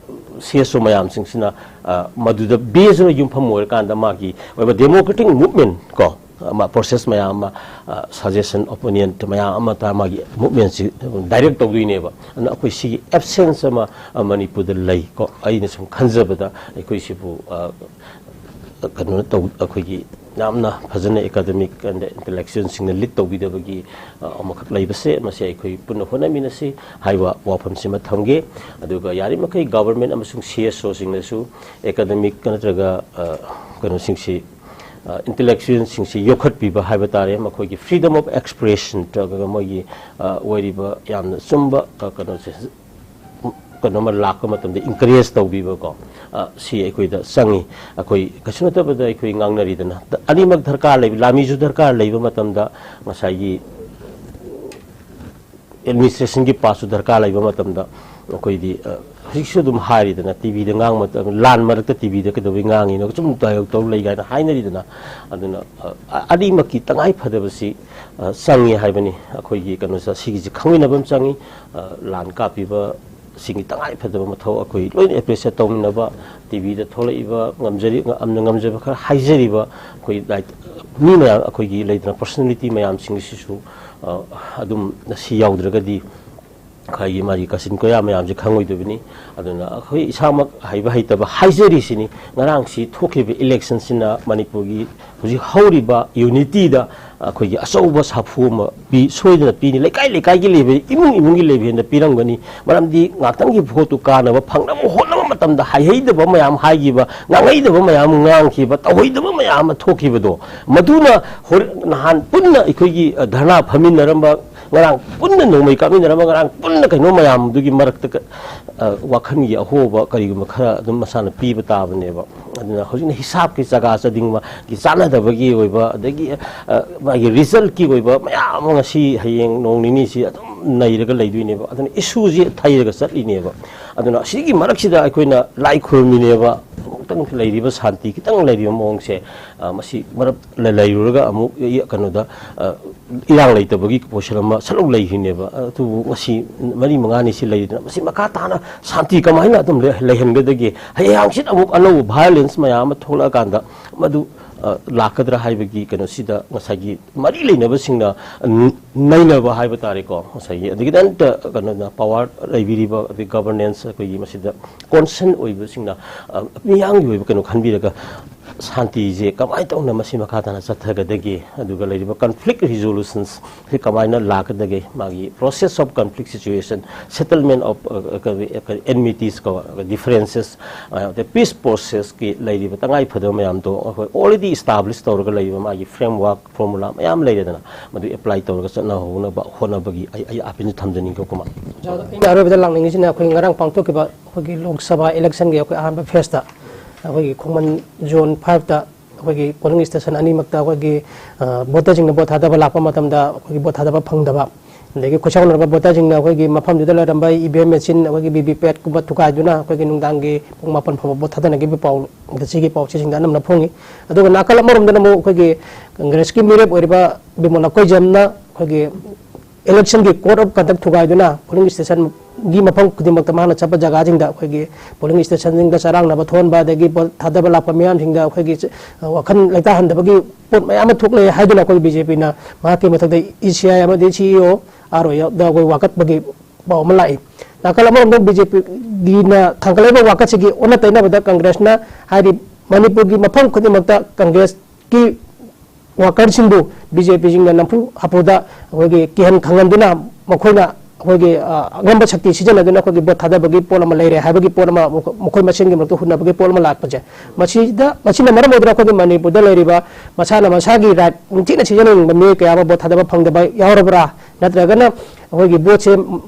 C S O ꯃꯌꯥꯝꯁꯤꯡꯁꯤꯅ, ꯑ, ꯃꯗꯨꯗ base ꯑꯣꯏꯅ ꯌꯨꯝꯐꯝ ꯑꯣꯏꯔꯀꯥꯟꯗ ꯃꯥꯒꯤ ꯑꯣꯏꯕ democratic movement ꯀꯣ, ꯑꯃ process ꯃꯌꯥꯝ ꯑꯃ, ꯑ, suggestion, opinion ꯃꯌꯥꯝ ꯑꯃ ꯇꯥ ꯃꯥꯒꯤ movementꯁꯤ direct ꯇꯧꯗꯣꯏꯅꯦꯕ꯫ ꯑꯗꯨꯅ ꯑꯩꯈꯣꯏ ꯁꯤꯒꯤ absence ꯑꯃ, ꯑ, ꯃꯅꯤꯄꯨꯔꯗ ꯂꯩ ꯀꯣ꯫ ꯑꯩꯅ ꯁꯨꯝ ꯈꯟꯖꯕꯗ ꯑꯩꯈꯣꯏ ꯁꯤꯕꯨ, ꯑ, ꯀꯩꯅꯣ ꯇꯧ-, ꯑꯩꯈꯣꯏꯒꯤ ꯌꯥꯝꯅ ꯐꯖꯅ academic and intellectualꯁꯤꯡꯅ lead ꯇꯧꯕꯤꯗꯕꯒꯤ, ꯑ, ꯑꯃꯈꯛ ꯂꯩꯕꯁꯦ, ꯃꯁꯤ ꯑꯩꯈꯣꯏ ꯄꯨꯟꯅ ꯍꯣꯠꯅꯃꯤꯟꯅꯁꯤ ꯍꯥꯏꯕ ꯋꯥꯐꯝꯁꯤꯃ ꯊꯝꯒꯦ꯫ ꯑꯗꯨꯒ ꯌꯥꯔꯤꯃꯈꯩ government ꯑꯃꯁꯨꯡ C S Oꯁꯤꯡꯅꯁꯨ academic ꯅꯠꯇ꯭ꯔꯒ, ꯑ, ꯀꯩꯅꯣꯁꯤꯡꯁꯤ, ꯑ, intellectualꯁꯤꯡꯁꯤ ꯌꯣꯛꯈꯠꯄꯤꯕ ꯍꯥꯏꯕ ꯇꯥꯔꯦ, ꯃꯈꯣꯏꯒꯤ freedom of expression ꯅꯠꯇ꯭ꯔꯒ ꯃꯣꯏꯒꯤ, ꯑ, ꯑꯣꯏꯔꯤꯕ ꯌꯥꯝꯅ ꯆꯨꯝꯕ, ꯑ, ꯀꯩꯅꯣꯁꯦ, ꯀꯩꯅꯣꯝꯃ ꯂꯥꯛꯄ ꯃꯇꯝꯗ encourage ꯇꯧꯕꯤꯕꯀꯣ, ꯑ, ꯁꯤ ꯑꯩꯈꯣꯏꯗ ꯆꯪꯉꯤ꯫ ꯑꯩꯈꯣꯏ ꯀꯩꯁꯨ ꯅꯠꯇꯕꯗ ꯑꯩꯈꯣꯏ ꯉꯥꯡꯅꯔꯤꯗꯅ, ꯑꯅꯤꯃꯛ ꯗꯔꯀꯥꯔ ꯂꯩꯕ, ꯂꯥꯟꯃꯤꯁꯨ ꯗꯔꯀꯥꯔ ꯂꯩꯕ ꯃꯇꯝꯗ ꯉꯁꯥꯏꯒꯤ ꯑꯦꯗꯃꯤꯅꯤꯁꯇ꯭ꯔꯦꯁꯟꯒꯤ ꯄꯥꯁꯁꯨ ꯗꯔꯀꯥꯔ ꯂꯩꯕ ꯃꯇꯝꯗ ꯑꯩꯈꯣꯏꯗꯤ, ꯑ, ꯍꯧꯖꯤꯛꯁꯨ ꯑꯗꯨꯝ ꯍꯥꯏꯔꯤꯗꯅ, ꯇꯤꯚꯤꯗ ꯉꯥꯡꯕ ꯃꯇꯝ, ꯂꯥꯟ ꯃꯔꯛꯇ ꯇꯤꯚꯤꯗ ꯀꯩꯗꯧꯕꯩ ꯉꯥꯡꯉꯤꯅꯣ, ꯁꯨꯝ ꯗꯥꯏꯂꯣꯛ ꯇꯧ ꯂꯩ ꯀꯥꯏꯅ ꯍꯥꯏꯅꯔꯤꯗꯅ꯫ ꯑꯗꯨꯅ, ꯑ, ꯑ, ꯑꯅꯤꯃꯛꯀꯤ ꯇꯉꯥꯏ ꯐꯗꯕꯁꯤ, ꯑ, ꯆꯪꯉꯤ ꯍꯥꯏꯕꯅꯤ꯫ ꯑꯩꯈꯣꯏꯒꯤ ꯀꯩꯅꯣꯁꯦ, ꯁꯤꯒꯤꯁꯤ ꯈꯪꯃꯤꯟꯅꯕ ꯑꯃ ꯆꯪꯉꯤ꯫ ꯑ, ꯂꯥꯟ ꯀꯥꯞꯄꯤꯕꯁꯤꯡꯒꯤ ꯇꯉꯥꯏ ꯐꯗꯕ ꯃꯊꯧ ꯑꯩꯈꯣꯏ ꯂꯣꯏꯅ ꯑꯦꯄ꯭ꯔꯤꯁꯤꯌꯦꯠ ꯇꯧꯃꯤꯟꯅꯕ, ꯇꯤꯚꯤꯗ ꯊꯣꯛꯂꯛꯏꯕ, ꯉꯝꯖꯔꯤ-, ꯉꯝꯅ ꯉꯝꯖꯕ ꯈꯔ ꯍꯥꯏꯖꯔꯤꯕ ꯑꯩꯈꯣꯏ ꯂꯥꯏ-, ꯃꯤ ꯃꯌꯥꯝ, ꯑꯩꯈꯣꯏꯒꯤ ꯂꯩꯗꯅ, ꯄꯔꯁꯣꯅꯦꯂꯤꯇꯤ ꯃꯌꯥꯝꯁꯤꯡꯁꯤꯁꯨ, ꯑ, ꯑꯗꯨꯝ ꯁꯤ ꯌꯥꯎꯗ꯭ꯔꯒꯗꯤ ꯑꯩꯈꯣꯏꯒꯤ ꯃꯥꯒꯤ ꯀꯥꯆꯤꯟ ꯀꯣꯌꯥ ꯃꯌꯥꯝꯁꯦ ꯈꯪꯉꯣꯏꯗꯕꯅꯤ꯫ ꯑꯗꯨꯅ ꯑꯩꯈꯣꯏ ꯏꯁꯥꯃꯛ ꯍꯩꯕ ꯍꯩꯇꯕ ꯍꯥꯏꯖꯔꯤꯁꯤꯅꯤ꯫ ꯉꯔꯥꯡꯁꯤ ꯊꯣꯛꯈꯤꯕ ꯏꯂꯦꯛꯁꯟꯁꯤꯅ ꯃꯅꯤꯄꯨꯔꯒꯤ ꯍꯧꯖꯤꯛ ꯍꯧꯔꯤꯕ ꯌꯨꯅꯤꯇꯤꯗ ꯑꯩꯈꯣꯏꯒꯤ ꯑꯆꯧꯕ ꯁꯥꯐꯨ ꯑꯃ ꯄꯤ-, ꯁꯣꯏꯗꯅ ꯄꯤꯅꯤ꯫ ꯂꯩꯀꯥꯏ ꯂꯩꯀꯥꯏꯒꯤ ꯂꯩꯕ, ꯏꯃꯨꯡ ꯏꯃꯨꯡꯒꯤ ꯂꯩꯕ ꯍꯦꯟꯅ ꯄꯤꯔꯝꯒꯅꯤ꯫ ꯃꯔꯝꯗꯤ ꯉꯥꯛꯇꯪꯒꯤ ꯚꯣꯠꯇꯨ ꯀꯥꯅꯕ ꯐꯪꯅꯕ ꯍꯣꯠꯅꯕ ꯃꯇꯝꯗ ꯍꯥꯏꯍꯩꯗꯕ ꯃꯌꯥꯝ ꯍꯥꯏꯈꯤꯕ, ꯉꯥꯡꯍꯩꯗꯕ ꯃꯌꯥꯝ ꯉꯥꯡꯈꯤꯕ, ꯇꯧꯍꯩꯗꯕ ꯃꯌꯥꯝ ꯑꯃ ꯊꯣꯛꯈꯤꯕꯗꯣ, ꯃꯗꯨꯅ ꯍꯣꯔꯦꯟ ꯅꯍꯥꯟ ꯄꯨꯟꯅ ꯑꯩꯈꯣꯏꯒꯤ, ꯑ, ꯙꯔꯅꯥ ꯐꯝꯃꯤꯟꯅꯔꯝꯕ, ꯉꯔꯥꯡ ꯄꯨꯟꯅ ꯅꯣꯡꯃꯩ ꯀꯥꯞꯃꯤꯟꯅꯔꯝꯕ, ꯉꯔꯥꯡ ꯄꯨꯟꯅ ꯀꯩꯅꯣ ꯃꯌꯥꯝꯗꯨꯒꯤ ꯃꯔꯛꯇ ꯀ-, ꯑ, ꯋꯥꯈꯜꯒꯤ ꯑꯍꯣꯕ ꯀꯔꯤꯒꯨꯝꯕ ꯈꯔ ꯑꯗꯨꯝ ꯃꯁꯥꯅ ꯄꯤꯕ ꯇꯥꯕꯅꯦꯕ꯫ ꯑꯗꯨꯅ ꯍꯧꯖꯤꯛꯅ ꯍꯤꯁꯥꯞꯀꯤ ꯆꯒꯥ ꯆꯗꯤꯡꯃꯒꯤ ꯆꯥꯟꯅꯗꯕꯒꯤ ꯑꯣꯏꯕ, ꯑꯗꯒꯤ, ꯑ, ꯃꯥꯒꯤ ꯔꯤꯖꯜꯠꯀꯤ ꯑꯣꯏꯕ ꯃꯌꯥꯝ ꯑꯃ ꯉꯁꯤ ꯍꯌꯦꯡ ꯅꯣꯡ ꯅꯤꯅꯤꯁꯤ ꯑꯗꯨꯝ ꯅꯩꯔꯒ ꯂꯩꯗꯣꯏꯅꯦꯕ꯫ ꯑꯗꯨꯅ ꯏꯁꯨꯁꯤ ꯊꯩꯔꯒ ꯆꯠꯂꯤꯅꯦꯕ꯫ ꯑꯗꯨꯅ ꯑꯁꯤꯒꯤ ꯃꯔꯛꯁꯤꯗ ꯑꯩꯈꯣꯏꯅ ꯂꯥꯏ ꯈꯨꯔꯨꯝꯃꯤꯅꯦꯕ꯫ ꯑꯃꯨꯛꯇꯪ ꯂꯩꯔꯤꯕ ꯁꯥꯟꯇꯤ ꯈꯤꯇꯪ ꯂꯩꯔꯤꯕ ꯃꯑꯣꯡꯁꯦ, ꯑ, ꯃꯁꯤ ꯃꯔꯛ ꯂ-, ꯂꯩꯔꯨꯔꯒ ꯑꯃꯨꯛ ꯏ-, ꯀꯩꯅꯣꯗ, ꯑ, ꯏꯔꯥꯡ ꯂꯩꯇꯕꯒꯤ ꯄꯣꯖꯤꯁꯟ ꯑꯃ ꯁꯠꯂꯧ ꯂꯩꯈꯤꯅꯦꯕ꯫ ꯑꯗꯨꯕꯨ ꯉꯁꯤ ꯃꯔꯤ ꯃꯉꯥꯅꯤ ꯁꯤ ꯂꯩꯔꯤꯗꯅ, ꯃꯁꯤ ꯃꯈꯥ ꯇꯥꯅ ꯁꯥꯟꯇꯤ ꯀꯃꯥꯏꯅ ꯑꯗꯨꯝ ꯂꯩ-, ꯂꯩꯍꯟꯒꯗꯒꯦ? ꯍꯌꯦꯡ ꯍꯪꯆꯤꯠ ꯑꯃꯨꯛ ꯑꯅꯧꯕ ꯚꯥꯏꯑꯣꯂꯦꯟꯁ ꯃꯌꯥꯝ ꯑꯃ ꯊꯣꯛꯂꯛꯑꯀꯥꯟꯗ ꯃꯗꯨ, ꯑ, ꯂꯥꯛꯀꯗ꯭ꯔꯥ ꯍꯥꯏꯕꯒꯤ ꯀꯩꯅꯣꯁꯤꯗ ꯉꯁꯥꯏꯒꯤ ꯃꯔꯤ ꯂꯩꯅꯕꯁꯤꯡꯅ, ꯎꯝ, ꯅꯩꯅꯕ ꯍꯥꯏꯕ ꯇꯥꯔꯦꯀꯣ, ꯉꯁꯥꯏꯒꯤ ꯑꯗꯒꯤ ꯅꯟꯇ ꯀꯩꯅꯣꯅ ꯄꯋꯥꯔ ꯂꯩꯕꯤꯔꯤꯕ ꯑꯗꯩ ꯒꯕꯔꯅꯦꯟꯁ ꯑꯩꯈꯣꯏꯒꯤ ꯃꯁꯤꯗ ꯀꯣꯟꯁꯔꯟ ꯑꯣꯏꯕꯁꯤꯡꯅ, ꯑ, ꯃꯤꯌꯥꯝꯒꯤ ꯑꯣꯏꯕ ꯀꯩꯅꯣ ꯈꯟꯕꯤꯔꯒ ꯁꯥꯟꯇꯤꯁꯦ ꯀꯃꯥꯏꯅ ꯇꯧꯅ ꯃꯁꯤ ꯃꯈꯥ ꯇꯥꯅ ꯆꯠꯊꯒꯗꯒꯦ, ꯑꯗꯨꯒ ꯂꯩꯔꯤꯕ ꯀꯟꯐ꯭ꯂꯤꯛ ꯔꯤꯖꯣꯂꯨꯁꯟꯁ ꯁꯤ ꯀꯃꯥꯏꯅ ꯂꯥꯛꯀꯗꯒꯦ, ꯃꯥꯒꯤ process of conflict situation, settlement of, ꯑ, ꯑ, ꯀꯔꯤ, ꯑ, ꯀꯔꯤ, enmities ꯀꯣ, differences, ꯑ, ꯑꯗꯩ ꯄꯤꯁ ꯄ꯭ꯔꯣꯁꯦꯁꯀꯤ ꯂꯩꯔꯤꯕ ꯇꯉꯥꯏ ꯐꯗꯕ ꯃꯌꯥꯝꯗꯣ ꯑꯩꯈꯣꯏ already establish ꯇꯧꯔꯒ ꯂꯩꯔꯤꯕ ꯃꯥꯒꯤ ꯐ꯭ꯔꯦꯝꯋꯥꯔꯛ, ꯐꯣꯔꯃꯨꯂꯥ ꯃꯌꯥꯝ ꯂꯩꯔꯦꯗꯅ, ꯃꯗꯨ ꯑꯦꯄ꯭ꯂꯥꯏ ꯇꯧꯔꯒ ꯆꯠꯅꯍꯧꯅꯕ ꯍꯣꯠꯅꯕꯒꯤ ꯑꯩ, ꯑꯩ ꯑꯥꯄꯤꯜ ꯊꯝꯖꯅꯤꯡꯉꯤ ꯀꯨꯃꯥꯔ꯫ ꯑꯣꯖꯥ, ꯑꯩꯅ ꯑꯔꯣꯏꯕꯗ ꯂꯥꯛꯅꯤꯡꯉꯤꯁꯤꯅ ꯑꯩꯈꯣꯏ ꯉꯔꯥꯡ ꯄꯥꯡꯊꯣꯛꯈꯤꯕ ꯑꯩꯈꯣꯏꯒꯤ ꯂꯣꯛ ꯁꯚꯥ ꯏꯂꯦꯛꯁꯟꯒꯤ ꯑꯩꯈꯣꯏ ꯑꯍꯥꯟꯕ ꯐꯦꯁꯇ ꯑꯩꯈꯣꯏꯒꯤ ꯈꯣꯡꯃꯟ ꯖꯣꯟ ꯐꯥꯏꯚꯇ ꯑꯩꯈꯣꯏꯒꯤ ꯄꯣꯂꯤꯡ ꯁ꯭ꯇꯦꯁꯟ ꯑꯅꯤꯃꯛꯇ ꯑꯩꯈꯣꯏꯒꯤ, ꯑ, ꯚꯣꯇꯔꯁꯤꯡꯅ ꯚꯣꯠ ꯊꯥꯗꯕ ꯂꯥꯛꯄ ꯃꯇꯝꯗ ꯑꯩꯈꯣꯏꯒꯤ ꯚꯣꯠ ꯊꯥꯗꯕ ꯐꯪꯗꯕ, ꯑꯗꯒꯤ ꯈꯣꯏꯁꯥꯎꯅꯔꯕ ꯚꯣꯇꯔꯁꯤꯡꯅ ꯑꯩꯈꯣꯏꯒꯤ ꯃꯐꯝꯗꯨꯗ ꯂꯩꯔꯝꯕ ꯏ ꯚꯤ ꯑꯦꯝ ꯃꯦꯆꯤꯟ, ꯑꯩꯈꯣꯏꯒꯤ ꯚꯤ ꯚꯤ ꯄꯦꯠꯀꯨꯝꯕ ꯊꯨꯒꯥꯏꯗꯨꯅ ꯑꯩꯈꯣꯏꯒꯤ ꯅꯨꯡꯗꯥꯡꯒꯤ ꯄꯨꯡ ꯃꯥꯄꯟ ꯐꯥꯎꯕ ꯚꯣꯠ ꯊꯥꯗꯅꯈꯤꯕ ꯄꯥꯎ ꯉꯁꯤꯒꯤ ꯄꯥꯎꯆꯦꯁꯤꯡꯗ ꯑꯅꯝꯕꯅ ꯐꯣꯡꯉꯤ꯫ ꯑꯗꯨꯒ ꯅꯥꯀꯜ ꯑꯃꯔꯣꯝꯗꯅ ꯑꯃꯨꯛ ꯑꯩꯈꯣꯏꯒꯤ ꯀꯪꯒ꯭ꯔꯦꯁꯀꯤ ꯃꯤꯔꯦꯞ ꯑꯣꯏꯔꯤꯕ ꯕꯤꯃꯣꯂꯥ ꯀꯣꯏꯖꯝꯅ ꯑꯩꯈꯣꯏꯒꯤ election ꯒꯤ code of conduct ꯊꯨꯒꯥꯏꯗꯨꯅ polling station ꯒꯤ ꯃꯐꯝ ꯈꯨꯗꯤꯡꯃꯛꯇ ꯃꯥꯅ ꯆꯠꯄ ꯖꯒꯥꯁꯤꯡꯗ ꯑꯩꯈꯣꯏꯒꯤ polling station ꯁꯤꯡꯗ ꯆꯔꯥꯡꯅꯕ ꯊꯣꯛꯍꯟꯕ, ꯑꯗꯒꯤ ꯚꯣꯠ ꯊꯥꯗꯕ ꯂꯥꯛꯄ ꯃꯤꯌꯥꯝꯁꯤꯡꯗ ꯑꯩꯈꯣꯏꯒꯤ ꯆ-, ꯋꯥꯈꯜ ꯂꯩꯇꯥꯍꯟꯗꯕꯒꯤ ꯄꯣꯠ ꯃꯌꯥꯝ ꯑꯃ ꯊꯣꯛꯂꯛꯑꯦ ꯍꯥꯏꯗꯨꯅ ꯑꯩꯈꯣꯏ ꯕꯤ ꯖꯦ ꯄꯤꯅ ꯃꯍꯥꯛꯀꯤ ꯃꯊꯛꯇ ꯏ ꯁꯤ ꯑꯥꯏ ꯑꯃꯗꯤ ꯁꯤ ꯏ ꯑꯣ, ꯑꯥꯔ ꯑꯣ ꯗ ꯑꯩꯈꯣꯏ ꯋꯥꯀꯠꯄꯒꯤ ꯄꯥꯎ ꯑꯃ ꯂꯥꯛꯏ꯫ ꯅꯥꯀꯜ ꯑꯃꯔꯣꯝꯗ ꯕꯤ ꯖꯦ ꯄꯤꯅ ꯊꯥꯡꯒꯠꯂꯛꯏꯕ ꯋꯥꯀꯠꯁꯤꯒꯤ ꯑꯣꯟꯅ ꯇꯩꯅꯕꯗ ꯀꯪꯒ꯭ꯔꯦꯁꯅ ꯍꯥꯏꯔꯤ ꯃꯅꯤꯄꯨꯔꯒꯤ ꯃꯐꯝ ꯈꯨꯗꯤꯡꯃꯛꯇ ꯀꯪꯒ꯭ꯔꯦꯁꯀꯤ worker ꯁꯤꯡꯕꯨ ꯕꯤ ꯖꯦ ꯄꯤ ꯁꯤꯡꯅ ꯅꯝꯐꯨ ꯍꯥꯐꯨꯗ ꯑꯩꯈꯣꯏꯒꯤ ꯀꯤꯍꯟ ꯈꯪꯍꯟꯗꯨꯅ ꯃꯈꯣꯏꯅ ꯑꯩꯈꯣꯏꯒꯤ, ꯑ, ꯑꯉꯝꯕ ꯁꯛꯇꯤ ꯁꯤꯖꯤꯟꯅꯗꯨꯅ ꯑꯩꯈꯣꯏꯒꯤ ꯚꯣꯠ ꯊꯥꯗꯕꯒꯤ ꯄꯣꯠ ꯑꯃ ꯂꯩꯔꯦ ꯍꯥꯏꯕꯒꯤ ꯄꯣꯠ ꯑꯃ, ꯃꯈꯣ-, ꯃꯈꯣꯏ ꯃꯁꯦꯟꯒꯤ ꯃꯔꯛꯇ ꯍꯨꯟꯅꯕꯒꯤ ꯄꯣꯠ ꯑꯃ ꯂꯥꯛꯄꯁꯦ, ꯃꯁꯤꯗ, ꯃꯁꯤꯅ ꯃꯔꯝ ꯑꯣꯏꯗꯨꯅ ꯑꯩꯈꯣꯏꯒꯤ ꯃꯅꯤꯄꯨꯔꯗ ꯂꯩꯔꯤꯕ ꯃꯁꯥꯅ ꯃꯁꯥꯒꯤ right ꯅꯤꯡꯊꯤꯅ ꯁꯤꯖꯤꯟꯅꯅꯤꯡꯕ ꯃꯤꯑꯣꯏ ꯀꯌꯥ ꯑꯃ ꯚꯣꯠ ꯊꯥꯗꯕ ꯐꯪꯗꯕ ꯌꯥꯎꯔꯕ꯭ꯔꯥ? ꯅꯠꯇ꯭ꯔꯒꯅ ꯑꯩꯈꯣꯏꯒꯤ ꯚꯣꯠꯁꯦ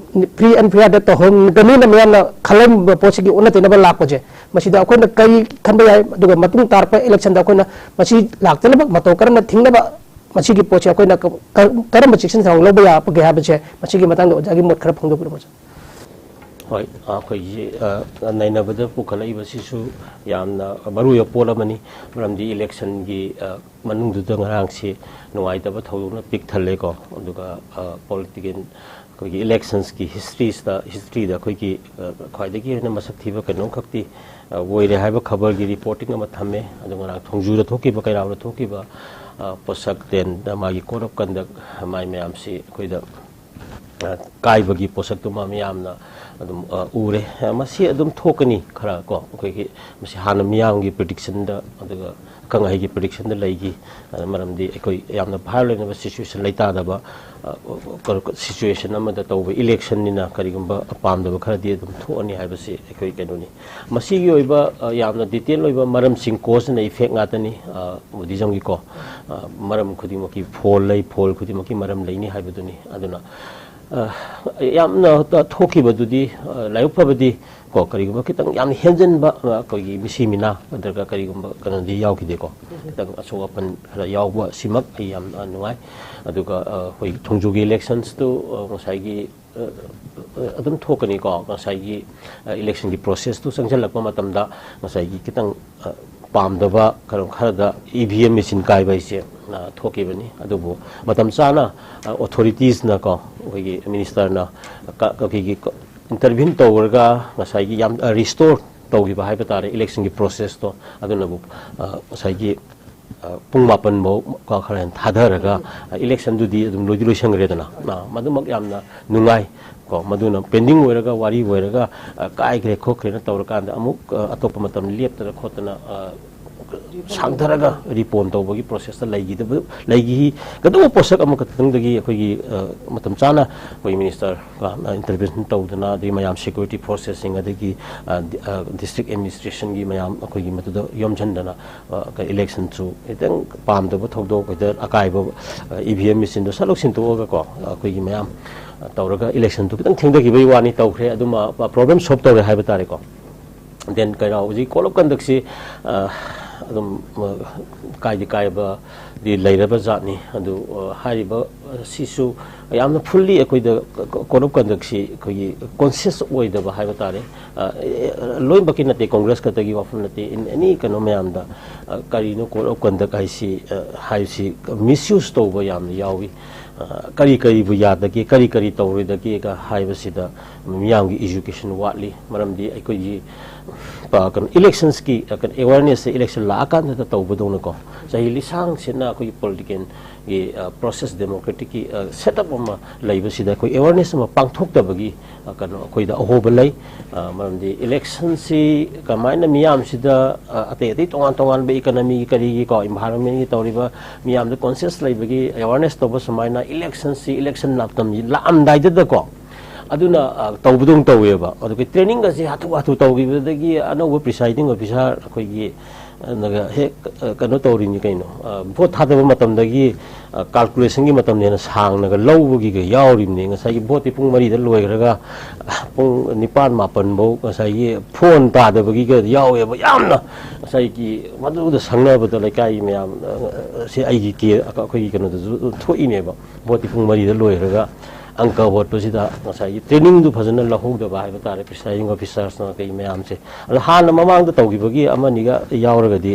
free and fair ꯗ ꯇꯧꯍꯟꯒꯅꯤꯅ ꯃꯤꯌꯥꯝꯅ ꯈꯜꯂꯝꯕ ꯄꯣꯠꯁꯤꯒꯤ ꯑꯣꯟꯅ ꯇꯩꯅꯕ ꯂꯥꯛꯄꯁꯦ, ꯃꯁꯤꯗ ꯑꯩꯈꯣꯏꯅ ꯀꯔꯤ ꯈꯟꯕ ꯌꯥꯏ? ꯑꯗꯨꯒ ꯃꯇꯨꯡ ꯇꯥꯔꯛꯄ election ꯗ ꯑꯩꯈꯣꯏꯅ ꯃꯁꯤ ꯂꯥꯛꯇꯅꯕ ꯃꯇꯧ ꯀꯔꯝꯅ ꯊꯤꯡꯅꯕ, ꯃꯁꯤꯒꯤ ꯄꯣꯠꯁꯦ ꯑꯩꯈꯣꯏꯅ ꯀ-, ꯀ-, ꯀꯔꯝꯕ ꯆꯦꯛꯁꯤꯟ ꯊꯧꯔꯥꯡ ꯂꯧꯕ ꯌꯥꯕꯒꯦ ꯍꯥꯏꯕꯁꯦ, ꯃꯁꯤꯒꯤ ꯃꯇꯥꯡꯗ ꯑꯣꯖꯥꯒꯤ ꯃꯣꯠ ꯈꯔ ꯐꯣꯡꯗꯣꯛꯄꯤꯔꯝꯃꯨ, ꯑꯣꯖꯥ꯫ ꯍꯣꯏ, ꯑꯩꯈꯣꯏꯒꯤ, ꯑ, ꯅꯩꯅꯕꯗ ꯄꯨꯈꯠꯂꯛꯏꯕꯁꯤꯁꯨ ꯌꯥꯝꯅ ꯃꯔꯨ ꯑꯣꯏꯕ ꯄꯣꯠ ꯑꯃꯅꯤ꯫ ꯃꯔꯝꯗꯤ election ꯒꯤ, ꯑ, ꯃꯅꯨꯡꯗꯨꯗ ꯉꯔꯥꯡꯁꯤ ꯅꯨꯡꯉꯥꯏꯇꯕ ꯊꯧꯗꯣꯛꯅ ꯄꯤꯛ ꯊꯜꯂꯦꯀꯣ꯫ ꯑꯗꯨꯒ, ꯑ, political, ꯑꯩꯈꯣꯏꯒꯤ elections ꯀꯤ histories ꯇ, history ꯗ ꯑꯩꯈꯣꯏꯒꯤ, ꯑ, ꯈ꯭ꯋꯥꯏꯗꯒꯤ ꯍꯦꯟꯅ ꯃꯁꯛ ꯊꯤꯕ ꯀꯩꯅꯣꯝꯈꯛꯇꯤ, ꯑ, ꯑꯣꯏꯔꯦ ꯍꯥꯏꯕ ꯈꯕꯔꯒꯤ reporting ꯑꯃ ꯊꯝꯃꯦ꯫ ꯑꯗꯨ ꯉꯔꯥꯡ ꯊꯣꯡꯖꯨꯗ ꯊꯣꯛꯈꯤꯕ, ꯀꯩꯔꯥꯎꯗ ꯊꯣꯛꯈꯤꯕ, ꯑ, ꯄꯣꯠꯁꯛ, then ꯃꯥꯒꯤ code of conduct, ꯃꯥꯏ ꯃꯌꯥꯝꯁꯤ ꯑꯩꯈꯣꯏꯗ, ꯑ, ꯀꯥꯏꯕꯒꯤ ꯄꯣꯠꯁꯛꯇꯨꯃ ꯃꯤꯌꯥꯝꯅ ꯑꯗꯨꯝ, ꯑ, ꯎꯔꯦ꯫ ꯑ, ꯃꯁꯤ ꯑꯗꯨꯝ ꯊꯣꯛꯀꯅꯤ ꯈꯔ ꯀꯣ, ꯑꯩꯈꯣꯏꯒꯤ ꯃꯁꯤ ꯍꯥꯟꯅ ꯃꯤꯌꯥꯝꯒꯤ prediction ꯗ, ꯑꯗꯨꯒ ꯑꯈꯪ ꯑꯍꯩꯒꯤ prediction ꯗ ꯂꯩꯈꯤ꯫ ꯑꯗꯨꯅ ꯃꯔꯝꯗꯤ ꯑꯩꯈꯣꯏ ꯌꯥꯝꯅ violent ꯑꯣꯏꯕ situation ꯂꯩꯇꯥꯗꯕ, ꯑ, ꯀ-, situation ꯑꯃꯗ ꯇꯧꯕ election ꯅꯤꯅ ꯀꯔꯤꯒꯨꯝꯕ ꯄꯥꯝꯗꯕ ꯈꯔꯗꯤ ꯑꯗꯨꯝ ꯊꯣꯛꯑꯅꯤ ꯍꯥꯏꯕꯁꯤ ꯑꯩꯈꯣꯏ ꯀꯩꯅꯣꯅꯤ꯫ ꯃꯁꯤꯒꯤ ꯑꯣꯏꯕ, ꯑ, ꯌꯥꯝꯅ detail ꯑꯣꯏꯕ ꯃꯔꯝꯁꯤꯡ cause and effect ꯉꯥꯛꯇꯅꯤ, ꯑ, Buddhism ꯒꯤꯀꯣ꯫ ꯑ, ꯃꯔꯝ ꯈꯨꯗꯤꯡꯃꯛꯀꯤ ꯐꯣꯜ ꯂꯩ, ꯐꯣꯜ ꯈꯨꯗꯤꯡꯃꯛꯀꯤ ꯃꯔꯝ ꯂꯩꯅꯤ ꯍꯥꯏꯕꯗꯨꯅꯤ꯫ ꯑꯗꯨꯅ ꯑ, ꯌꯥꯝꯅ ꯊꯣꯛꯈꯤꯕꯗꯨꯗꯤ, ꯑ, ꯂꯥꯏꯕꯛ ꯐꯕꯗꯤ ꯀꯣ, ꯀꯔꯤꯒꯨꯝꯕ ꯈꯤꯇꯪ ꯌꯥꯝꯅ ꯍꯦꯟꯖꯟꯕ, ꯑ, ꯑꯩꯈꯣꯏꯒꯤ ꯃꯤꯁꯤ ꯃꯤꯅꯥ ꯅꯠꯇ꯭ꯔꯒ ꯀꯔꯤꯒꯨꯝꯕ ꯀꯩꯅꯣꯗꯤ ꯌꯥꯎꯈꯤꯗꯦꯀꯣ꯫ ꯈꯤꯇꯪ ꯑꯁꯣꯛ ꯑꯄꯟ ꯈꯔ ꯌꯥꯎꯕ ꯁꯤꯃꯛ ꯑꯩ ꯌꯥꯝ, ꯑ, ꯅꯨꯡꯉꯥꯏ꯫ ꯑꯗꯨꯒ, ꯑ, ꯑꯩꯈꯣꯏ ꯊꯣꯡꯖꯨꯒꯤ elections ꯇꯨ, ꯑ, ꯉꯁꯥꯏꯒꯤ, ꯑ, ꯑ, ꯑꯗꯨꯝ ꯊꯣꯛꯀꯅꯤꯀꯣ꯫ ꯉꯁꯥꯏꯒꯤ, ꯑ, election ꯒꯤ process ꯇꯨ ꯆꯪꯁꯤꯜꯂꯛꯄ ꯃꯇꯝꯗ ꯉꯁꯥꯏꯒꯤ ꯈꯤꯇꯪ, ꯑ, ꯄꯥꯝꯗꯕ ꯀꯩꯅꯣ ꯈꯔꯗ E V M machine ꯀꯥꯏꯕ ꯍꯥꯏꯁꯦ, ꯑ, ꯊꯣꯛꯈꯤꯕꯅꯤ꯫ ꯑꯗꯨꯕꯨ ꯃꯇꯝ ꯆꯥꯅ, ꯑ, authorities ꯅꯀꯣ, ꯑꯩꯈꯣꯏꯒꯤ minister ꯅ ꯀ-, ꯑꯩꯈꯣꯏꯒꯤ ꯀ-, intervene ꯇꯧꯔꯒ ꯉꯁꯥꯏꯒꯤ ꯌꯥꯝ, ꯑ, restore ꯇꯧꯈꯤꯕ ꯍꯥꯏꯕ ꯇꯥꯔꯦ election ꯒꯤ process ꯇꯣ꯫ ꯑꯗꯨꯅꯕꯨ, ꯑ, ꯉꯁꯥꯏꯒꯤ, ꯑ, ꯄꯨꯡ ꯃꯥꯄꯟ ꯐꯥꯎ ꯀꯣ ꯈꯔ ꯍꯦꯟꯅ ꯊꯥꯊꯔꯒ, ꯑ, election ꯗꯨꯗꯤ ꯑꯗꯨꯝ ꯂꯣꯏꯗꯤ ꯂꯣꯏꯁꯟꯈ꯭ꯔꯦꯗꯅ꯫ ꯑ, ꯃꯗꯨꯃꯛ ꯌꯥꯝꯅ ꯅꯨꯡꯉꯥꯏ ꯀꯣ꯫ ꯃꯗꯨꯅ pending ꯑꯣꯏꯔꯒ, ꯋꯥꯔꯤ ꯑꯣꯏꯔꯒ, ꯑ, ꯀꯥꯏꯈ꯭ꯔꯦ ꯈꯣꯠꯈ꯭ꯔꯦꯅ ꯇꯧꯔꯀꯥꯟꯗ ꯑꯃꯨꯛ, ꯑ, ꯑꯇꯣꯞꯄ ꯃꯇꯝ ꯂꯦꯞꯇꯅ ꯈꯣꯠꯇꯅ, ꯑ, ꯁꯥꯡꯊꯔꯒ repone ꯇꯧꯕꯒꯤ process ꯇ ꯂꯩꯈꯤꯗꯕ, ꯂꯩꯈꯤꯒꯗꯕ ꯄꯣꯠꯁꯛ ꯑꯃꯈꯛꯇꯪꯗꯒꯤ ꯑꯩꯈꯣꯏꯒꯤ, ꯑ, ꯃꯇꯝ ꯆꯥꯅ ꯑꯩꯈꯣꯏ minister ꯀ, ꯑ, intervention ꯇꯧꯗꯅ, ꯑꯗꯒꯤ ꯃꯌꯥꯝ security forces ꯁꯤꯡ, ꯑꯗꯒꯤ, ꯑ, ꯗꯤ-, ꯑ, district administration ꯒꯤ ꯃꯌꯥꯝ ꯑꯩꯈꯣꯏꯒꯤ ꯃꯗꯨꯗ ꯌꯣꯝꯁꯤꯟꯗꯅ, ꯑ, ꯀ-, election ꯁꯨ ꯈꯤꯇꯪ ꯄꯥꯝꯗꯕ ꯊꯧꯗꯣꯛ, ꯈꯤꯇꯪ ꯑꯀꯥꯏꯕ, ꯑ, E V M machine ꯗꯣ ꯁꯠ ꯂꯧ ꯁꯤꯟꯗꯣꯛꯑꯒ ꯀꯣ, ꯑꯩꯈꯣꯏꯒꯤ ꯃꯌꯥꯝ, ꯑ, ꯇꯧꯔꯒ election ꯗꯨ ꯈꯤꯇꯪ ꯊꯦꯡꯊꯈꯤꯕꯒꯤ ꯋꯥꯅꯤ, ꯇꯧꯈ꯭ꯔꯦ꯫ ꯑꯗꯨꯃ, ꯑ, problem solve ꯇꯧꯔꯦ ꯍꯥꯏꯕ ꯇꯥꯔꯦꯀꯣ꯫ Then ꯀꯩꯅꯣ, ꯍꯧꯖꯤꯛ code of conduct ꯁꯤ, ꯑ, ꯑꯗꯨꯝ, ꯑ, ꯀꯥꯏꯗꯤ ꯀꯥꯏꯕꯗꯤ ꯂꯩꯔꯕ ꯖꯥꯠꯅꯤ꯫ ꯑꯗꯨ, ꯑ, ꯍꯥꯏꯔꯤꯕ, ꯑ, ꯁꯤꯁꯨ ꯌꯥꯝꯅ fully ꯑꯩꯈꯣꯏꯗ ꯀ-, ꯀ-, code of conduct ꯁꯤ ꯑꯩꯈꯣꯏꯒꯤ conscious ꯑꯣꯏꯗꯕ ꯍꯥꯏꯕ ꯇꯥꯔꯦ꯫ ꯑ, ꯑꯦ, ꯂꯣꯏꯅꯃꯛꯀꯤ ꯅꯠꯇꯦ, Congress ꯈꯛꯇꯒꯤ ꯋꯥꯐꯝ ꯅꯠꯇꯦ, in any ꯀꯩꯅꯣ ꯃꯌꯥꯝꯗ, ꯑ, ꯀꯔꯤꯅꯣ code of conduct ꯍꯥꯏꯁꯤ, ꯑ, ꯍꯥꯏꯕꯁꯤ misuse ꯇꯧꯕ ꯌꯥꯝꯅ ꯌꯥꯎꯏ꯫ ꯑ, ꯀꯔꯤ ꯀꯔꯤꯕꯨ ꯌꯥꯗꯒꯦ, ꯀꯔꯤ ꯀꯔꯤ ꯇꯧꯔꯣꯏꯗꯒꯦꯒ ꯍꯥꯏꯕꯁꯤꯗ ꯃꯤꯌꯥꯝꯒꯤ education ꯋꯥꯠꯂꯤ꯫ ꯃꯔꯝꯗꯤ ꯑꯩꯈꯣꯏꯒꯤ ꯄ-, ꯀꯩꯅꯣ, elections ꯀꯤ, ꯑ, ꯀꯩꯅꯣ, awareness ꯁꯦ election ꯂꯥꯛꯑꯀꯥꯟꯗꯗ ꯇꯧꯕꯗꯧꯅꯀꯣ, ꯆꯍꯤ ꯂꯤꯁꯥꯡ ꯁꯤꯠꯅ ꯑꯩꯈꯣꯏꯒꯤ political ꯒꯤ, ꯑ, process, democratic ꯀꯤ, ꯑ, setup ꯑꯃ ꯂꯩꯕꯁꯤꯗ ꯑꯩꯈꯣꯏ awareness ꯑꯃ ꯄꯥꯡꯊꯣꯛꯇꯕꯒꯤ, ꯑ, ꯀꯩꯅꯣ, ꯑꯩꯈꯣꯏꯗ ꯑꯍꯣꯕ ꯂꯩ꯫ ꯑ, ꯃꯔꯝꯗꯤ election ꯁꯤ ꯀꯃꯥꯏꯅ ꯃꯤꯌꯥꯝꯁꯤꯗ, ꯑ, ꯑꯇꯩ ꯑꯇꯩ ꯇꯣꯉꯥꯟ ꯇꯣꯉꯥꯟꯕ economy ꯒꯤ, ꯀꯔꯤꯒꯤ ꯀꯣ, environment ꯀꯤ ꯇꯧꯔꯤꯕ ꯃꯤꯌꯥꯝꯗ conscious ꯂꯩꯕꯒꯤ awareness ꯇꯧꯕ ꯁꯨꯃꯥꯏꯅ election ꯁꯤ, election ꯃꯇꯝꯁꯤ ꯂꯥꯛꯑꯝꯗꯥꯏꯗꯨꯗꯀꯣ, ꯑꯗꯨꯅ, ꯑ, ꯇꯧꯕꯗꯧꯅ ꯇꯧꯋꯦꯕ꯫ ꯑꯗꯨꯒ training ꯒꯁꯦ ꯍꯥꯊꯨ ꯍꯥꯊꯨ ꯇꯧꯈꯤꯕꯗꯒꯤ ꯑꯅꯧꯕ presiding officer ꯑꯩꯈꯣꯏꯒꯤ ꯅꯒ ꯍꯦꯛ ꯀꯩꯅꯣ ꯇꯧꯔꯤꯅꯤ ꯀꯩꯅꯣ꯫ ꯚꯣꯠ ꯊꯥꯗꯕ ꯃꯇꯝꯗꯒꯤ ꯀꯥꯜꯀꯨꯂꯦꯁꯟꯒꯤ ꯃꯇꯝꯅ ꯍꯦꯟꯅ ꯁꯥꯡꯅꯒ ꯂꯧꯕꯒꯤꯒ ꯌꯥꯎꯔꯤꯕꯅꯤ꯫ ꯉꯁꯥꯏꯒꯤ ꯚꯣꯠꯇꯤ ꯄꯨꯡ ꯃꯔꯤꯗ ꯂꯣꯏꯈ꯭ꯔꯒ ꯄꯨꯡ ꯅꯤꯄꯥꯟ ꯃꯥꯄꯟꯐꯧ ꯉꯁꯥꯏꯒꯤ ꯐꯣꯟ ꯇꯥꯗꯕꯒꯤꯒ ꯌꯥꯎꯋꯦꯕ꯫ ꯌꯥꯝꯅ ꯉꯁꯥꯏꯒꯤ ꯃꯗꯨꯗ ꯁꯪꯅꯕꯗ ꯂꯩꯀꯥꯏꯒꯤ ꯃꯌꯥꯝ, ꯁꯤ ꯑꯩꯒꯤ ꯀꯦ ꯑꯩꯈꯣꯏꯒꯤ ꯀꯩꯅꯣꯗꯁꯨ ꯑꯗꯨꯝ ꯊꯣꯛꯏꯅꯦꯕ꯫ ꯚꯣꯠꯇꯤ ꯄꯨꯡ ꯃꯔꯤꯗ ꯂꯣꯏꯈ꯭ꯔꯒ ꯑꯪꯀ ꯍꯣꯠꯄꯁꯤꯗ ꯉꯁꯥꯏꯒꯤ ꯇ꯭ꯔꯦꯅꯤꯡꯗꯨ ꯐꯖꯅ ꯂꯧꯍꯧꯗꯕ ꯍꯥꯏꯕ ꯇꯥꯔꯦ, ꯄ꯭ꯔꯤꯁꯥꯏꯗꯤꯡ ꯑꯣꯐꯤꯁꯥꯔꯁꯅ ꯀꯩ ꯃꯌꯥꯝꯁꯦ꯫ ꯑꯗꯣ ꯍꯥꯟꯅ ꯃꯃꯥꯡꯗ ꯇꯧꯈꯤꯕꯒꯤ ꯑꯃꯅꯤꯒ ꯌꯥꯎꯔꯒꯗꯤ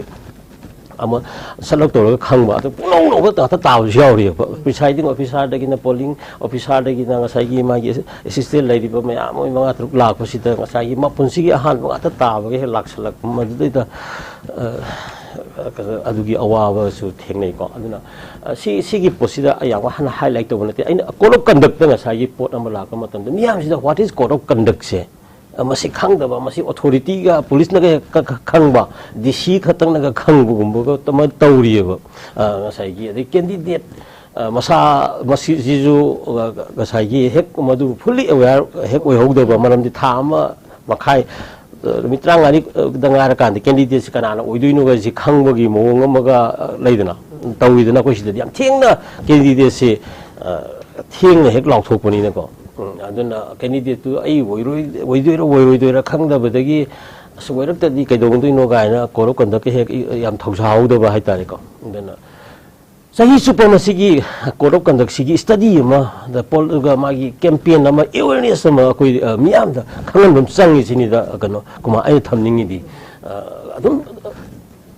ꯑꯃ ꯁꯠꯂꯞ ꯇꯧꯔꯒ ꯈꯪꯕ, ꯑꯗꯣ ꯄꯨꯡꯅꯧ ꯅꯧꯕ ꯉꯥꯛꯇ ꯇꯥꯕꯁꯨ ꯌꯥꯎꯔꯤꯑꯕ꯫ ꯄ꯭ꯔꯤꯁꯥꯏꯗꯤꯡ ꯑꯣꯐꯤꯁꯥꯔꯗꯒꯤꯅ ꯄꯣꯂꯤꯡ ꯑꯣꯐꯤꯁꯥꯔꯗꯒꯤꯅ ꯉꯁꯥꯏꯒꯤ ꯃꯥꯒꯤ ꯑꯦꯁꯤꯁꯇꯦꯟ ꯂꯩꯔꯤꯕ ꯃꯌꯥꯝ ꯃꯣꯏ ꯃꯉꯥ ꯇꯔꯨꯛ ꯂꯥꯛꯄꯁꯤꯗ ꯉꯁꯥꯏꯒꯤ ꯃꯄꯨꯟꯁꯤꯒꯤ ꯑꯍꯥꯟꯕ ꯉꯥꯛꯇ ꯇꯥꯕꯒ ꯍꯦꯛ ꯂꯥꯛꯁꯜꯂꯛꯄ ꯃꯗꯨꯗꯩꯗ, ꯑ, ꯑꯗꯨꯒꯤ ꯑꯋꯥꯕꯁꯨ ꯊꯦꯡꯅꯩꯀꯣ꯫ ꯑꯗꯨꯅ, ꯑ, ꯁꯤ, ꯁꯤꯒꯤ ꯄꯣꯠꯁꯤꯗ ꯑꯩ ꯌꯥꯝ ꯋꯥ ꯍꯥꯟꯅ ꯍꯥꯏꯂꯥꯏꯠ ꯇꯧꯕ ꯅꯠꯇꯦ꯫ ꯑꯩꯅ ꯀꯣꯗ ꯑꯣꯐ ꯀꯟꯗꯛꯇ ꯉꯁꯥꯏꯒꯤ ꯄꯣꯠ ꯑꯃ ꯂꯥꯛꯄ ꯃꯇꯝꯗ ꯃꯤꯌꯥꯝꯁꯤꯗ what is code of conduct ꯁꯦ, ꯑ, ꯃꯁꯤ ꯈꯪꯗꯕ, ꯃꯁꯤ ꯑꯣꯊꯣꯔꯤꯇꯤꯒ ꯄꯨꯂꯤꯁꯅꯒ ꯍꯦꯛ ꯈ-, ꯈ-, ꯈꯪꯕ, ꯗꯤ ꯁꯤ ꯈꯛꯇꯪꯅꯒ ꯈꯪꯕꯒꯨꯝꯕꯒ ꯑꯃ ꯇꯧꯔꯤꯑꯕ꯫ ꯑ, ꯉꯁꯥꯏꯒꯤ ꯑꯗꯩ ꯀꯦꯟꯗꯤꯗꯦꯠ, ꯑ, ꯃꯁꯥ ꯃꯁꯤꯁꯤꯁꯨ, ꯑ, ꯉꯁꯥꯏꯒꯤ ꯍꯦꯛ ꯃꯗꯨ ꯐꯨꯜꯂꯤ ꯑꯦꯋꯦꯌꯥꯔ ꯍꯦꯛ ꯑꯣꯏꯍꯧꯗꯕ, ꯃꯔꯝꯗꯤ ꯊꯥ ꯑꯃ ꯃꯈꯥꯏ, ꯑ, ꯅꯨꯃꯤꯠ ꯇꯔꯥꯃꯉꯥꯅꯤꯗ ꯉꯥꯏꯔꯀꯥꯟꯗ ꯀꯦꯟꯗꯤꯗꯦꯠꯁꯤ ꯀꯅꯥꯅ ꯑꯣꯏꯗꯣꯏꯅꯣꯒ ꯁꯤ ꯈꯪꯕꯒꯤ ꯃꯑꯣꯡ ꯑꯃꯒ, ꯑ, ꯂꯩꯗꯅ, ꯇꯧꯋꯤꯗꯅ꯫ ꯑꯩꯈꯣꯏ ꯁꯤꯗꯗꯤ ꯌꯥꯝ ꯊꯦꯡꯅ ꯀꯦꯟꯗꯤꯗꯦꯠꯁꯤ, ꯑ, ꯊꯦꯡꯅ ꯍꯦꯛ ꯂꯥꯎꯊꯣꯛꯄꯅꯤꯅꯀꯣ꯫ ꯎꯝ, ꯑꯗꯨꯅ ꯀꯦꯟꯗꯤꯗꯦꯠꯇꯨ ꯑꯩ ꯑꯣꯏꯔꯣꯏ-, ꯑꯣꯏꯗꯣꯏꯔꯥ ꯑꯣꯏꯔꯣꯏꯗꯣꯏꯔꯥ ꯈꯪꯗꯕꯗꯒꯤ, "ꯑꯁ, ꯑꯣꯏꯔꯛꯇꯗꯤ ꯀꯩꯗꯧꯗꯣꯏꯅꯣ?" ꯀꯥꯏꯅ ꯀꯣꯗ ꯑꯣꯐ ꯀꯟꯗꯛꯀ ꯍꯦꯛ ꯌꯥꯝ ꯊꯧꯁꯥꯍꯧꯗꯕ ꯍꯥꯏꯇꯥꯔꯦꯀꯣ꯫ ꯑꯗꯨꯅ ꯆꯍꯤ ꯆꯨꯞꯄ ꯃꯁꯤꯒꯤ ꯀꯣꯗ ꯑꯣꯐ ꯀꯟꯗꯛꯁꯤꯒꯤ ꯁ꯭ꯇꯗꯤ ꯑꯃ, ꯗ ꯄꯣꯜ-, ꯑꯗꯨꯒ ꯃꯥꯒꯤ ꯀꯦꯝꯄꯦꯟ ꯑꯃ, ꯑꯦꯋꯦꯔꯅꯦꯁ ꯑꯃ ꯑꯩꯈꯣꯏ, ꯑ, ꯃꯤꯌꯥꯝꯗ ꯈꯪꯍꯟꯕ ꯑꯃ ꯆꯪꯉꯤ ꯁꯤꯅꯤꯗ, ꯑ, ꯀꯩꯅꯣ, ꯀꯨꯃꯥꯔ, ꯑꯩꯅ ꯊꯝꯅꯤꯡꯉꯤꯗꯤ꯫ ꯑ, ꯑꯗꯨꯝ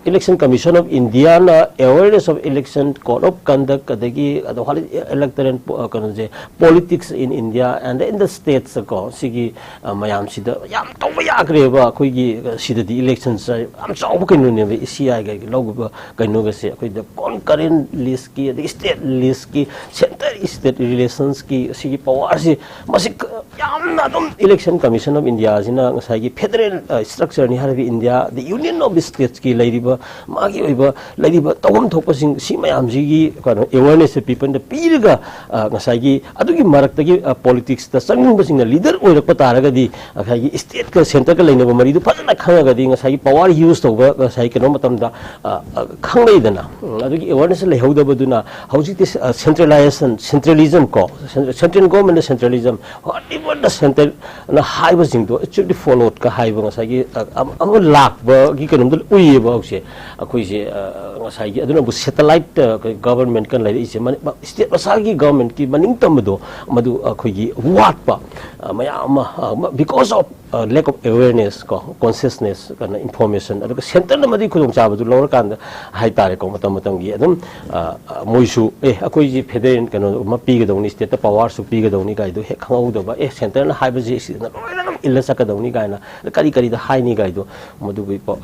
Election Commission of Indiaꯅ awareness of election, code of conduct, ꯑꯗꯒꯤ ꯑꯗꯣ ꯍꯧꯖꯤꯛ electoral ꯄꯣ-, ꯀꯩꯅꯣꯁꯦ, politics in India and in the states ꯀꯣ, ꯁꯤꯒꯤ, ꯑ, ꯃꯌꯥꯝꯁꯤꯗ ꯌꯥꯝ ꯇꯧꯕ ꯌꯥꯈ꯭ꯔꯦꯕ꯫ ꯑꯩꯈꯣꯏꯒꯤ, ꯑ, ꯁꯤꯗꯗꯤ electionꯁꯦ ꯌꯥꯝ ꯆꯥꯎꯕ ꯀꯩꯅꯣꯅꯦꯕ, ꯁꯤ ꯑꯥꯏꯒ ꯂꯧꯈꯤꯕ ꯀꯩꯅꯣꯒꯁꯦ꯫ ꯑꯩꯈꯣꯏꯗ concurrent listꯀꯤ, ꯑꯗꯒꯤ state listꯀꯤ, center state relationsꯀꯤ ꯁꯤꯒꯤ powerꯁꯤ, ꯃꯁꯤ ꯀ-, ꯌꯥꯝꯅ ꯑꯗꯨꯝ Election Commission of Indiaꯁꯤꯅ ꯉꯁꯥꯏꯒꯤ federal, ꯑ, structureꯅꯤ ꯍꯥꯏꯔꯤꯕ India, the Union of Statesꯀꯤ ꯂꯩꯔꯤꯕ ꯃꯥꯒꯤ ꯑꯣꯏꯕ ꯂꯩꯔꯤꯕ ꯇꯧꯐꯝ ꯊꯣꯛꯄꯁꯤꯡ ꯁꯤ ꯃꯌꯥꯝꯁꯤꯒꯤ ꯀꯩꯅꯣ awarenessꯁꯦ peopleꯗ ꯄꯤꯔꯒ, ꯑ, ꯉꯁꯥꯏꯒꯤ ꯑꯗꯨꯒꯤ ꯃꯔꯛꯇꯒꯤ, ꯑ, politicsꯇ ꯆꯪꯅꯤꯡꯕꯁꯤꯡꯅ leader ꯑꯣꯏꯔꯛꯄ ꯇꯥꯔꯒꯗꯤ ꯉꯁꯥꯏꯒꯤ stateꯀ centreꯒ ꯂꯩꯅꯕ ꯃꯔꯤꯗꯨ ꯐꯖꯅ ꯈꯪꯉꯒꯗꯤ ꯉꯁꯥꯏꯒꯤ power use ꯇꯧꯕ ꯉꯁꯥꯏ ꯀꯩꯅꯣ ꯃꯇꯝꯗ, ꯑ, ꯑ, ꯈꯪꯅꯩꯗꯅ꯫ ꯎꯝ, ꯑꯗꯨꯒꯤ awareness ꯂꯩꯍꯧꯗꯕꯗꯨꯅ ꯍꯧꯖꯤꯛꯇꯤ, ꯑ, centralization, centralism ꯀꯣ, cen-, central governmentꯅ centralism, whatever the centreꯅ ꯍꯥꯏꯕꯁꯤꯡꯗꯣ it should be followedꯀ ꯍꯥꯏꯕ ꯉꯁꯥꯏꯒꯤ, ꯑ, ꯑꯃ, ꯑꯃ ꯂꯥꯛꯄꯒꯤ ꯀꯩꯅꯣꯝꯗ ꯎꯏꯌꯦꯕ ꯍꯧꯖꯤꯛꯁꯦ꯫ ꯑꯩꯈꯣꯏꯁꯦ, ꯑ, ꯉꯁꯥꯏꯒꯤ ꯑꯗꯨꯅꯕꯨ satellite, ꯑ, governmentꯀ ꯂꯩꯔꯛꯏꯁꯦ ꯃꯅꯤ-, ꯃ-, state ꯃꯁꯥꯒꯤ governmentꯀꯤ ꯃꯅꯤꯡ ꯇꯝꯕꯗꯣ ꯃꯗꯨ ꯑꯩꯈꯣꯏꯒꯤ ꯋꯥꯠꯄ, ꯑ, ꯃꯌꯥꯝ ꯑꯃ, ꯑ, ꯃ-, because of, ꯑ, lack of awareness ꯀꯣ, consciousness ꯀꯩꯅꯣ information, ꯑꯗꯨꯒ centreꯅ ꯃꯗꯨꯒꯤ ꯈꯨꯗꯣꯡꯆꯥꯕꯗꯨ ꯂꯧꯔꯀꯥꯟꯗ ꯍꯥꯏꯇꯥꯔꯦꯀꯣ, ꯃꯇꯝ ꯃꯇꯝꯒꯤ ꯑꯗꯨꯝ, ꯑ, ꯑ, ꯃꯣꯏꯁꯨ, "ꯑꯦ, ꯑꯩꯈꯣꯏꯁꯤ federal ꯀꯩꯅꯣ ꯑꯃ ꯄꯤꯒꯗꯧꯅꯤ, stateꯇ powerꯁꯨ ꯄꯤꯒꯗꯧꯅꯤ" ꯀꯥꯏꯗꯣ ꯍꯦꯛ ꯈꯪꯍꯧꯗꯕ, "ꯑꯦ, centreꯅ ꯍꯥꯏꯕꯁꯤ ꯁꯤꯗꯅ ꯂꯣꯏꯅ ꯑꯗꯨꯝ ꯏꯜꯂ ꯆꯠꯀꯗꯧꯅꯤ" ꯀꯥꯏꯅ, ꯀꯔꯤ ꯀꯔꯤꯗ ꯍꯥꯏꯅꯤ ꯀꯥꯏꯗꯣ, ꯃꯗꯨꯒꯤ ꯄ-,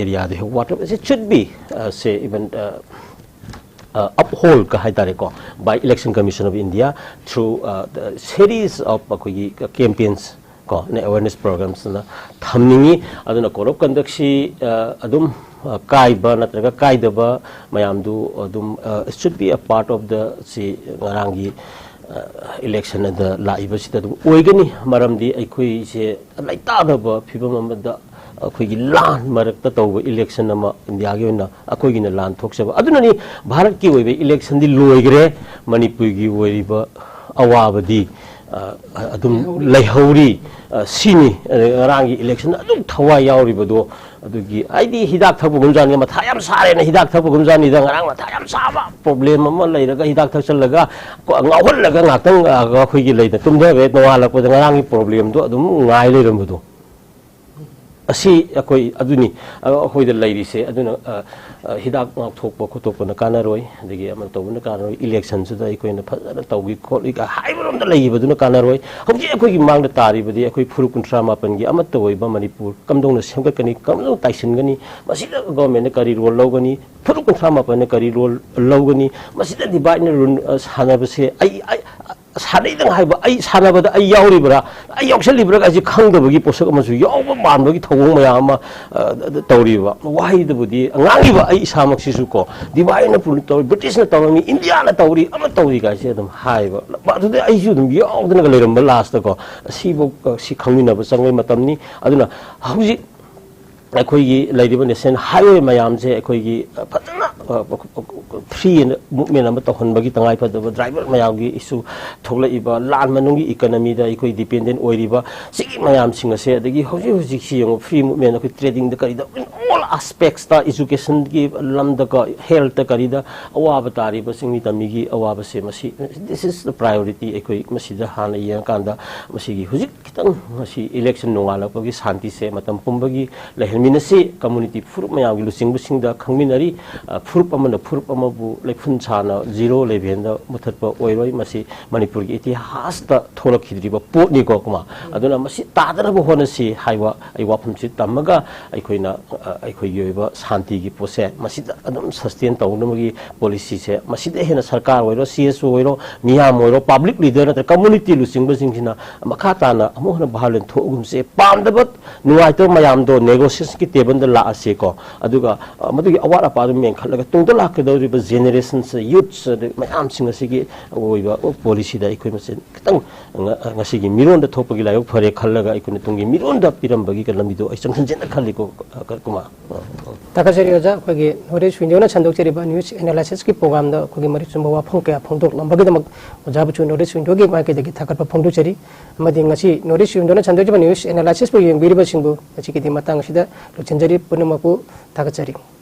areaꯗ ꯍꯦꯛ ꯋꯥꯠꯄ꯫ It should be, ꯑ, say even, ꯑ, ꯑ, upholdꯀ ꯍꯥꯏꯇꯥꯔꯦꯀꯣ, by Election Commission of India through, ꯑ, the series of ꯑꯩꯈꯣꯏꯒꯤ campaigns ꯀꯣ, ꯑꯗꯩ awareness programsꯅ ꯊꯝꯅꯤꯡꯉꯤ꯫ ꯑꯗꯨꯅ code of conductꯁꯤ, ꯑ, ꯑꯗꯨꯝ, ꯑ, ꯀꯥꯏꯕ ꯅꯠꯇ꯭ꯔꯒ ꯀꯥꯏꯗꯕ ꯃꯌꯥꯝꯗꯨ ꯑꯗꯨꯝ, ꯑ, it should be a part of the ꯁꯤ ꯉꯔꯥꯡꯒꯤ, ꯑ, election ꯑꯗ ꯂꯥꯛꯏꯕꯁꯤꯗ ꯑꯗꯨꯝ ꯑꯣꯏꯒꯅꯤ꯫ ꯃꯔꯝꯗꯤ ꯑꯩꯈꯣꯏꯁꯦ ꯂꯩꯇꯥꯗꯕ ꯐꯤꯕꯝ ꯑꯃꯗ ꯑꯩꯈꯣꯏꯒꯤ ꯂꯥꯟ ꯃꯔꯛꯇ ꯇꯧꯕ election ꯑꯃ Indiaꯒꯤ ꯑꯣꯏꯅ ꯑꯩꯈꯣꯏꯒꯤꯅ ꯂꯥꯟ ꯊꯣꯛꯆꯕ꯫ ꯑꯗꯨꯅꯅꯤ ꯚꯥꯔꯠꯀꯤ ꯑꯣꯏꯕ electionꯗꯤ ꯂꯣꯏꯈ꯭ꯔꯦ, ꯃꯅꯤꯄꯨꯔꯒꯤ ꯑꯣꯏꯔꯤꯕ ꯑꯋꯥꯕꯗꯤ, ꯑ, ꯑꯗꯨꯝ ꯂꯩꯍꯧꯔꯤ꯫ ꯂꯩꯍꯧꯔꯤ꯫ ꯑ, ꯁꯤꯅꯤ꯫ ꯑꯗꯩ ꯉꯔꯥꯡꯒꯤ election ꯑꯗꯨꯝ ꯊꯋꯥꯏ ꯌꯥꯎꯔꯤꯕꯗꯣ ꯑꯗꯨꯒꯤ, ꯑꯩꯗꯤ ꯍꯤꯗꯥꯛ ꯊꯛꯄꯒꯨꯝꯖꯥꯅꯤ, ꯃꯊꯥ ꯌꯥꯝ ꯁꯥꯔꯦꯅ ꯍꯤꯗꯥꯛ ꯊꯛꯄꯒꯨꯝꯖꯥꯅꯤꯗ, ꯉꯔꯥꯡ ꯃꯊꯥ ꯌꯥꯝ ꯁꯥꯕ problem ꯑꯃ ꯂꯩꯔꯒ ꯍꯤꯗꯥꯛ ꯊꯛꯆꯜꯂꯒ ꯀꯣ, ꯉꯥꯎꯍꯜꯂꯒ ꯉꯥꯛꯇꯪ, ꯑ, ꯑꯩꯈꯣꯏꯒꯤ ꯂꯩꯗ ꯇꯨꯝꯊꯈ꯭ꯔꯦ, ꯅꯣꯡꯉꯥꯜꯂꯛꯄꯗ ꯉꯔꯥꯡꯒꯤ problemꯗꯣ ꯑꯗꯨꯝ ꯉꯥꯏ ꯂꯩꯔꯝꯕꯗꯣ꯫ ꯑꯁꯤ ꯑꯩꯈꯣꯏ ꯑꯗꯨꯅꯤ, ꯑ, ꯑꯩꯈꯣꯏꯗ ꯂꯩꯔꯤꯁꯦ꯫ ꯑꯗꯨꯅ, ꯑ, ꯑ, ꯍꯤꯗꯥꯛ ꯉꯥꯛꯊꯣꯛꯄ ꯈꯣꯠꯇꯣꯛꯄꯅ ꯀꯥꯟꯅꯔꯣꯏ, ꯑꯗꯒꯤ ꯑꯃ ꯇꯧꯕꯅ ꯀꯥꯟꯅꯔꯣꯏ, electionꯁꯤꯗ ꯑꯩꯈꯣꯏꯅ ꯐꯖꯅ ꯇꯧꯒꯤ ꯈꯣꯠꯂꯤꯒ ꯍꯥꯏꯕꯔꯣꯝꯗ ꯂꯩꯈꯤꯕꯗꯨꯅ ꯀꯥꯟꯅꯔꯣꯏ꯫ ꯍꯧꯖꯤꯛ ꯑꯩꯈꯣꯏꯒꯤ ꯃꯥꯡꯗ ꯇꯥꯔꯤꯕꯗꯤ ꯑꯩꯈꯣꯏ ꯐꯨꯔꯨꯞ ꯀꯨꯟꯊ꯭ꯔꯥ ꯃꯥꯄꯟꯒꯤ ꯑꯃꯠꯇ ꯑꯣꯏꯕ ꯃꯅꯤꯄꯨꯔ ꯀꯝꯗꯧꯅ ꯁꯦꯝꯒꯠꯀꯅꯤ, ꯀꯝꯗꯧꯅ ꯇꯥꯏꯁꯤꯟꯒꯅꯤ, ꯃꯁꯤꯗ governmentꯅ ꯀꯔꯤ role ꯂꯧꯒꯅꯤ, ꯐꯨꯔꯨꯞ ꯀꯨꯟꯊ꯭ꯔꯥ ꯃꯥꯄꯟꯅ ꯀꯔꯤ role ꯂꯧꯒꯅꯤ, ꯃꯁꯤꯗ divide and rule, ꯑ, ꯁꯥꯟꯅꯕꯁꯦ ꯑꯩ, ꯑꯩ, ꯁꯥꯟꯅꯩꯗꯪ ꯍꯥꯏꯕ, ꯑꯩ ꯁꯥꯟꯅꯕꯗ ꯑꯩ ꯌꯥꯎꯔꯤꯕ꯭ꯔꯥ, ꯑꯩ ꯌꯥꯎꯁꯜꯂꯤꯕ꯭ꯔꯥ ꯍꯥꯏꯁꯤ ꯈꯪꯗꯕꯒꯤ ꯄꯣꯠꯁꯛ ꯑꯃꯁꯨ ꯌꯥꯎꯕ ꯃꯥꯟꯕꯒꯤ ꯊꯧꯑꯣꯡ ꯃꯌꯥꯝ ꯑꯃ, ꯑ, ꯇꯧꯔꯤꯕ꯫ ꯋꯥꯍꯩꯗꯕꯨꯗꯤ ꯉꯥꯡꯉꯤꯕ ꯑꯩ ꯏꯁꯥꯃꯛꯁꯤꯁꯨ ꯀꯣ, ꯗꯤꯚꯥꯏꯟꯅ ꯄꯨ-, ꯇꯧꯔꯤ, ꯕ꯭ꯔꯤꯇꯤꯁꯅ ꯇꯧꯔꯝꯃꯤ, ꯏꯟꯗꯤꯌꯥꯅ ꯇꯧꯔꯤ, ꯑꯃ ꯇꯧꯔꯤ ꯀꯥꯏꯁꯦ ꯑꯗꯨꯝ ꯍꯥꯏꯕ꯫ ꯑꯗꯨꯗ ꯑꯩꯁꯨ ꯑꯗꯨꯝ ꯌꯥꯎꯗꯅꯒ ꯂꯩꯔꯝꯕ ꯂꯥꯁꯇꯀꯣ, ꯑꯁꯤꯐꯧ, ꯑ, ꯁꯤ ꯈꯪꯃꯤꯟꯅꯕ ꯆꯪꯕꯒꯤ ꯃꯇꯝꯅꯤ꯫ ꯑꯗꯨꯅ ꯍꯧꯖꯤꯛ ꯑꯩꯈꯣꯏꯒꯤ ꯂꯩꯔꯤꯕ ꯅꯦꯁꯅꯦꯜ ꯍꯥꯏꯋꯦ ꯃꯌꯥꯝꯁꯦ ꯑꯩꯈꯣꯏꯒꯤ, ꯑ, ꯐꯖꯅ, ꯑ, ꯐ꯭ꯔꯤ ꯃꯨꯞꯃꯦꯟ ꯑꯃ ꯇꯧꯍꯟꯕꯒꯤ ꯇꯉꯥꯏꯐꯗꯕ, ꯗ꯭ꯔꯥꯏꯚꯔ ꯃꯌꯥꯝꯒꯤ ꯏꯁꯨ ꯊꯣꯛꯂꯛꯏꯕ, ꯂꯥꯟ ꯃꯅꯨꯡꯒꯤ ꯏꯀꯅꯃꯤꯗ ꯑꯩꯈꯣꯏ ꯗꯤꯄꯦꯟꯗꯦꯟ ꯑꯣꯏꯔꯤꯕ, ꯁꯤꯒꯤ ꯃꯌꯥꯝꯁꯤꯡ ꯑꯁꯦ, ꯑꯗꯒꯤ ꯍꯧꯖꯤꯛ ꯍꯧꯖꯤꯛꯁꯤ ꯌꯦꯡꯉꯨ, ꯐ꯭ꯔꯤ ꯃꯨꯞꯃꯦꯟ ꯑꯩꯈꯣꯏ ꯇ꯭ꯔꯦꯗꯤꯡꯗ ꯀꯔꯤꯗ, in all aspects ꯇ, ꯏꯖꯨꯀꯦꯁꯟꯒꯤ ꯂꯝꯗꯀ, ꯍꯦꯜꯠꯇ ꯀꯔꯤꯗ ꯑꯋꯥꯕ ꯇꯥꯔꯤꯕ ꯆꯤꯡꯃꯤ ꯇꯝꯃꯤꯒꯤ ꯑꯋꯥꯕꯁꯦ, ꯃꯁꯤ, this is the priority꯫ ꯑꯩꯈꯣꯏ ꯃꯁꯤꯗ ꯍꯥꯟꯅ ꯌꯦꯡꯉꯀꯥꯟꯗ ꯃꯁꯤꯒꯤ ꯍꯧꯖꯤꯛ ꯈꯤꯇꯪ ꯉꯁꯤ ꯏꯂꯦꯛꯁꯟ ꯅꯣꯡꯉꯥꯜꯂꯛꯄꯒꯤ ꯁꯥꯟꯇꯤꯁꯦ ꯃꯇꯝ ꯄꯨꯝꯕꯒꯤ ꯂꯩꯍꯟꯃꯤꯟꯅꯁꯤ꯫ ꯀꯝꯃꯨꯅꯤꯇꯤ ꯐꯨꯔꯨꯞ ꯃꯌꯥꯝꯒꯤ ꯂꯨꯆꯤꯡꯕꯁꯤꯡꯗ ꯈꯪꯃꯤꯟꯅꯔꯤ꯫ ꯑ, ꯐꯨꯔꯨꯞ ꯑꯃꯅ ꯐꯨꯔꯨꯞ ꯑꯃꯕꯨ ꯂꯩꯐꯨꯟ ꯁꯥꯅ ꯖꯤꯔꯣ ꯂꯦꯚꯦꯜꯗ ꯃꯨꯊꯠꯄ ꯑꯣꯏꯔꯣꯏ꯫ ꯃꯁꯤ ꯃꯅꯤꯄꯨꯔꯒꯤ ꯏꯇꯤꯍꯥꯁꯇ ꯊꯣꯛꯂꯛꯈꯤꯗ꯭ꯔꯤꯕ ꯄꯣꯠꯅꯤꯀꯣ, ꯀꯨꯃꯥ꯫ ꯑꯗꯨꯅ ꯃꯁꯤ ꯇꯥꯗꯅꯕ ꯍꯣꯠꯅꯁꯤ ꯍꯥꯏꯕ ꯑꯩ ꯋꯥꯐꯝꯁꯤ ꯇꯝꯃꯒ, ꯑꯩꯈꯣꯏꯅ, ꯑ, ꯑꯩꯈꯣꯏꯒꯤ ꯑꯣꯏꯕ ꯁꯥꯟꯇꯤꯒꯤ ꯄꯣꯠꯁꯦ ꯃꯁꯤꯗ ꯑꯗꯨꯝ ꯁꯁꯇꯦꯟ ꯇꯧꯅꯕꯒꯤ ꯄꯣꯂꯤꯁꯤꯁꯦ, ꯃꯁꯤꯗ ꯍꯦꯟꯅ ꯁꯔꯀꯥꯔ ꯑꯣꯏꯔꯣ, ꯁꯤ ꯑꯦꯁ ꯑꯣ ꯑꯣꯏꯔꯣ, ꯃꯤꯌꯥꯝ ꯑꯣꯏꯔꯣ, ꯄꯕ꯭ꯂꯤꯛ ꯂꯤꯗꯔ ꯅꯠꯇ꯭ꯔꯒ ꯀꯝꯃꯨꯅꯤꯇꯤ ꯂꯨꯆꯤꯡꯕꯁꯤꯡꯁꯤꯅ ꯃꯈꯥ ꯇꯥꯅ ꯑꯃꯨꯛ ꯍꯟꯅ ꯚꯥꯏꯑꯣꯂꯦꯟ ꯊꯣꯛꯑꯒꯨꯝꯁꯦ, ꯄꯥꯝꯗꯕ, ꯅꯨꯡꯉꯥꯏꯇꯕ ꯃꯌꯥꯝꯗꯣ ꯅꯦꯒꯣꯁꯤꯌꯦꯁꯟꯒꯤ ꯇꯦꯕꯜꯗ ꯂꯥꯛꯑꯁꯦꯀꯣ꯫ ꯑꯗꯨꯒ, ꯑ, ꯃꯗꯨꯒꯤ ꯑꯋꯥꯠ ꯑꯄꯥꯗꯨ ꯃꯦꯟꯈꯠꯂꯒ ꯇꯨꯡꯗ ꯂꯥꯛꯀꯗꯧꯔꯤꯕ ꯖꯦꯅꯦꯔꯦꯁꯟꯁꯦ, ꯌꯨꯠꯁ, ꯑꯗꯩ ꯃꯌꯥꯝꯁꯤꯡ ꯑꯁꯤꯒꯤ ꯑꯣꯏꯕ ꯄꯣꯂꯤꯁꯤꯗ ꯑꯩꯈꯣꯏ ꯃꯁꯦꯟ ꯈꯤꯇꯪ ꯉ-, ꯉꯁꯤꯒꯤ ꯃꯤꯔꯣꯟꯗ ꯊꯣꯛꯄꯒꯤ ꯂꯥꯏꯕꯛ ꯐꯔꯦ ꯈꯜꯂꯒ ꯑꯩꯈꯣꯏꯅ ꯇꯨꯡꯒꯤ ꯃꯤꯔꯣꯟꯗ ꯄꯤꯔꯝꯕꯒꯤ ꯂꯝꯕꯤꯗꯣ ꯑꯩ ꯆꯪꯁꯤꯟꯖꯦꯅ ꯈꯜꯂꯤꯀꯣ, ꯑ, ꯀꯨꯃꯥꯔ꯫ ꯊꯥꯒꯠꯆꯔꯤ ꯑꯣꯖꯥ꯫ ꯑꯩꯈꯣꯏꯒꯤ ꯅꯣꯔꯠ ꯏꯁ ꯋꯤꯟꯗꯣꯅ ꯁꯟꯗꯣꯛꯆꯔꯤꯕ ꯅ꯭ꯌꯨꯁ ꯑꯦꯅꯥꯂꯥꯏꯁꯤꯁꯀꯤ ꯄ꯭ꯔꯣꯒ꯭ꯔꯥꯝꯗ ꯑꯩꯈꯣꯏꯒꯤ ꯃꯔꯤꯛ ꯆꯨꯝꯕ ꯋꯥꯐꯝ ꯀꯌꯥ ꯐꯣꯡꯗꯣꯛꯂꯝꯕꯒꯤꯗꯃꯛ ꯑꯣꯖꯥꯕꯨꯁꯨ ꯅꯣꯔꯠ ꯏꯁ ꯋꯤꯟꯗꯣꯒꯤ ꯃꯥꯏꯀꯩꯗꯒꯤ ꯊꯥꯒꯠꯄ ꯐꯣꯡꯗꯣꯛꯆꯔꯤ꯫ ꯑꯃꯗꯤ ꯉꯁꯤ ꯅꯣꯔꯠ ꯏꯁ ꯋꯤꯟꯗꯣꯅ ꯁꯟꯗꯣꯛꯆꯕ ꯅ꯭ꯌꯨꯁ ꯑꯦꯅꯥꯂꯥꯏꯁꯤꯁꯄꯨ ꯌꯦꯡꯕꯤꯔꯤꯕꯁꯤꯡꯕꯨ ꯉꯁꯤꯒꯤꯗꯤ ꯃꯇꯥꯡ ꯑꯁꯤꯗ ꯂꯣꯏꯁꯤꯟꯖꯔꯤ꯫ ꯄꯨꯝꯅꯃꯛꯄꯨ ꯊꯥꯒꯠꯆꯔꯤ꯫